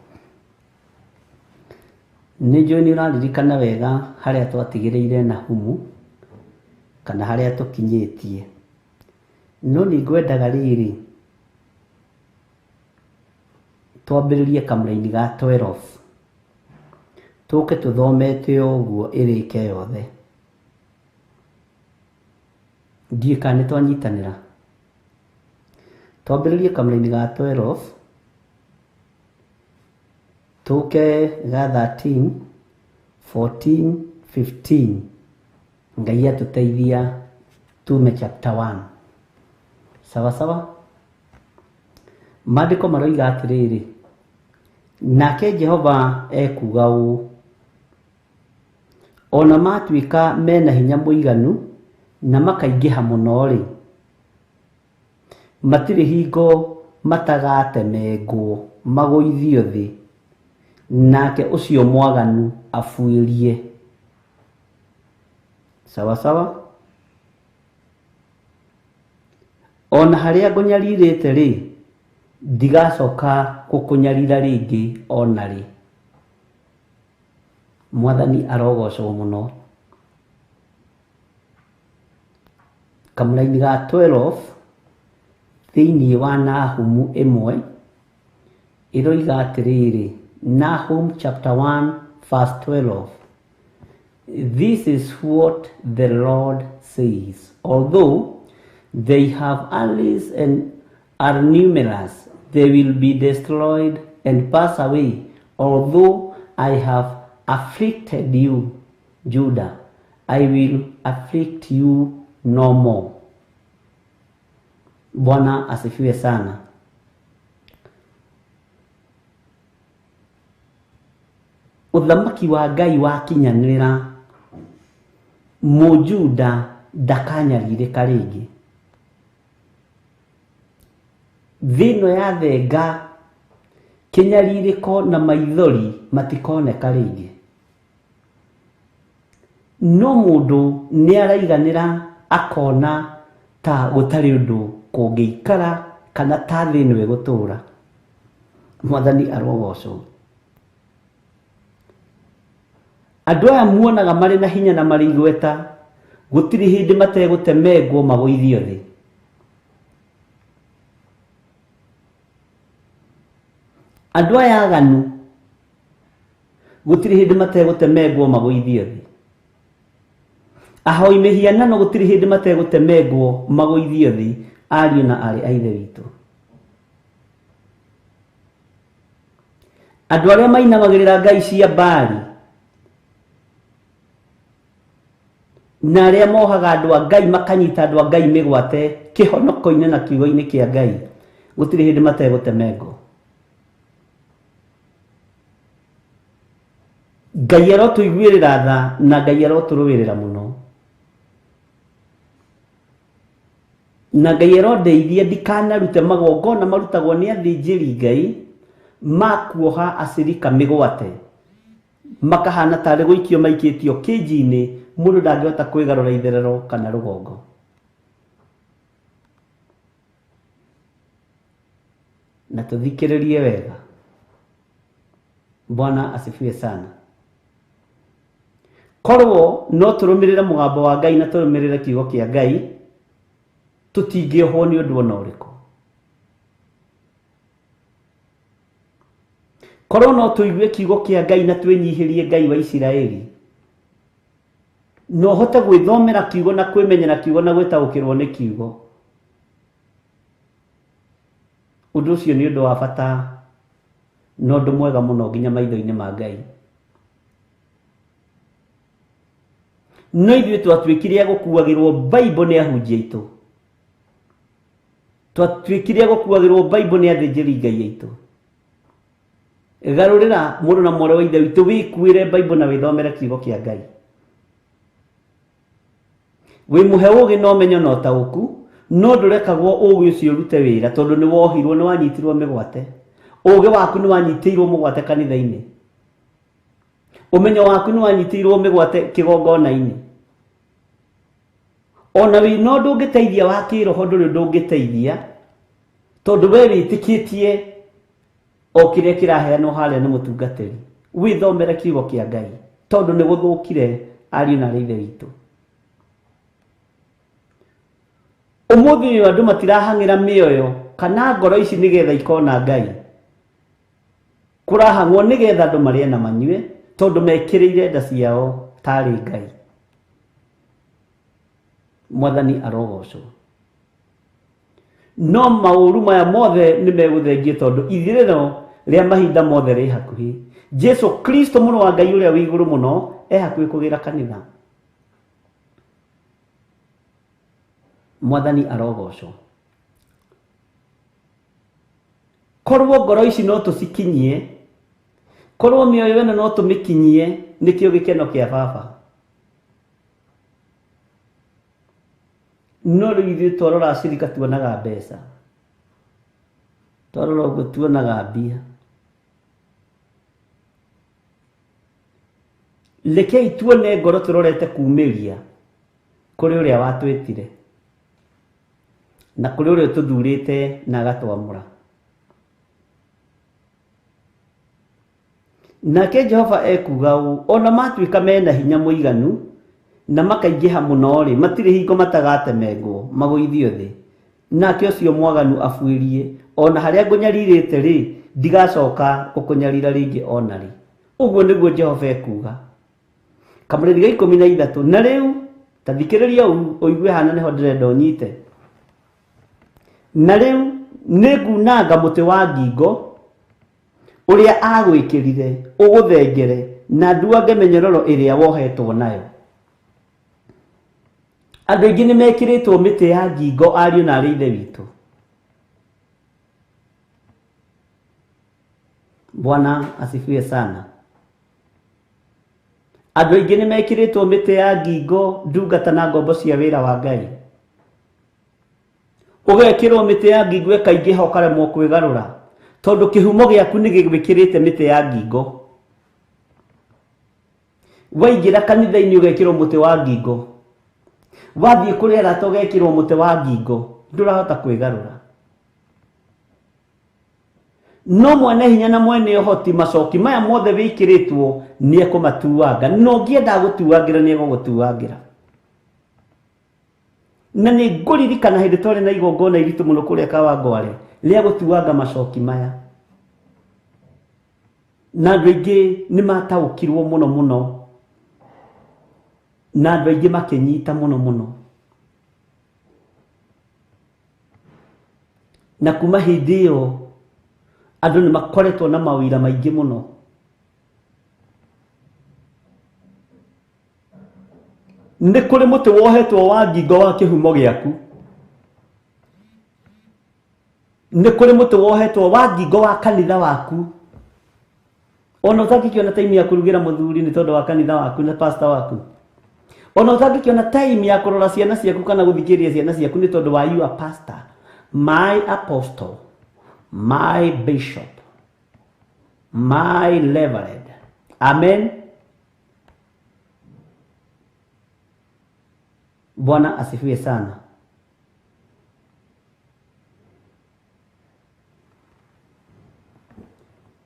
Speaker 6: Nĩ njũĩ nĩ ũraririkana wega harĩa twatigĩrĩire Nahumu, kana harĩa tũkinyĩtie. No nĩ ngwendaga rĩrĩ, twambĩrĩrie kamũraini ga 12, tũke tũthomete ũguo ĩrĩke yothe. Ndiũĩ kana nĩ twanyitanĩra. Twambĩrĩrie kamũraini ga 12, tũke ga 13, 14, 15. Ngai atũteithia tume chapter 1. Sawa sawa? Maandĩko maroiga atĩrĩrĩ, nake Jehova ekuuga ũũ, ona matuĩka mena hinya mũiganu na makaingĩha mũno-rĩ, matirĩ hingo matagatemengwo magũithio thĩ, nake ũcio mwaganu abuĩrie. Sawa sawa? Ona harĩa ngũnyarirĩte-rĩ, ndigacoka gũkũnyarira rĩngĩ ona rĩ. Mwathani arogocwo mũno. Kamũraini ga 12 thĩinĩ wa Nahumu ĩmwe ĩroiga atĩrĩrĩ, Nahum chapter 1 verse 12. This is what the Lord says. Although they have allies and are numerous, they will be destroyed and pass away. Although I have afflicted you, Judah, I will afflict you no more. Bwana asifiwe sana. Ũthamaki wa Ngai wakinyanĩra, Mũjuda ndakanyarirĩka rĩngĩ. Thĩ ĩno yathenga, kĩnyarirĩko na maithori matikoneka rĩngĩ. No mũndũ nĩ araiganĩra akona ta gũtarĩ ũndũ kũngĩikara kana ta thĩ ĩno ĩgũtũra. Mwathani arogocwo. Andũ aya muonaga marĩ na hinya na marĩ igweta, gũtirĩ hĩndĩ mategũtemengwo magũithio thĩ. Andũ aya aganu gũtirĩ hĩndĩ mategũtemengwo magũithio thĩ. Ahoi mĩhianano gũtirĩ hĩndĩ mategũtemengwo magũithio thĩ, ariũ na aarĩ a Ithe witũ. Andũ arĩa mainamagĩrĩra ngai cia Baali na arĩa mohaga andũ a Ngai makanyita andũ a Ngai mĩgwate kĩhonoko-inĩ na kiugo-inĩ kĩa Ngai, gũtirĩ hĩndĩ mategũtemengwo. Ngai arotũiguĩrĩra tha na Ngai arotũrũĩrĩra mũno. Na Ngai arondeithia ndikanarute magongona marutagwo nĩ athĩnjĩri Ngai ma kuoha acirika mĩgwate, makahana tarĩ gũikio maikĩtio kĩnji-inĩ, mũndũ ndangĩhota kwĩgarũra itherero kana rũgongo. Na tũthikĩrĩrie wega. Bwana asifiwe sana. Korwo no tũrũmĩrĩre mũgambo wa Ngai na tũrũmĩrĩre kiugo kĩa Ngai, tũtingĩohwo nĩ ũndũ ona ũrĩkũ. Korwo no tũigue kiugo kĩa Ngai na twĩnyihĩrie Ngai wa Isiraeli, Na ũhote gwĩthomera kiugo na kwĩmenyera kiugo na gwĩtaũkĩrwo nĩ kiugo. Ũndũ ũcio nĩ ũndũ wa bata na ũndũ mwega mũno nginya maitho-inĩ ma Ngai. No ithuĩ twatuĩkire a gũkuagĩrwo Bible nĩ ahunjia aitũ. Twatuĩkire a gũkuagĩrwo Bible nĩ athĩnjĩri Ngai aitũ. Garũrĩra mũrũ na mwarĩ wa ithe witũ wĩkuĩre Bible na wĩthomere kiugo kĩa Ngai. Wĩmũhe ũũgĩ na ũmenyo na ũtaũku, no ndũrekagwo ũũgĩ ũcio ũrute wĩra tondũ nĩ wohirwo, nĩ wanyitirwo mĩgwate. Ũũgĩ waku nĩ wanyitĩirwo mũgwate kanitha-inĩ. Ũmenyo waku nĩ wanyitĩirwo mĩgwate kĩgongona-inĩ. Ona wĩna ũndũ ũngĩteithia wa kĩroho ndũrĩ ũndũ ũngĩteithia tondũ we wĩtĩkĩtie o kĩrĩa kĩraheanwo harĩa nĩ mũtungatĩri. Wĩthomere kiugo kĩa Ngai tondũ nĩ gũthũkire ariũ na arĩ ithe witũ. Ũmũthĩ ũyũ andũ matirahang'ĩra mĩoyo kana ngoro ici nĩgetha ikona Ngai. Kũrahang'wo nĩgetha andũ marĩe na manyue tondũ mekĩrĩire nda ciao tarĩ Ngai. Mwathani arogocwo. No maũru maya mothe nĩ megũthengio tondũ ithirĩro rĩa mahinda mothe rĩ hakuhĩ. Jesu Kristo mũrũ wa Ngai ũrĩa wĩ igũrũ mũno e hakuhĩ kũgĩra kanitha. Mwathani arogocwo. Korwo ngoro ici no tũcikinyie, korwo mĩoyo ĩno no tũmĩkinyie, nĩkĩo gĩkeno kĩa baba. No rĩu ithuĩ twarora acirika tuonaga mbeca, twarora ũguo tuonaga mbia. Rekei tuone ngoro tũrorete kumĩria kũrĩ ũrĩa watwĩtire na kũrĩ ũrĩa ũtũthurĩte na agatwamũra. Nake Jehova ekuuga ũũ, o na maatuĩka me na hinya mũiganu na makaingĩha mũno-rĩ, matirĩ hingo matagatemengwo magũithio thĩ, nake ũcio mwaganu abuĩrie, o na harĩa ngũnyarirĩte-rĩ, ndigacoka gũkũnyarira rĩngĩ o na rĩ. Ũguo nĩguo Jehova ekuuga. Kamũrĩthi ga 13. Na rĩu, ta thikĩrĩria ũigue hana nĩho ndĩrenda ũnyite. Na rĩu nĩngunanga mũtĩ wa ngingo ũrĩa agwĩkĩrire ũgũthengere na nduange mĩnyororo ĩrĩa wohetwo nayo. Andũ aingĩ nĩ mekĩrĩtwo mĩtĩ ya ngingo ariũ na arĩ ithe witũ. Bwana asifiwe sana. Andũ aingĩ nĩ mekĩrĩtwo mĩtĩ ya ngingo ndungata na ngombo cia wĩra wa Ngai. Ũgekĩrwo mĩtĩ ya ngingo ĩkaingĩha ũkaremwo kwĩgarũra tondũ kĩhumo gĩaku nĩ gĩgwĩkĩrĩte mĩtĩ ya ngingo. Waingĩra kanitha-inĩ ũgekĩrwo mũtĩ wa ngingo, wathiĩ kũrĩ arata ũgekĩrwo mũtĩ wa ngingo, ndũrahota kwĩgarũra. No mwene hinya na mwene ũhoti macoki maya mothe wĩkĩrĩtwo nĩ ekũmatuanga, na ũngĩenda gũtuangĩra nĩ egũgũtuangĩra. Na nĩ ngũririkana hĩndĩ twarĩ na igongona iritũ mũno kũrĩa Kawangware rĩa gũtuanga macoki maya, na andũ aingĩ nĩ mataũkirwo mũno mũno, na andũ aingĩ makĩnyita mũno mũno. Na kuma hĩndĩ ĩyo andũ nĩ makoretwo na mawĩra maingĩ mũno. Nĩ kũrĩ mũtĩ wohetwo wa ngingo wa kĩhumo gĩaku. Nĩ kũrĩ mũtĩ wohetwo wa ngingo wa kanitha waku. Ona ũtangĩkĩona time ya kũrugĩra mũthuri nĩ tondũ wa kanitha waku na pastor waku. Ona ũtangĩkĩona time ya kũrora ciana ciaku kana gũthikĩrĩria ciana ciaku nĩ tondũ wa your pastor, my apostle, my bishop, my reverend. Amen. Bwana asifiwe sana.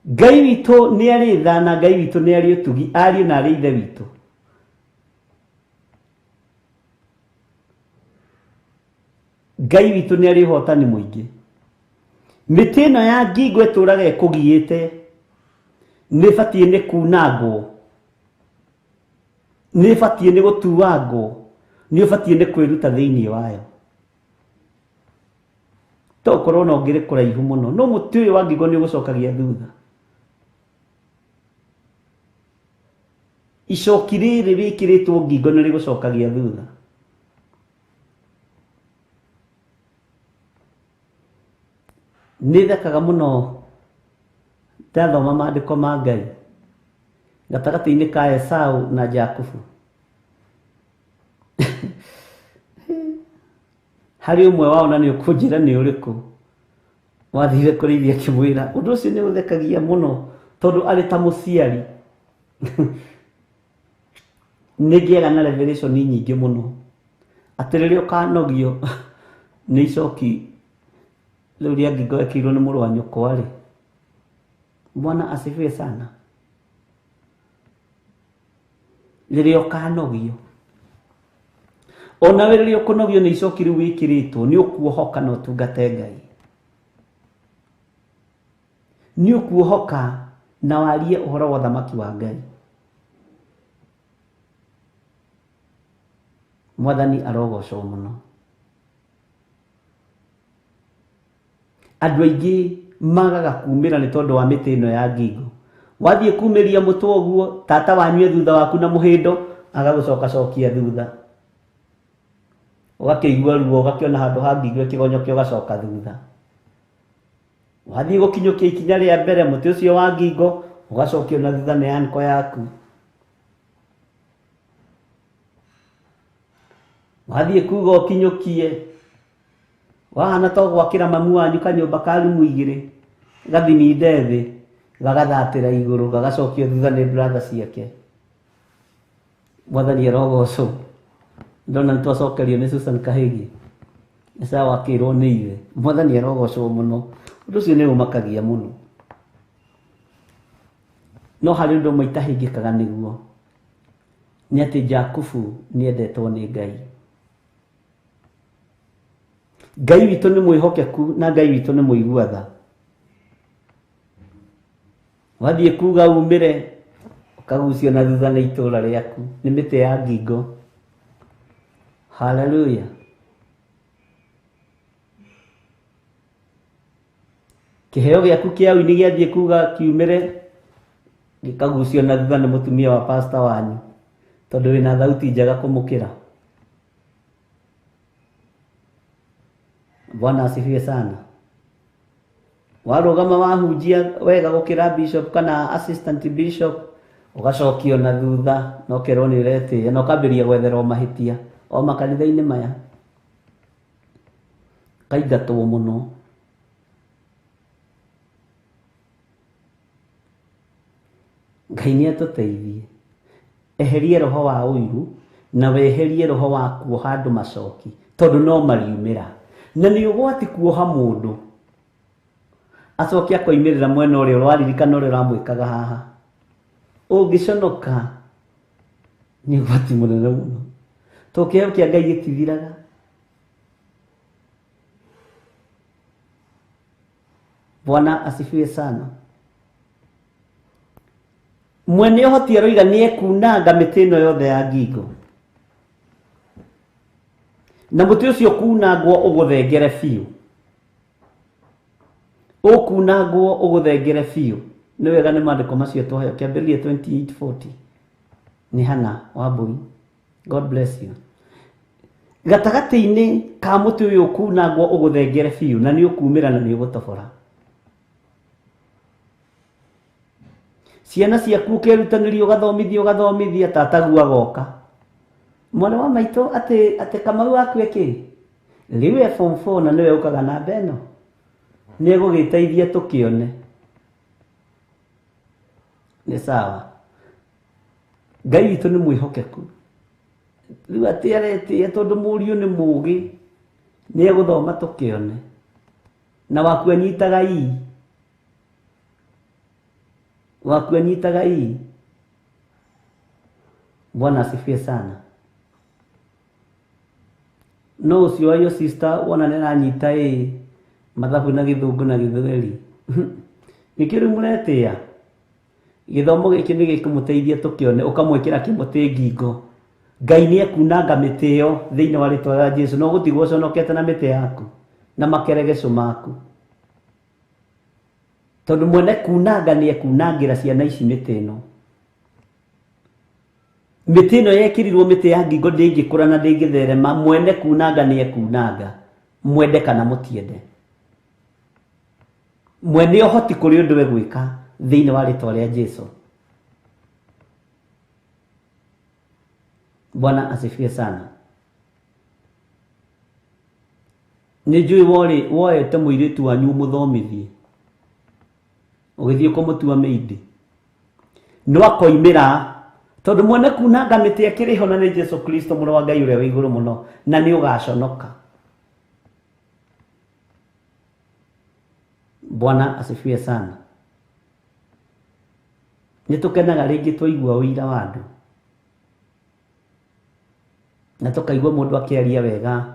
Speaker 6: Ngai witũ nĩ arĩ tha na Ngai witũ nĩ arĩ ũtugi, ariũ na arĩ ithe witũ. Ngai witũ nĩ arĩ ũhotani mũingĩ. Mĩtĩ ĩno ya ngingo ĩtũraga ĩkũgiĩte nĩ ĩbatiĩ nĩ kunangwo. Nĩ ĩbatiĩ nĩ gũtuangwo, nĩ ũbatiĩ nĩ kwĩruta thĩinĩ wayo. To ũkorwo na ũngĩrĩ kũraihu mũno, no mũtĩ ũyũ wa ngingo nĩ ũgũcokagia thutha. Icoki rĩrĩ wĩkĩrĩtwo ngingo nĩ rĩgũcokagia thutha. Nĩ thekaga mũno ndathoma maandĩko ma Ngai gatagatĩ-inĩ ka Esau na Jakubu. Harĩ ũmwe wao na nĩ ũkũnjĩra nĩ ũrĩkũ wathire kũrĩ ithe akĩmwĩra ũndũ ũcio nĩ ũthekagia mũno tondũ arĩ ta mũciari nĩ ngĩaga na revelation nyingĩ mũno atĩ rĩrĩa ũkanogio nĩ icoki rĩu rĩa ngingo ekĩirwo nĩ mũrũ wa nyũkwa rĩ, Bwana asifiwe sana. Rĩrĩa ũkanogio onawe rĩrĩa ũkũnogio nĩ icoki rĩu wĩkĩrĩtwo nĩ ũkuohoka na ũtungate Ngai, nĩ ũkuohoka na warie ũhoro wa ũthamaki wa Ngai. Mwathani arogocwo mũno. Andũ aingĩ magaga kumĩra nĩ tondũ wa mĩtĩ ĩno ya ngingo. Wathiĩ kumĩria mũtwe ũguo, tata wanyu e thutha waku na mũhĩndo agagũcokacokia thutha. Ũgakĩigua ruo, ũgakĩona handũ ha ngingo ĩkĩgonyoke ũgacoka thutha. Wathiĩ gũkinyũkia ikinya rĩa mbere mũtĩ ũcio wa ngingo ũgacokio na thutha nĩ anko yaku. Wathiĩ kuga ũkinyũkie wahana ta ũgwakĩra mamu wanyu kanyũmba ka rumu igĩrĩ gathiminde thĩ gagathatĩra igũrũ gagacokio thutha nĩ brother ciake. Mwathani arogocwo. Ndona nĩ twacokerio nĩ Susan Kahĩgi. Nĩ sawa akĩrwo nĩ ithe. Mwathani arogocwo mũno. Ũndũ ũcio nĩ ũmakagia mũno. No harĩ ũndũ ũmwe itahĩngĩkaga nĩguo, nĩ atĩ Jakubu nĩ endetwo nĩ Ngai. Ngai witũ nĩ mwĩhokeku na Ngai witũ nĩ mũigua tha. Wathiĩ kuga umĩre ũkagucio na thutha nĩ itũra rĩaku nĩ mĩtĩ ya ngingo. Haleluya. Kĩheo gĩaku kĩa ũini gĩathiĩ kuga kiumĩre gĩkagucio na thutha nĩ mũtumia wa pastor wanyu tondũ wĩna thauti njega kũmũkĩra. Bwana asifiwe sana. Warũgama wahunjia wega gũkĩra bishop kana assistant bishop ũgacokio na thutha na ũkerwo nĩ ũretĩĩa na ũkambĩrĩria gwetherwo mahĩtia o makanitha-inĩ maya. Kaingatwo mũno. Ngai nĩ atũteithie. Eherie roho wa ũiru na weherie roho wa kuoha andũ macoki tondũ no mariumĩra. Na nĩ ũgwati kuoha mũndũ acoke akoimĩrĩra mwena ũrĩa ũraririkana ũrĩa ũramwĩkaga haha. Ũngĩconoka nĩ ũgwati mũnene mũno. Tondũ kĩheo kĩa Ngai gĩtithiraga. Bwana asifiwe sana. Mwene ũhoti aroiga nĩ ekunanga mĩtĩ ĩno yothe ya ngingo. Na mũtĩ ũcio kunangwo ũgũthengere biũ. Ũkunangwo ũgũthengere biũ. Nĩ wega nĩ maandĩko macio twaheo kĩambĩrĩria 28:40. Nĩ Hana Wambui. God bless you. Gatagatĩ-inĩ ka mũtĩ ũyũ ũkunangwo ũgũthengere biũ na nĩ ũkumĩra na nĩ ũgũtobora. Ciana ciaku ũkerutanĩria ũgathomithia ũgathomithia tataguo agoka. Mwana wa maitũ atĩ Kamau waku ĩkĩ? Rĩu e form 4 na nĩwe ũkaga namba ĩno. Nĩ egũgĩteithia tũkĩone. Nĩ sawa. Ngai witũ nĩ mwĩhokeku. Rĩu atĩ aretĩĩa tondũ mũriũ nĩ mũũgĩ nĩ egũthoma tũkĩone. Na waku anyitaga ii. Waku anyitaga ii. Bwana asifiwe sana. No ũcio wa your sister wona nĩ aranyita ĩ mathabu na gĩthũngũ na gĩthweri. Nĩkĩo rĩu mũretĩĩa. Gĩthomo gĩkĩ nĩ gĩkũmũteithia tũkĩone ũkamwĩkĩra kĩmũtĩ ngingo. Ngai nĩ ekunanga mĩtĩ ĩyo thĩinĩ wa rĩtwa rĩa Jesu, no gũtigwo ũconokete na mĩtĩ yaku na makeregeco maku, tondũ mwene kunanga nĩ ekunangĩra ciana ici mĩtĩ ĩno. Mĩtĩ ĩno yekĩrirwo mĩtĩ ya ngingo ndĩngĩkũra na ndĩngĩtherema. Mwene kunanga nĩ ekunanga, mwende kana mũtiende. Mwene ũhoti kũrĩ ũndũ egwĩka thĩinĩ wa rĩtwa rĩa Jesu. Bwana asifiwe sana. Nĩ njũĩ worĩ woete mũirĩtu wanyu ũmũthomithie, ũgĩthiĩ kũmũtua mĩindĩ, no akoimĩra, tondũ mwene kunanga mĩtĩ akĩrĩ ho na nĩ Jesu Kristo mũrũ wa Ngai ũrĩa wĩ igũrũ mũno, na nĩ ũgaconoka. Bwana asifiwe sana. Nĩ tũkenaga rĩngĩ twaigua ũira wa andũ, na tũkaigua mũndũ akĩaria wega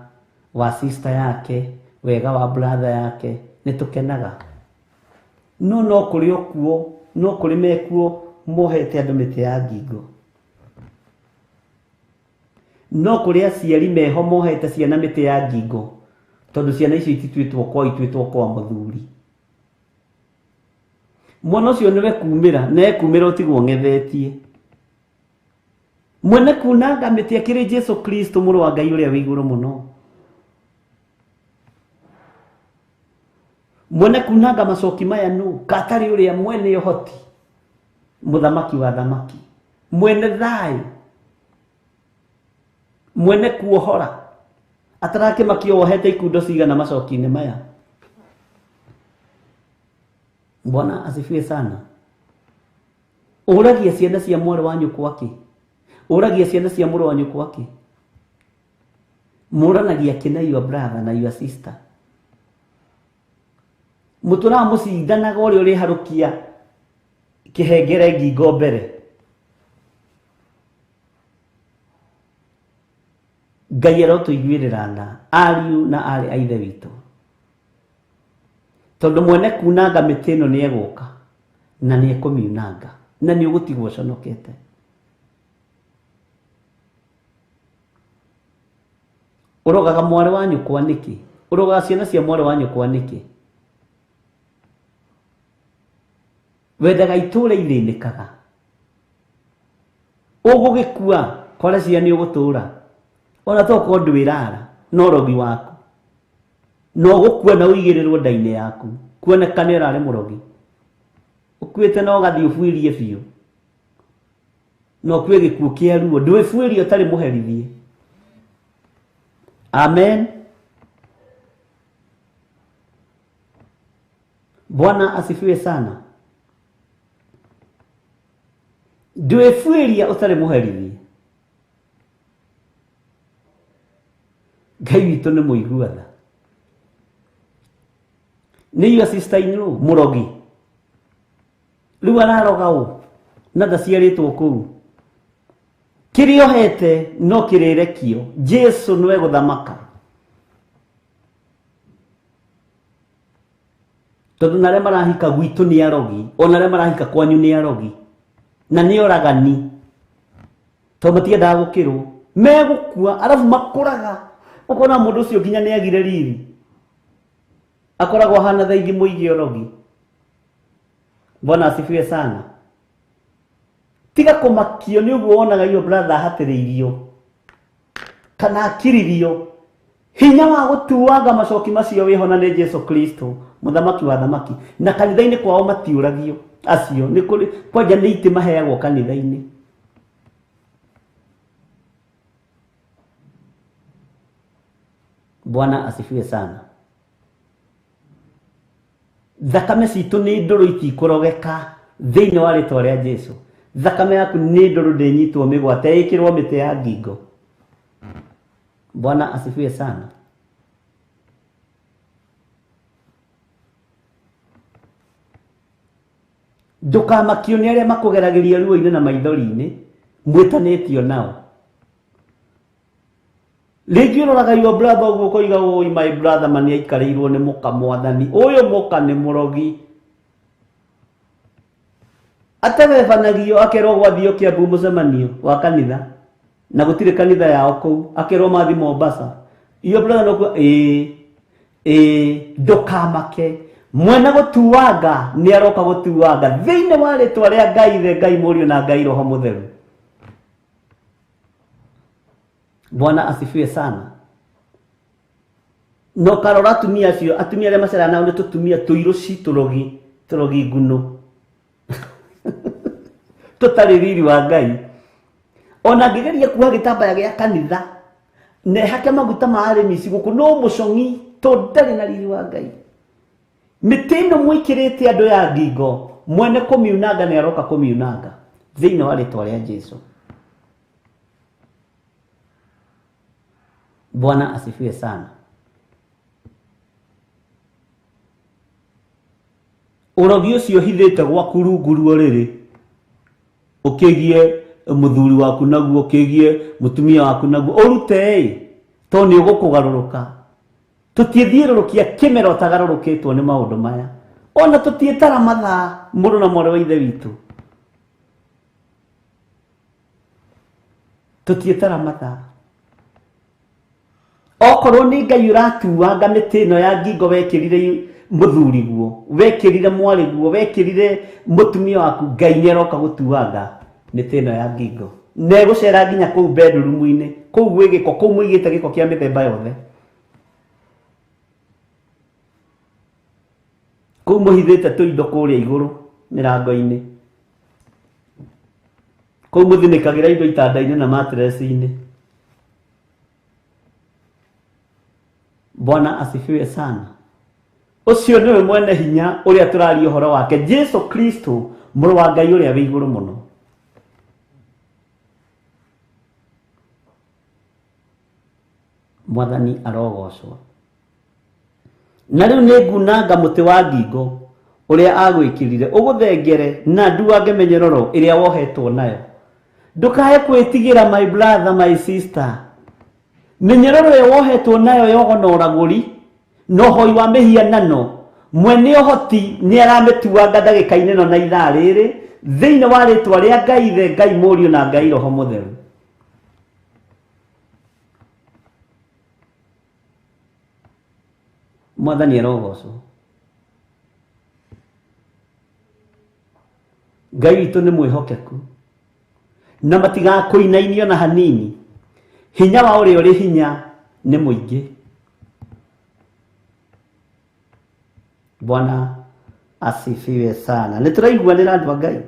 Speaker 6: wa sister yake, wega wa brother yake, nĩ tũkenaga. No no kũrĩ okuo, no kũrĩ mekuo mohete andũ mĩtĩ ya ngingo. No kũrĩ aciari meho mohete ciana mĩtĩ ya ngingo, tondũ ciana icio itituĩtwo kwao, ituĩtwo kwa mũthuri. Mwana ũcio nĩwe kumĩra, na ekumĩra ũtigwo ng'ethetie. Mwene kunanga mĩtĩ akĩrĩ Jesu Kristo mũrũ wa Ngai ũrĩa wĩ igũrũ mũno. Mwene kunanga macoki maya nũ katarĩ ũrĩa mwene ũhoti, mũthamaki wa thamaki, mwene thayũ, mwene kuohora, atarakĩmakio wohete ikundo cigana macoki-inĩ maya. Bwana asifiwe sana. Ũragia ciana cia mwarĩ wa nyũkwa kĩ? Ũragia ciana cia mũrũ wa nyũkwa kĩ? Mũranagia kĩ na your brother na your sister? Mũtũraga mũcindanaga ũrĩa ũrĩharũkia kĩhengere ngingo mbere. Ngai arotũiguĩrĩra tha, ariũ na aarĩ a Ithe witũ, tondũ mwene kunanga mĩtĩ ĩno nĩ egũka na nĩ ekũmiunanga, na nĩ ũgũtigwo ũconokete. Ũrogaga mwarĩ wa nyũkwa nĩkĩ? Ũrogaga ciana cia mwarĩ wa nyũkwa nĩkĩ? Wendaga itũũra ithĩnĩkaga. Ũgũgĩkua kwara ciana nĩ ũgũtũũra, ona tokorwo ndwĩrara no ũrogi waku, no ũgũkua na ũigĩrĩrwo nda-inĩ yaku, kuonekane ũrarĩ mũrogi. Ũkuĩte na ũgathiĩ ũbuĩrie biũ, na ũkue gĩkuũ kĩa ruo, ndwĩbuĩrie ũtarĩ mũherithie. Amen. Bwana asifiwe sana. Ndwĩbuĩria ũtarĩ mũherithie. Ngai witũ nĩ mũigua tha. Nĩ your sister in law mũrogi, rĩu araroga ũ na ndaciarĩtwo kũu? Kĩrĩa ũhete no kĩrĩrekio. Jesu nĩwe gũthamaka, tondũ na arĩa marahika gwitũ nĩ arogi, ona arĩa marahika kwanyu nĩ arogi na nĩ oragani, tondũ matiendaga gũkĩrwo megũkua, arabu makũraga ũkona mũndũ ũcio nginya nĩ agire riri, akoragwo ahana thaigi mũingĩ ũrogi. Bwana asifiwe sana. Tiga kũmakio nĩ ũguo wonaga your brother ahatĩrĩirio kana akiririo. Hinya wa gũtuanga macoki macio wĩho na nĩ Jesu Kristo mũthamaki wa thamaki. Na kanitha-inĩ kwao matiũragio acio, nĩ kũrĩ kwanja nĩ itĩ maheagwo kanitha-inĩ. Bwana asifiwe sana. Thakame citũ nĩ ndũrũ, itikũrogeka thĩinĩ wa rĩtwa rĩa Jesu. Thakame yaku nĩ ndũrũ, ndĩnyitwo mĩgwate ĩkĩrwo mĩtĩ ya ngingo. Bwana asifiwe sana. Ndũkamakio nĩ arĩa makũgeragĩria ruo-inĩ na maithori-inĩ mwĩtanĩtio nao. Rĩngĩ ũroraga your brother ũguo ũkoiga, oi my brother, ma nĩ aikarĩirwo nĩ mũka mwathani ũyũ, mũka nĩ mũrogi, atebebanagio akerwo gwathio Kĩambu mũcemanio wa kanitha. Na gũtirĩ kanitha yao kũu, akerwo mathi Mombasa. Iyo brother no kuo ĩĩ ĩĩ, ndũkamake, mwene gũtuanga nĩ aroka gũtuanga thĩinĩ wa rĩtwa rĩa Ngai Ithe, Ngai Mũriũ na Ngai Roho Mũtheru. Bwana asifiwe sana. No karora atumia acio, atumia arĩa maceraga nao nĩ tũtumia tũirũ ci tũrogi, tũrogi nguno tũtarĩ riri wa Ngai. Ona ngĩgeria kuoha gĩtambaya gĩa kanitha na hake maguta ma arĩmi gũkũ, no mũcong'i tondũ ndarĩ na riri wa Ngai. Mĩtĩ ĩno mwĩkĩrĩte andũ ya ngingo, mwene kũmiunanga nĩ aroka kũmiunanga thĩinĩ wa rĩtwa rĩa Jesu. Bwana asifiwe sana. Ũrogi ũcio hithĩte gwaku rungu ruo rĩrĩ, ũkĩgie mũthuri waku naguo, ũkĩgie mũtumia waku naguo, ũrute ĩ, tondũ nĩ ũgũkũgarũrũka. Tũtiĩthiũrũrũkia kĩmera ũtagarũrũkĩtwo nĩ maũndũ maya, ona tũtiĩtara mathaa mũrũ na mwarĩ wa ithe witũ, tũtiĩtara mathaa. Okorwo nĩ Ngai ũratuanga mĩtĩ ĩno ya ngingo wekĩrire mũthuri guo, wekĩrire mwarĩ guo, wekĩrire mũtumia waku, Ngai nĩ aroka gũtuanga mĩtĩ ĩno ya ngingo. Na ĩgũcera nginya kũu bedroom-inĩ, kũu gwĩ gĩko, kũu mũigĩte gĩko kĩa mĩthemba yothe, kũu mũhithĩte tũindo kũrĩa igũrũ mĩrango-inĩ, kũu mũthinĩkagĩra indo itanda-inĩ na mattress-inĩ. Bwana asifiwe sana. Ũcio nĩwe mwene hinya ũrĩa tũraria ũhoro wake, Jesu Kristo, mũrũ wa Ngai ũrĩa wĩ igũrũ mũno. Mwathani arogocwo. Na rĩu nĩ ngunanga mũtĩ wa ngingo ũrĩa agwĩkĩrire, ũgũthengere na nduange mĩnyororo ĩrĩa wohetwo nayo. Ndũkae kwĩtigĩra, my brother, my sister. Mĩnyororo ĩyo wohetwo nayo yogo na ũragũri na ũhoi wa mĩhianano, mwene ũhoti nĩ aramĩtuanga ndagĩka-inĩ ĩno na ithaa rĩrĩ thĩinĩ wa rĩtwa rĩa Ngai Ithe, Ngai Mũriũ na Ngai Roho Mũtheru. Mwathani arogocwo. Ngai witũ nĩ mwĩhokeku na matigakũinainio na hanini. Hinya wa ũrĩa ũrĩ hinya nĩ mũingĩ. Bwana asifiwe sana. Nĩ tũraiguanĩra andũ a Ngai.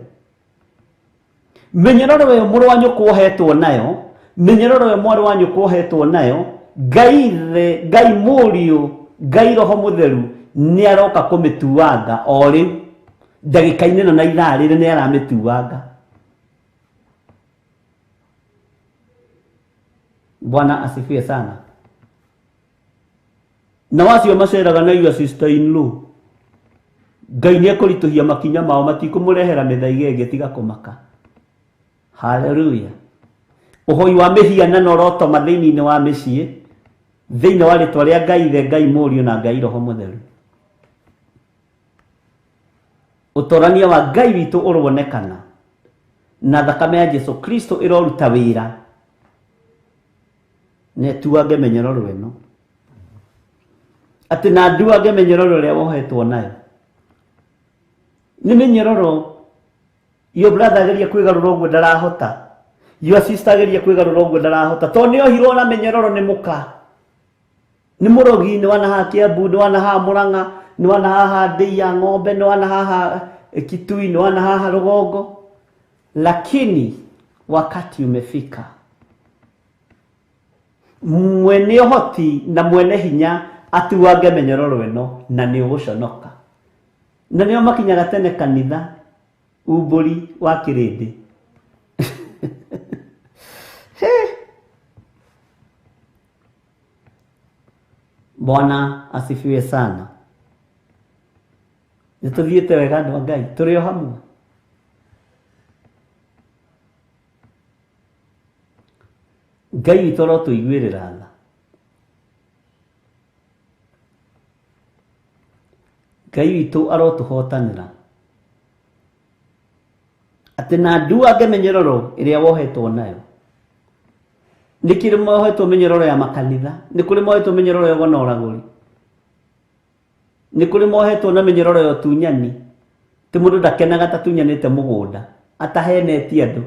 Speaker 6: Mĩnyororo ĩyo mũrũ wa nyũkwa ohetwo nayo, mĩnyororo ĩyo mwarĩ wa nyũkwa ohetwo nayo, Ngai Ithe, Ngai Mũriũ, Ngai Roho Mũtheru nĩ aroka kũmĩtuanga o rĩu ndagĩka-inĩ ĩno na ithaa rĩrĩ nĩ aramĩtuanga. Bwana asifiwe sana. Na wacio maceraga na your sister in law, Ngai nĩ ekũritũhia makinya mao, matikũmũrehera mĩthaiga ĩngĩ tiga kũmaka. Haleluya. Ũhoi wa mĩhianano ũrotoma thĩinĩ wa mĩciĩ thĩinĩ wa rĩtwa rĩa Ngai Ithe, Ngai Mũriũ na Ngai Roho Mũtheru. Ũtorania wa Ngai witũ ũronekana na thakame ya Jesu Kristo ĩroruta wĩra na ĩtuange mĩnyororo ĩno, atĩ na nduange mĩnyororo ĩrĩa wohetwo nayo. Nĩ mĩnyororo. Your brother ageria kwĩgarũra ũguo ndarahota, your sister ageria kwĩgarũra ũguo ndarahota, tondũ nĩ ohirwo na mĩnyororo nĩ mũka, nĩ mũrogi, nĩ wana haha Kiambu, nĩ wana haha Murang'a, nĩ wana haha Ndĩi ya ng'ombe, nĩ wana haha Kitui, nĩ wana haha Rũgongo. Lakini wakati umefika, mwene ũhoti na mwene hinya atuange mĩnyororo ĩno, na nĩ ũgũconoka. Na nĩo makinyaga tene kanitha, umbũri wa kĩrĩndĩ. Bwana asifiwe sana. Nĩ tũthiĩte wega andũ a Ngai, tũrĩ o hamwe. Ngai witũ arotũiguĩrĩra tha. Ngai witũ arotũhotanĩra atĩ na nduange mĩnyororo ĩrĩa wohetwo nayo. Nĩ kĩrĩ mohetwo mĩnyororo ya makanitha, nĩ kũrĩ mohetwo mĩnyororo ya ũgo na ũragũri, nĩ kũrĩ mohetwo na mĩnyororo ya ũtunyani. Ti mũndũ ndakenaga atatunyanĩte mũgũnda, atahenetie andũ.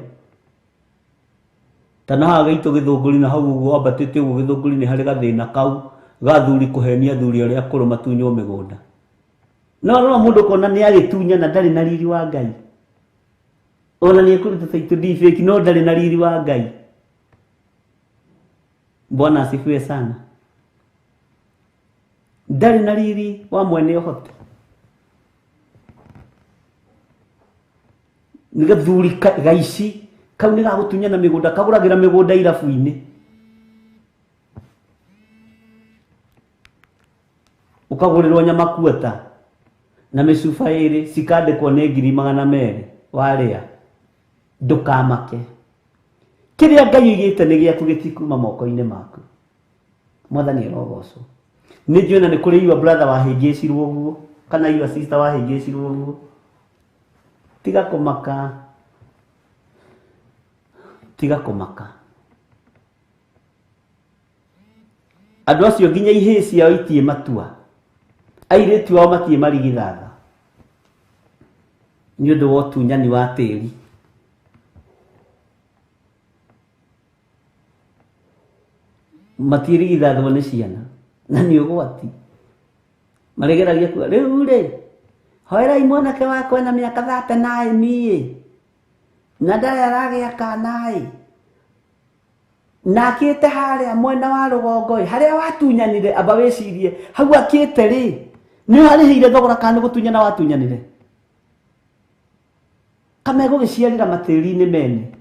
Speaker 6: Ta na haha gaitũ Gĩthũngũri na hau ũguo wambatĩte ũguo Gĩthũngũri nĩ harĩ gathĩna kau ga athuri kũhenia athuri arĩa akũrũ matunywo mĩgũnda. No rora mũndũ ũkona nĩ agĩtunyana ndarĩ na riri wa Ngai. Ona nĩ ekũruta title deed fake no ndarĩ na riri wa Ngai. Bwana asifiwe sana. Ndarĩ na riri wa mwene ũhoti. Nĩ gathuri gaici kau nĩ gagũtunyana mĩgũnda, kagũragĩra mĩgũnda irabu-inĩ. Ũkagũrĩrwo nyama kuota na mĩcuba ĩrĩ cikandĩkwo nĩ 200,000 warĩa. Ndũkamake. Kĩrĩa Ngai oigĩte nĩ gĩaku, gĩtikuma moko-inĩ maku. Mwathani arogocwo. Nĩ njũĩ na nĩ kũrĩ your brother wahĩngĩcirwo ũguo kana your sister wahĩngĩcirwo ũguo. Tiga kũmaka. Tiga kũmaka. Andũ acio nginya ihĩĩ ciao itiĩ matua, airĩtu ao matiĩ marigithatha nĩ ũndũ wa ũtunyani wa tĩri. Matiĩrigithathwo nĩ ciana na nĩ ũgwati. Marĩgeragia kuga rĩu rĩ, hoerai mwanake wakwa ena mĩaka 39 ĩ, na ndarĩ aragĩa kana ĩ, na akĩte harĩa mwena wa rũgongo ĩ, harĩa watunyanire, amba wĩcirie hau akĩte rĩ, nĩ ũharĩhĩire thogora kana nĩ gũtunyana watunyanire? Kamegũgĩciarĩra matĩri-inĩ mene.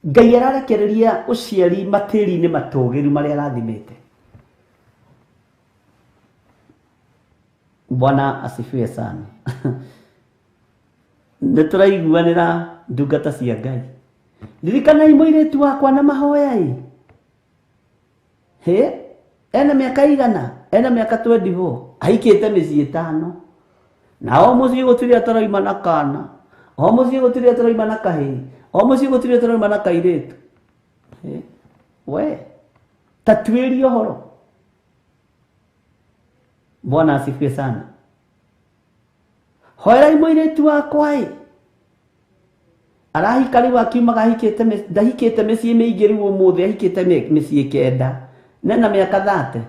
Speaker 6: Ngai ararekereria ũciari matĩri-inĩ matũgĩru marĩa arathimĩte. Bwana asifiwe sana. Nĩ tũraiguanĩra ndungata cia Ngai. Ririkanai mũirĩtu wakwa na mahoya ĩ. Hĩ, ena mĩaka igana, ena mĩaka 24, ahikĩte mĩciĩ 5. Na o mũciĩ gũtirĩ ataraima na kana, o mũciĩ gũtirĩ ataraima na kahĩĩ, o mũciĩ gũtirĩ ataraima na kairĩtu. Hĩ, we, ta tuĩrie ũhoro. Bwana asifiwe sana. Hoerai mũirĩtu wakwa ĩ. Arahika rĩu akiumaga ahikĩte ndahikĩte mĩciĩ mĩingĩ rĩu ũmũthĩ ahikĩte mĩciĩ 9. Nena mĩaka 30.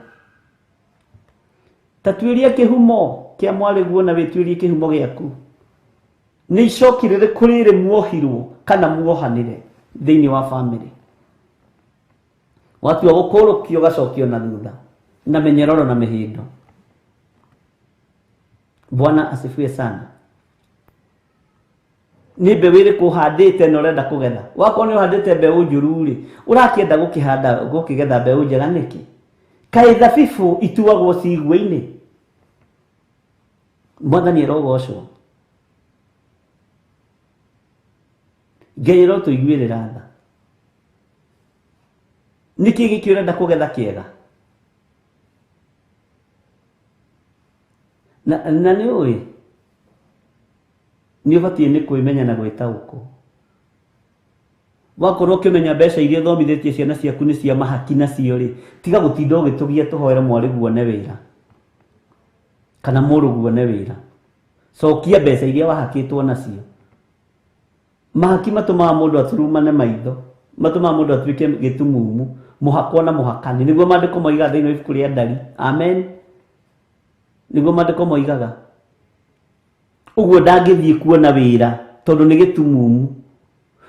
Speaker 6: Ta tuĩrie kĩhumo kĩa mwarĩguo na wĩtuĩrie kĩhumo gĩaku. Nĩ icoki rĩrĩkũ rĩrĩ muohirwo kana muohanire thĩinĩ wa family? Watua gũkũrũkio ũgacokio na thutha na mĩnyororo na mĩhĩndo. Bwana asifiwe sana. Nĩ mbeũ ĩrĩkũ ũhandĩte na ũrenda kũgetha? Wakorwo nĩ ũhandĩte mbeũ njũru rĩ, ũrakĩenda gũkĩgetha mbeũ njega nĩkĩ? Kaĩ thabibũ ituagwo cigua-inĩ? Mwathani arogocwo. Ngai arotũiguĩrĩra tha. Nĩkĩ gĩkĩ ũrenda kũgetha kĩega? Na nĩ ũĩ nĩ ũbatiĩ nĩ kwĩmenya na gwĩtaũkwo. Wakorwo ũkĩmenya mbeca iria ũthomithĩtie ciana ciaku nĩ cia mahaki nacio rĩ, tiga gũtinda ũgĩtũgia tũhoere mwarĩguo one wĩra kana mũrũguo one wĩra. Cokia mbeca iria wahakĩtwo nacio. Mahaki matũmaga mũndũ aturumane maitho, matũmaga mũndũ atuĩke gĩtumumu, mũhakwo na mũhakani. Nĩguo maandĩko moigaga thĩinĩ wa ibuku rĩa Ndari. Amen. Nĩguo maandĩko moigaga. Ũguo ndangĩthiĩ kuona wĩra tondũ nĩ gĩtumumu.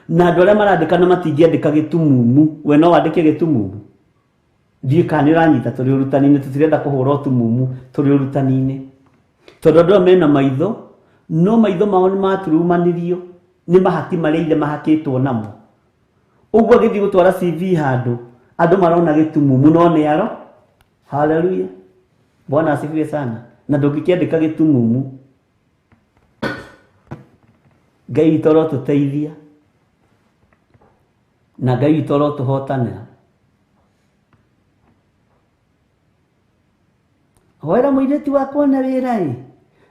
Speaker 6: Na andũ arĩa marandĩka na matingĩandĩka gĩtumumu, we no wandĩke gĩtumumu? Ndiũĩ kana nĩ ũranyita, tũrĩ ũrutani-inĩ, tũtirenda kũhũra ũtumumu, tũrĩ ũrutani-inĩ. Tondũ andũ aya mena maitho, no maitho mao nĩ maturumanirio nĩ mahaki marĩa ithe mahakĩtwo namo. Ũguo agĩthiĩ gũtwara CV handũ, andũ marona gĩtumumu no nĩ aro. Haleluya. Bwana asifiwe sana. Na ndũngĩkĩandĩka gĩtumumu. Ngai witũ arotũteithia na Ngai witũ arotũhotanĩra. Hoera mũirĩtu wakwa na wĩra ĩ,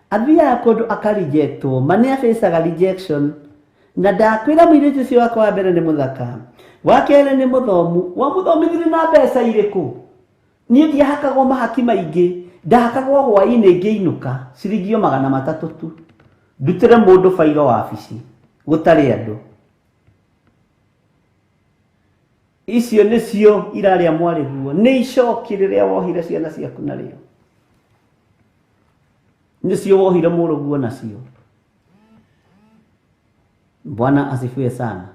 Speaker 6: athiaga kũndũ akarijetwo, ma nĩ abacaga rejection. Na ndakwĩra mũirĩtu ũcio wakwa wa mbere nĩ mũthaka, wa kerĩ nĩ mũthomu, wamũthomithirie na mbeca irĩkũ? Niĩ ndiahakagwo mahaki maingĩ, ndahakagwo hwaĩ-inĩ ngĩinũka ciringi o 300 tu, ndutĩre mũndũ bairo wabici gũtarĩ andũ. Icio nĩcio irarĩa mwarĩguo, nĩ icoki rĩrĩa wohire ciana ciaku narĩo, nĩcio wohire mũrũguo nacio. Bwana asifiwe sana.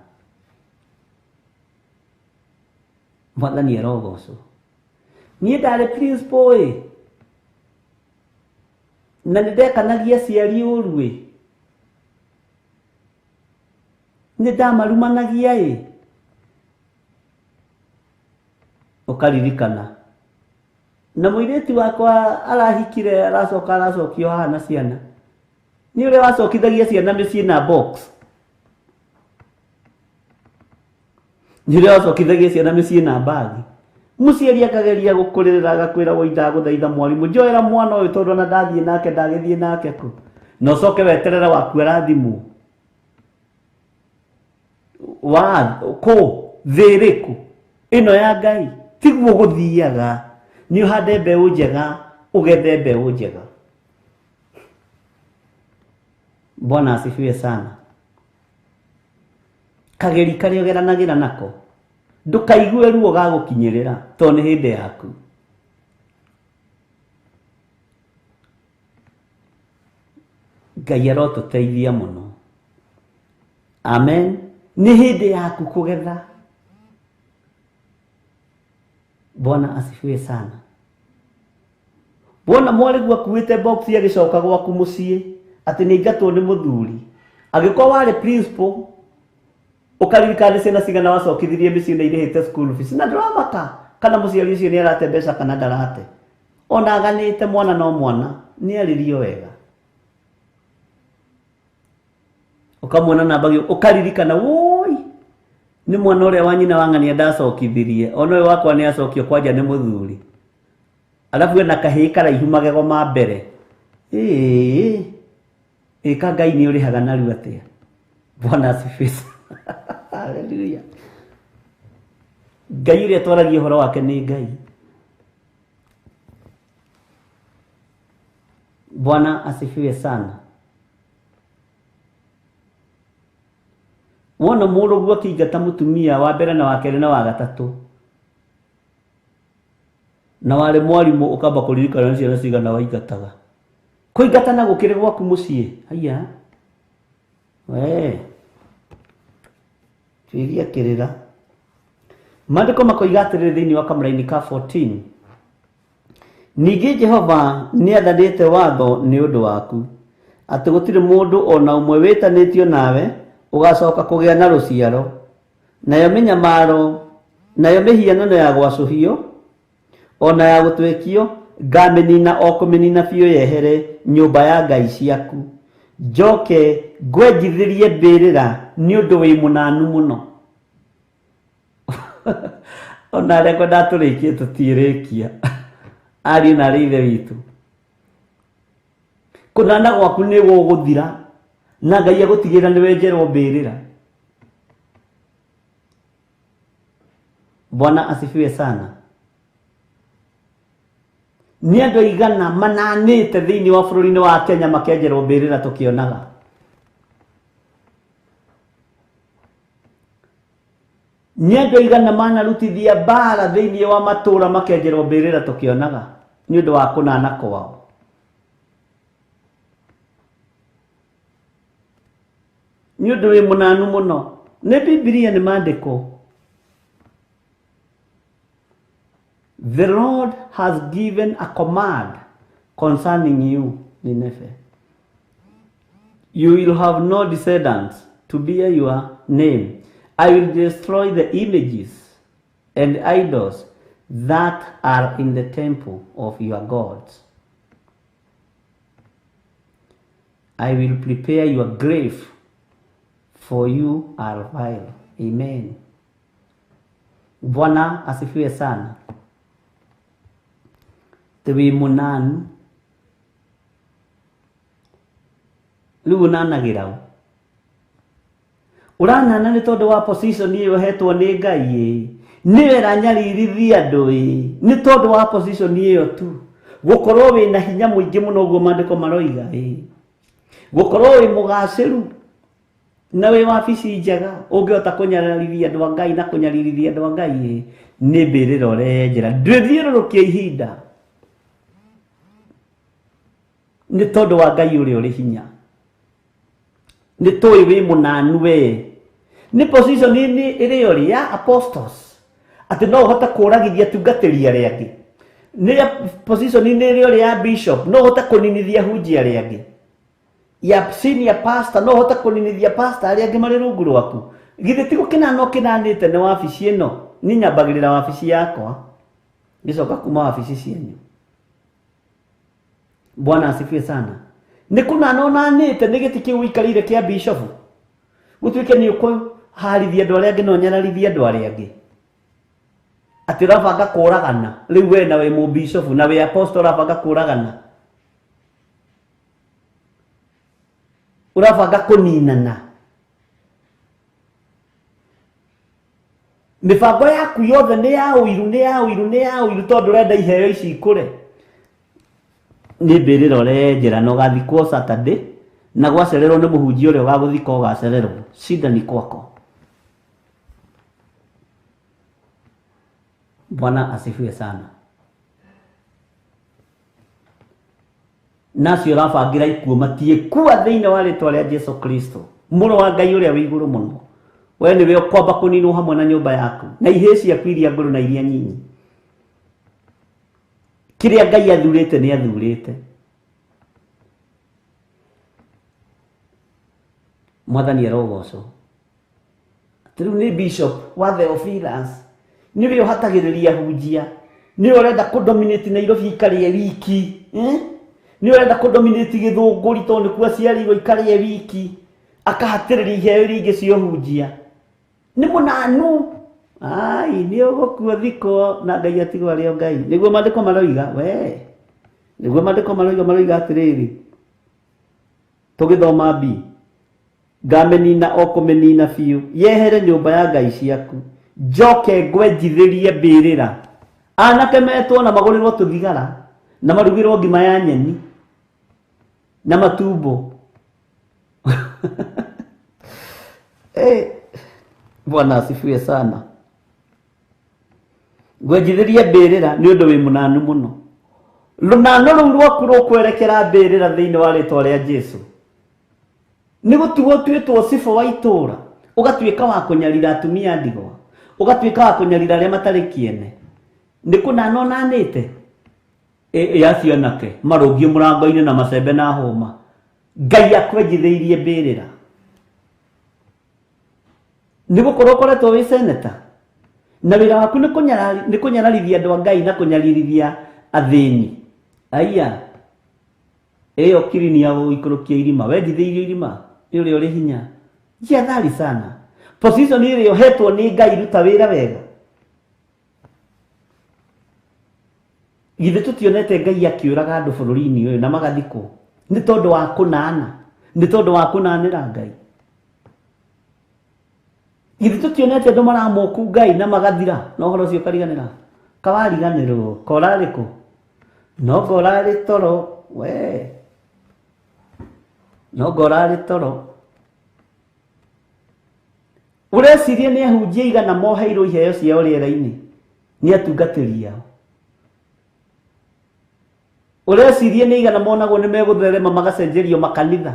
Speaker 6: Mwathani arogocwo. Niĩ ndarĩ principal ĩ, na nĩ ndekanagia aciari ũru ĩ, nĩ ndamarumanagia ĩ, ũkaririkana. Na mũirĩtu wakwa arahikire, aracoka aracokio haha na ciana. Nĩ ũrĩa wacokithagia ciana mĩciĩ na box. Nĩ ũrĩa wacokithagia ciana mĩciĩ na bag. Mũciari akageria gũkũrĩrĩra agakwĩra woi ndagũthaitha mwarimũ, njoera mwana ũyũ tondũ ona ndathiĩ nake ndagĩthiĩ nake kũ. Na ũcoke weterere waku arathimwo. Wa kũ thĩ ĩrĩkũ ĩno ya Ngai? Tiguo gũthiaga. Nĩ ũhande mbeũ njega, ũgethe mbeũ njega. Bwana asifiwe sana. Kageri karĩa ũgeranagĩra nako, ndũkaigue ruo gagũkinyĩrĩra tondũ nĩ hĩndĩ yaku. Ngai arotũteithia mũno. Amen. Nĩ hĩndĩ yaku kũgetha. Bwana asifiwe sana. Wona mwarĩguo akuĩte box agĩcoka gwaku mũciĩ atĩ nĩ aingatwo nĩ mũthuri, angĩkorwo warĩ principal ũkaririkana nĩ ciana cigana wacokithirie mĩciĩ na irĩhĩte school fees, na ndũramaka kana mũciari ũcio nĩ arate mbeca kana ndarate, ona aganĩte mwana no mwana, nĩ arĩrio wega. Ũkamuona namba ũkaririkana woi nĩ mwana ũrĩa wa nyina wa ng'ania ndacokithirie, ona ũyũ wakwa nĩ acokio kwanja nĩ mũthuri, alafu ena kahĩĩ karaihu magego ma mbere. Ĩĩ ĩka Ngai nĩ ũrĩhaga narua atĩa. Bwana asifiwe. Haleluya. Ngai ũrĩa twaragia ũhoro wake nĩ Ngai. Bwana asifiwe sana. Wona mũrũguo akĩingata mũtumia wa mbere na wa kerĩ na wa gatatũ, na warĩ mwarimũ ũkamba kũririkana nĩ ciana cigana waingataga. Kũingatana gũkĩrĩ gwaku mũciĩ. Haiya we tuiria kĩrĩra. Maandĩko makoiga atĩrĩrĩ thĩinĩ wa kamũraini ka 14, ningĩ Jehova nĩathanĩte watho nĩ ũndũ waku, atĩ gũtirĩ mũndũ ona ũmwe wĩtanĩtio nawe ũgacoka kũgĩa na rũciaro, nayo mĩnyamaro, nayo mĩhianano ya gwacũhio ona ya gũtwekio ngamĩnina o kũmĩnina biũ yehere nyũmba ya ngai ciaku, njoke ngwenjithĩrie mbĩrĩra nĩ ũndũ wĩ mũnanu mũno. Ona arĩa kwenda tũrĩkie tũtirĩkia, ariũ na arĩ ithe witũ, kũnana gwaku nĩ gũgũthira na Ngai agũtigĩrĩra nĩ wenjerwo mbĩrĩra. Bwana asifiwe sana. Nĩ andũ aigana mananĩte thĩinĩ wa bũrũri-inĩ wa Kenya makenjerwo mbĩrĩra tũkĩonaga. Nĩ andũ aigana manarutithia mbara thĩinĩ wa matũũra makenjerwo mbĩrĩra tũkĩonaga nĩ ũndũ wa kũnana kwao. Nĩ ũndũ wĩ mũnanu mũno. Nĩ Bibilia nĩ maandĩko. The Lord has given a command concerning you, Nineveh. You will have no descendants to bear your name. I will destroy the images and idols that are in the temple of your gods. I will prepare your grave, for you are vile. Amen. Bwana asifiwe sana. Twi munanu rĩu ũnanagĩra ũ? Ũranana nĩ tondũ wa position ĩyo ũhetwo nĩ Ngai ĩ. Nĩwe ĩranyaririthia andũ ĩ. Nĩ tondũ wa position ĩyo tu. Gũkorwo wĩna hinya mũingĩ mũno ũguo maandĩko maroiga ĩ. Gũkorwo wĩ mũgacĩru na wĩ wabici njega ũngĩhota kũnyararithia andũ a Ngai na kũnyaririthia andũ a Ngai ĩ, nĩ mbĩrĩra ũrenjera. Ndwĩthiũrũrũkia ihinda nĩ tondũ wa Ngai ũrĩa ũrĩ hinya. Nĩ tũĩ wĩ mũnanu we. Nĩ position inĩ ĩrĩa ũrĩ ya apostles atĩ no ũhote kũragithia atungatĩri arĩa angĩ. Nĩ ya position inĩ ĩrĩa ũrĩ ya bishop no ũhote kũninithia hunjia arĩa angĩ. Ya senior pastor no ũhote kũninithia pastor arĩa angĩ marĩ rungu rwaku. Githĩ ti gũkĩnana ũkĩnanĩte nĩ wabici ĩno? Niĩ nyambagĩrĩra wabici yakwa ngĩcoka kuma wabici cianyu. Bwana asifiwe sana. Nĩ kũnana ũnanĩte nĩ gĩtĩ kĩu ũikarĩire kĩa bishofu. Gũtuĩke nĩ ũkũharithia andũ arĩa angĩ na ũnyararithie andũ arĩa angĩ. Atĩ ũrabanga kũragana. Rĩu we na wĩ mũbishofu na wĩ apostle ũrabanga kũragana. Ũrabanga kũninana. Mĩbango yaku yothe nĩ ya ũiru, nĩ ya ũiru, nĩ ya ũiru tondũ ũrenda iheo ici ikũre. Nĩ mbĩrĩra ũrenjera na ũgathikwo Saturday na gwacererwo nĩ mũhunjia ũrĩa ũgagũthika ũgacererwo. Shida ni kwako. Bwana asifiwe sana. Na acio ũrabangĩra ikuũ matiĩkua thĩinĩ wa rĩtwa rĩa Jesu Kristo, mũrũ wa Ngai ũrĩa wĩ igũrũ mũno. We nĩwe ũkwamba kũninwo hamwe na nyũmba yaku na ihĩĩ ciaku iria ngũrũ na iria nyinyi. Kĩrĩa Ngai athurĩte nĩ athurĩte. Mwathani arogocwo. Atĩ rĩu nĩ bishop wa Theophilus, nĩwe ũhatagĩrĩria hunjia, nĩwe ũrenda kũdominate Nairobi ikarĩe wiki, nĩwe ũrenda kũdominate Gĩthũngũri tondũ nĩkuo aciarĩirwo ikarĩe wiki, akahatĩrĩria iheo iria ingĩ cia ũhunjia. Nĩ mũnanu. Ai, nĩ ũgũkua thikwo na Ngai atigwo arĩ o Ngai. Nĩguo maandĩko maroiga, we. Nĩguo maandĩko maroiga, maroiga atĩrĩrĩ. Tũgĩthoma B. Ngamĩnina o kũmĩnina biũ, yehere nyũmba ya ngai ciaku, njoke ngwenjithĩrie mbĩrĩra. Anake metwo na magũrĩrwo tũthigara, na marugĩrwo ngima ya nyeni, na matumbo. Bwana asifiwe sana. Ngwenjithĩrie mbĩrĩra nĩ ũndũ wĩ mũnanu mũno. Rũnano rũu rwaku rũkwerekera mbĩrĩra thĩinĩ wa rĩtwa rĩa Jesu. Nĩ gũtigwo ũtuĩtwo cibũ wa itũũra, ũgatuĩka wa kũnyarira atumia ndigwa, ũgatuĩka wa kũnyarira arĩa matarĩ kĩene. Nĩ kũnana ũnanĩte? Ĩ acio anake marũngiĩ mũrango-inĩ na macembe na hũma. Ngai akwenjithĩirie mbĩrĩra. Nĩ gũkorwo ũkoretwo wĩ seneta na wĩra waku nĩ kũnyararithia andũ a Ngai na kũnyaririthia athĩni. Aya, ĩyo kirini ya gũikũrũkia irima, wenjithĩirio irima nĩ ũrĩa ũrĩ hinya. Jiathari sana. Position ĩrĩa ũhetwo nĩ Ngai, ruta wĩra wega. Githĩ tũtionete Ngai akĩũraga andũ bũrũri-inĩ ũyũ na magathikwo nĩ tondũ wa kũnana, nĩ tondũ wa kũnanĩra Ngai. Githĩ tũtionete andũ maramoku Ngai na magathira na ũhoro ũcio ũkariganĩra? Kawariganĩrwo, korarĩ kũ? No ngorarĩ toro, we. No ngorarĩ toro. Ũreciria nĩ ahunjia igana moheirwo iheo ciao rĩera-inĩ nĩ atungatĩri ao. Ũreciria nĩ igana monagwo nĩ megũtherema magacenjerio makanitha,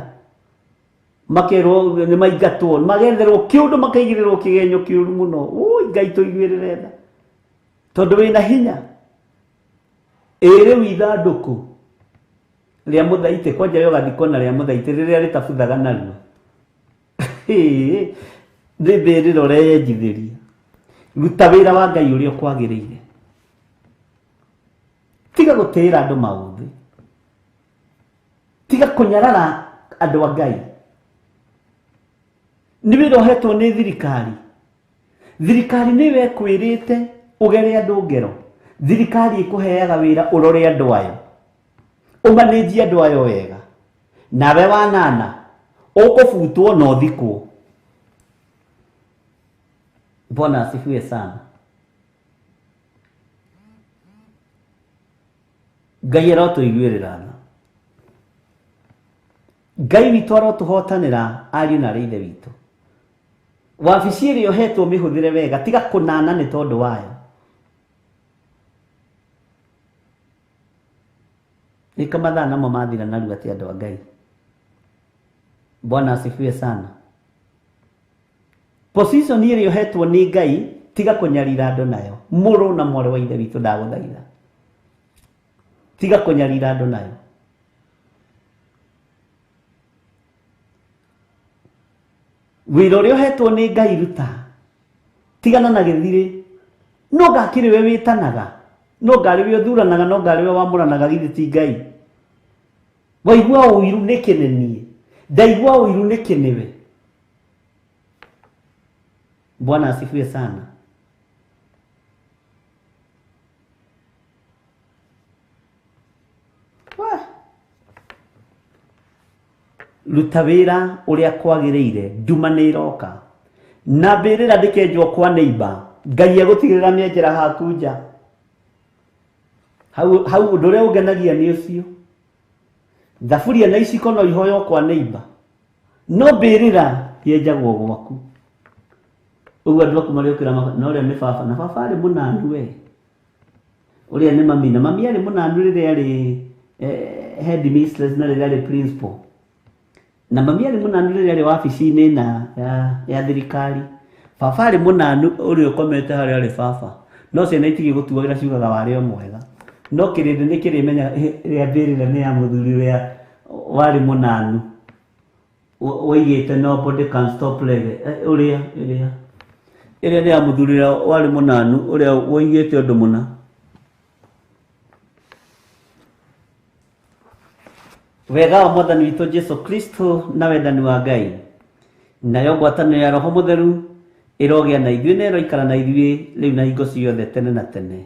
Speaker 6: makerwo nĩ maingatwo, magetherwo kĩũndũ, makaigĩrĩrwo kĩgenyo kĩũru mũno. Ui, Ngai tũiguĩrĩre tha, tondũ wĩna hinya. Ĩ rĩu ithandũkũ rĩa mũthaitĩ, kwanja we ũgathikwo na rĩa mũthaitĩ rĩrĩa rĩtabuthaga narua. Nĩ mbĩrĩra ũreyenjithĩria. Ruta wĩra wa Ngai ũrĩa ũkwagĩrĩire. Tiga gũtĩĩra andũ maũthĩ. Tiga kũnyarara andũ a Ngai. Nĩ wĩra ũhetwo nĩ thirikari. Thirikari nĩyo ĩkwĩrĩte ũgere andũ ngero. Thirikari ĩkũheaga wĩra ũrore andũ ayo. Ũmanĩnjie andũ ayo wega. Nawe wanana, ũkũbutwo na ũthikwo. Bwana asifiwe sana. Ngai arotũiguĩrĩra tha. Ngai witũ arotũhotanĩra ariũ na arĩ ithe witũ. Wabici ĩrĩa ũhetwo mĩhũthĩre wega, tiga kũnana nĩ tondũ wayo. Nĩka mathaa namo mathira narua atĩ andũ a Ngai. Bwana asifiwe sana. Position ĩrĩa ũhetwo nĩ Ngai, tiga kũnyarira andũ nayo. Mũrũ na mwarĩ wa ithe witũ ndagũthaitha. Tiga kũnyarira andũ nayo. Wĩra ũrĩa ũhetwo nĩ Ngai ruta. Tigana na gĩthirĩ. No ngakĩrĩ we wĩtanaga. No ngarĩ we ũthuranaga, no ngarĩ we wamũranaga, githĩ ti Ngai. Waigua ũiru nĩkĩ nĩ niĩ? Ndaigua ũiru nĩkĩ nĩwe? Bwana asifiwe sana. Wah. Ruta wĩra ũrĩa kwagĩrĩire, nduma nĩ ĩroka. Na mbĩrĩra ndĩkenjwo kwa neighbor, Ngai egũtigĩrĩra mĩenjera haku nja. Hau, hau ũndũ ũrĩa ũngenagia nĩ ũcio. Thaburia na iciko no ihoywo kwa neighbor, no mbĩrĩra yenjagwo gwaku. Ũguo andũ aku marĩũkĩra na ũrĩa nĩ baba, na baba arĩ mũnanu we. Ũrĩa nĩ mami, na mami arĩ mũnanu rĩrĩa arĩ head mistress na rĩrĩa arĩ principal. Na mami arĩ mũnanu rĩrĩa arĩ wabici-inĩ na ya thirikari. Baba arĩ mũnanu ũrĩa ũkomete harĩa arĩ baba. No ciana itigĩgũtuagĩra ciugaga warĩ o mwega. No kĩrĩndĩ nĩ kĩrĩmenyaga ĩrĩa mbĩrĩra nĩ ya mũthuri ũrĩa warĩ mũnanu. Woigĩte nobody can stop reggae. Ũrĩa, ĩrĩa. Ĩrĩa nĩ ya mũthuri ũrĩa warĩ mũnanu, ũrĩa woigĩte ũndũ mũna. Wega wa Mwathani witũ Jesu Kristo na wendani wa Ngai nayo ngwatanĩro ya Roho Mũtheru ĩrogĩa na ithuĩ na ĩroikara na ithuĩ rĩu na hingo ciothe tene na tene.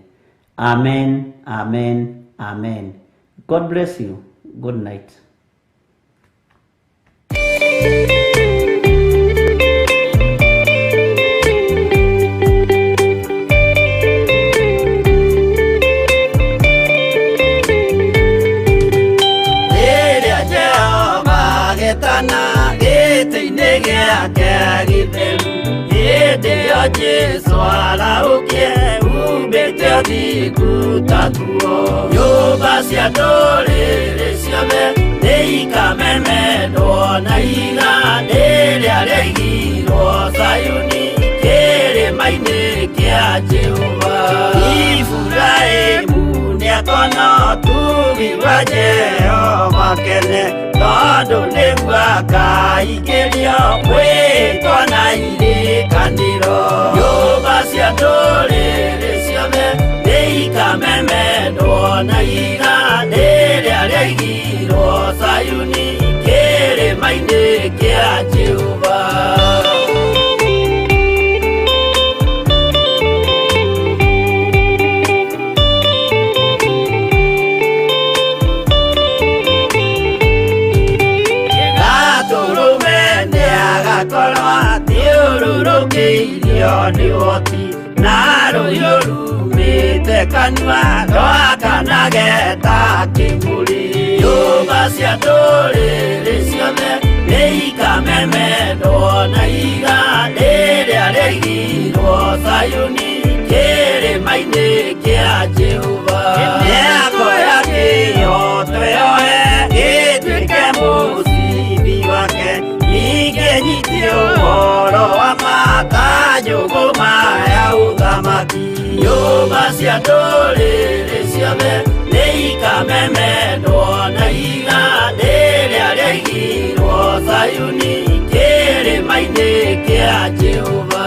Speaker 6: Amen, amen, amen. God bless you. Good night.
Speaker 4: Rĩrĩa Jehova agetana gĩtĩ-inĩ gĩake gĩtheru, hĩndĩ ĩyo Jesũ arahũkie umbĩte ũthingu ta nguo. Nyũmba cia ndũrĩrĩ ciothe nĩikamemendwo na ihiga rĩrĩa rĩaigirwo Zayuni kĩrĩma-inĩ kĩa Jehova. Iburahĩmu nĩakona ũtugi wa Jehova kene, tondũ nĩguo akaingĩrio mwĩtwa na irĩkanĩro. Nyũmba cia ndũrĩrĩ ciothe nĩikamemendwo na ihiga rĩrĩa rĩaigirwo Zayuni kĩrĩma-inĩ kĩa Jehova. Gatũrũme nĩagakorwo athiũrũrũkĩirio nĩ ũhoti, na rũhiũ rumĩte kanua rwakanage ta kĩmũrĩ. Nyũmba cia ndũrĩrĩ ciothe nĩikamemendwo na ihiga rĩrĩa rĩaigirwo Zayuni kĩrĩma-inĩ kĩa Jehova. Nĩakoya kĩhooto yoe gĩtuĩke mũcibi wake, ningĩ nyitie ũhoro wa ma ta njũgũma ya ũthamaki. Nyũmba cia ndũrĩrĩ ciothe nĩikamemendwo na ihiga rĩrĩa rĩaigirwo Zayuni kĩrĩma-inĩ kĩa Jehova.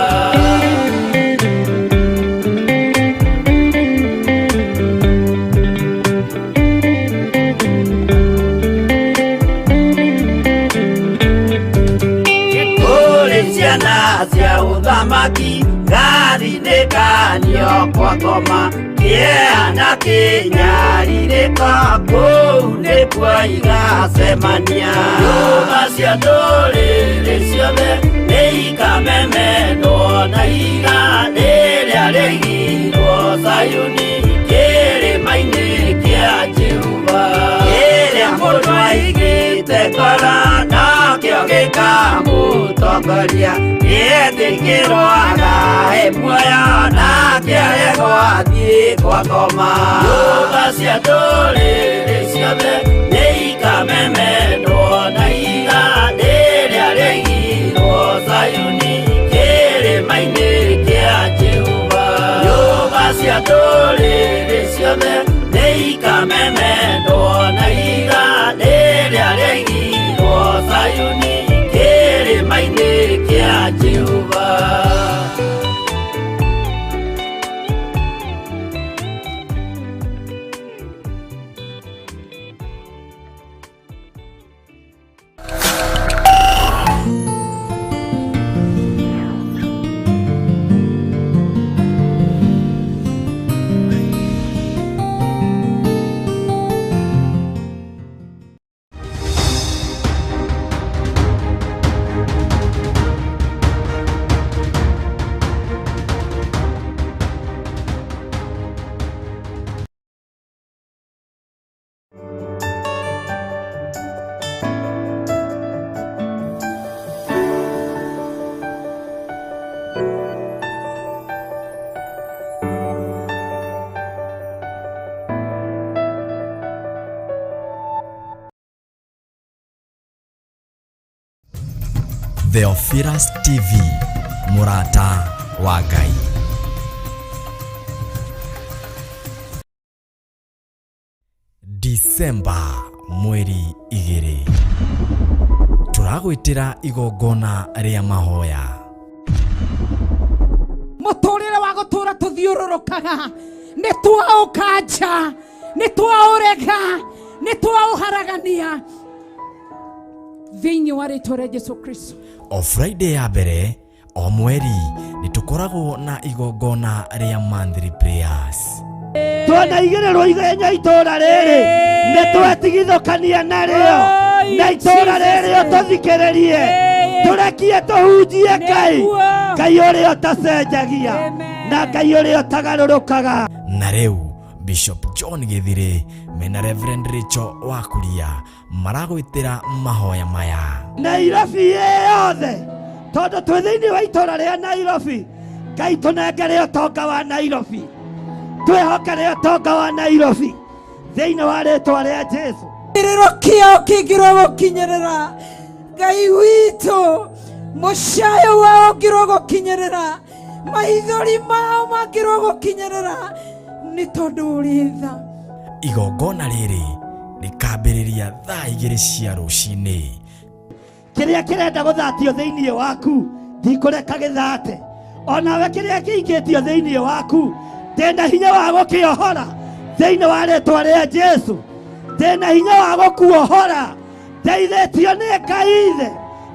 Speaker 4: Kũrĩ ciana cia ũthamaki gathinĩkanio kwa ngoma, kĩeha na kĩnyarirĩko kũu nĩkuo igacemania. Nyũmba cia ndũrĩrĩ ciothe Nĩikamemendwo na ihiga rĩrĩa rĩigirwo Zayuni kĩrĩma-inĩ kĩa Jehova. Kĩrĩa mũndũ aigĩte ngoro nakĩo gĩkamũtongoria, gĩetĩkĩrwo agae muoyo nake aregwo athiĩ kwa ngoma. Nyũmba cia ndũrĩrĩ ciothe nĩikamemendwo na ihiga rĩrĩa rĩigirwo Zayuni kĩrĩma-inĩ kĩa Jehova. Nyũmba cia ndũrĩrĩ ciothe nĩikamemendwo na ihiga rĩrĩa rĩigirwo Zayuni kĩrĩma-inĩ kĩa Jehova.
Speaker 1: Theophilus TV, mũrata wa Ngai. Disemba mweri 2 tũragwĩtĩra igongona rĩa mahoya.
Speaker 2: Mũtũrĩre wa gũtũra tũthiũrũrũkaga nĩ twaũkanja, nĩ twaũrega, nĩ twaũharagania thĩinĩ wa rĩtwa rĩa Jesu Kristo.
Speaker 1: O Friday ya mbere o mweri nĩ tũkoragwo na igongona rĩa monthly prayers.
Speaker 3: Twanaigĩrĩrwo ithenya itũra rĩrĩ nĩ twetigithũkania narĩo na itũra rĩrĩ ũtũthikĩrĩrie tũrekie tũhunjie Ngai, Ngai ũrĩa ũtacenjagia na Ngai ũrĩa ũtagarũrũkaga.
Speaker 1: Na rĩu Bishop John Gĩthirĩ mena Reverend Rachel Wakuria maragwĩtĩra mahoya maya.
Speaker 3: Nairobi yothe tondũ twĩ thĩinĩ wa itũra rĩa Nairobi, Ngai tũnengere ũtonga wa Nairobi, twĩhokere ũtonga wa Nairobi thĩinĩ wa rĩtwa rĩa Jesu.
Speaker 2: Kĩrĩro kĩao kĩngĩrwo gũkinyĩrĩra Ngai witũ, mũcayo wao ũngĩrwo gũkinyĩrĩra, maithori mao mangĩrwo gũkinyĩrĩra, nĩ tondũ ũrĩ tha.
Speaker 1: Igongona rĩrĩ rĩkambĩrĩria thaa 2 cia rũcinĩ.
Speaker 3: Kĩrĩa kĩrenda gũthatio thĩinĩ waku ndikũreka gĩthate, onawe kĩrĩa kĩikĩtio thĩinĩ waku ndĩna hinya wa gũkĩohora thĩinĩ wa rĩtwa rĩa Jesu, ndĩna hinya wa gũkuohora ndeithĩtio nĩ Ngai Ithe,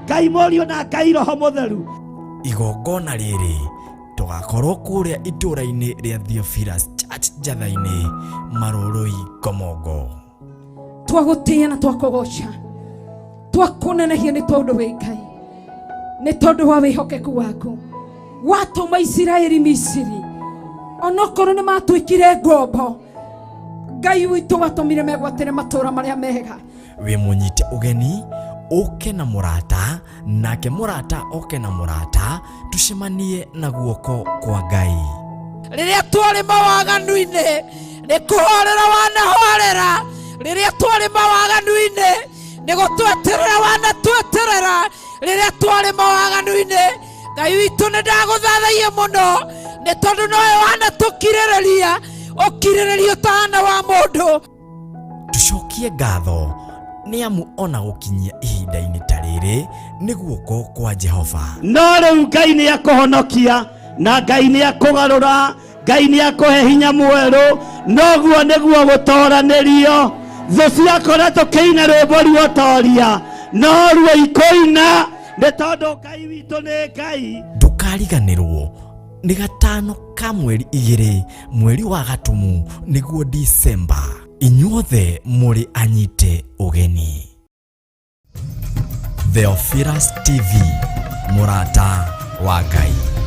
Speaker 3: Ngai Mũriũ na Ngai Roho Mũtheru.
Speaker 1: Igongona rĩrĩ tũgakorwo kũrĩa itũra-inĩ rĩa Theophilus Church Njatha-inĩ, Marũrũi, Ngomongo.
Speaker 2: Twagũtĩĩa na twakũgoca, twakũnenehia nĩ tondũ wĩ Ngai, nĩ tondũ wa wĩhokeku waku. Watũma Isiraeli Misiri, onokorwo nĩ matuĩkire ngombo, Ngai witũ watũmire megwatĩre matũra marĩa mega.
Speaker 1: Wĩ mũnyite ũgeni ũke na mũrata, nake mũrata oke na mũrata, tucemanie na guoko kwa Ngai.
Speaker 2: Rĩrĩa twarĩ mawaganu-inĩ nĩ kũhorera wanahorera, rĩrĩa twarĩ mawaganu-inĩ nĩ gũtweterera wanatweterera, rĩrĩa twarĩ mawaganu-inĩ Ngai witũ nĩ ndagũthathaia mũno nĩ tondũ nowe wanatũkirĩrĩria ũkirĩrĩria ũtahana wa mũndũ.
Speaker 1: Tucokie ngatho nĩ amu ona gũkinyia ihinda-inĩ ta rĩrĩ nĩ guoko kwa Jehova.
Speaker 3: No rĩu Ngai nĩ akũhonokia na Ngai nĩ akũgarũra, Ngai nĩ akũhe hinya mwerũ, noguo nĩguo gũtoranĩrio. Thũ ciakora tũkĩina rwĩmbo ruotoria, no ruo ikũina nĩ tondũ Ngai witũ nĩ Ngai.
Speaker 1: Ndũkariganĩrwo nĩ gatano ka mweri 2 mweri wa Gatumu nĩguo Disemba. Inyuothe mũrĩ anyite ũgeni. Theophilus TV, Mũrata wa Ngai.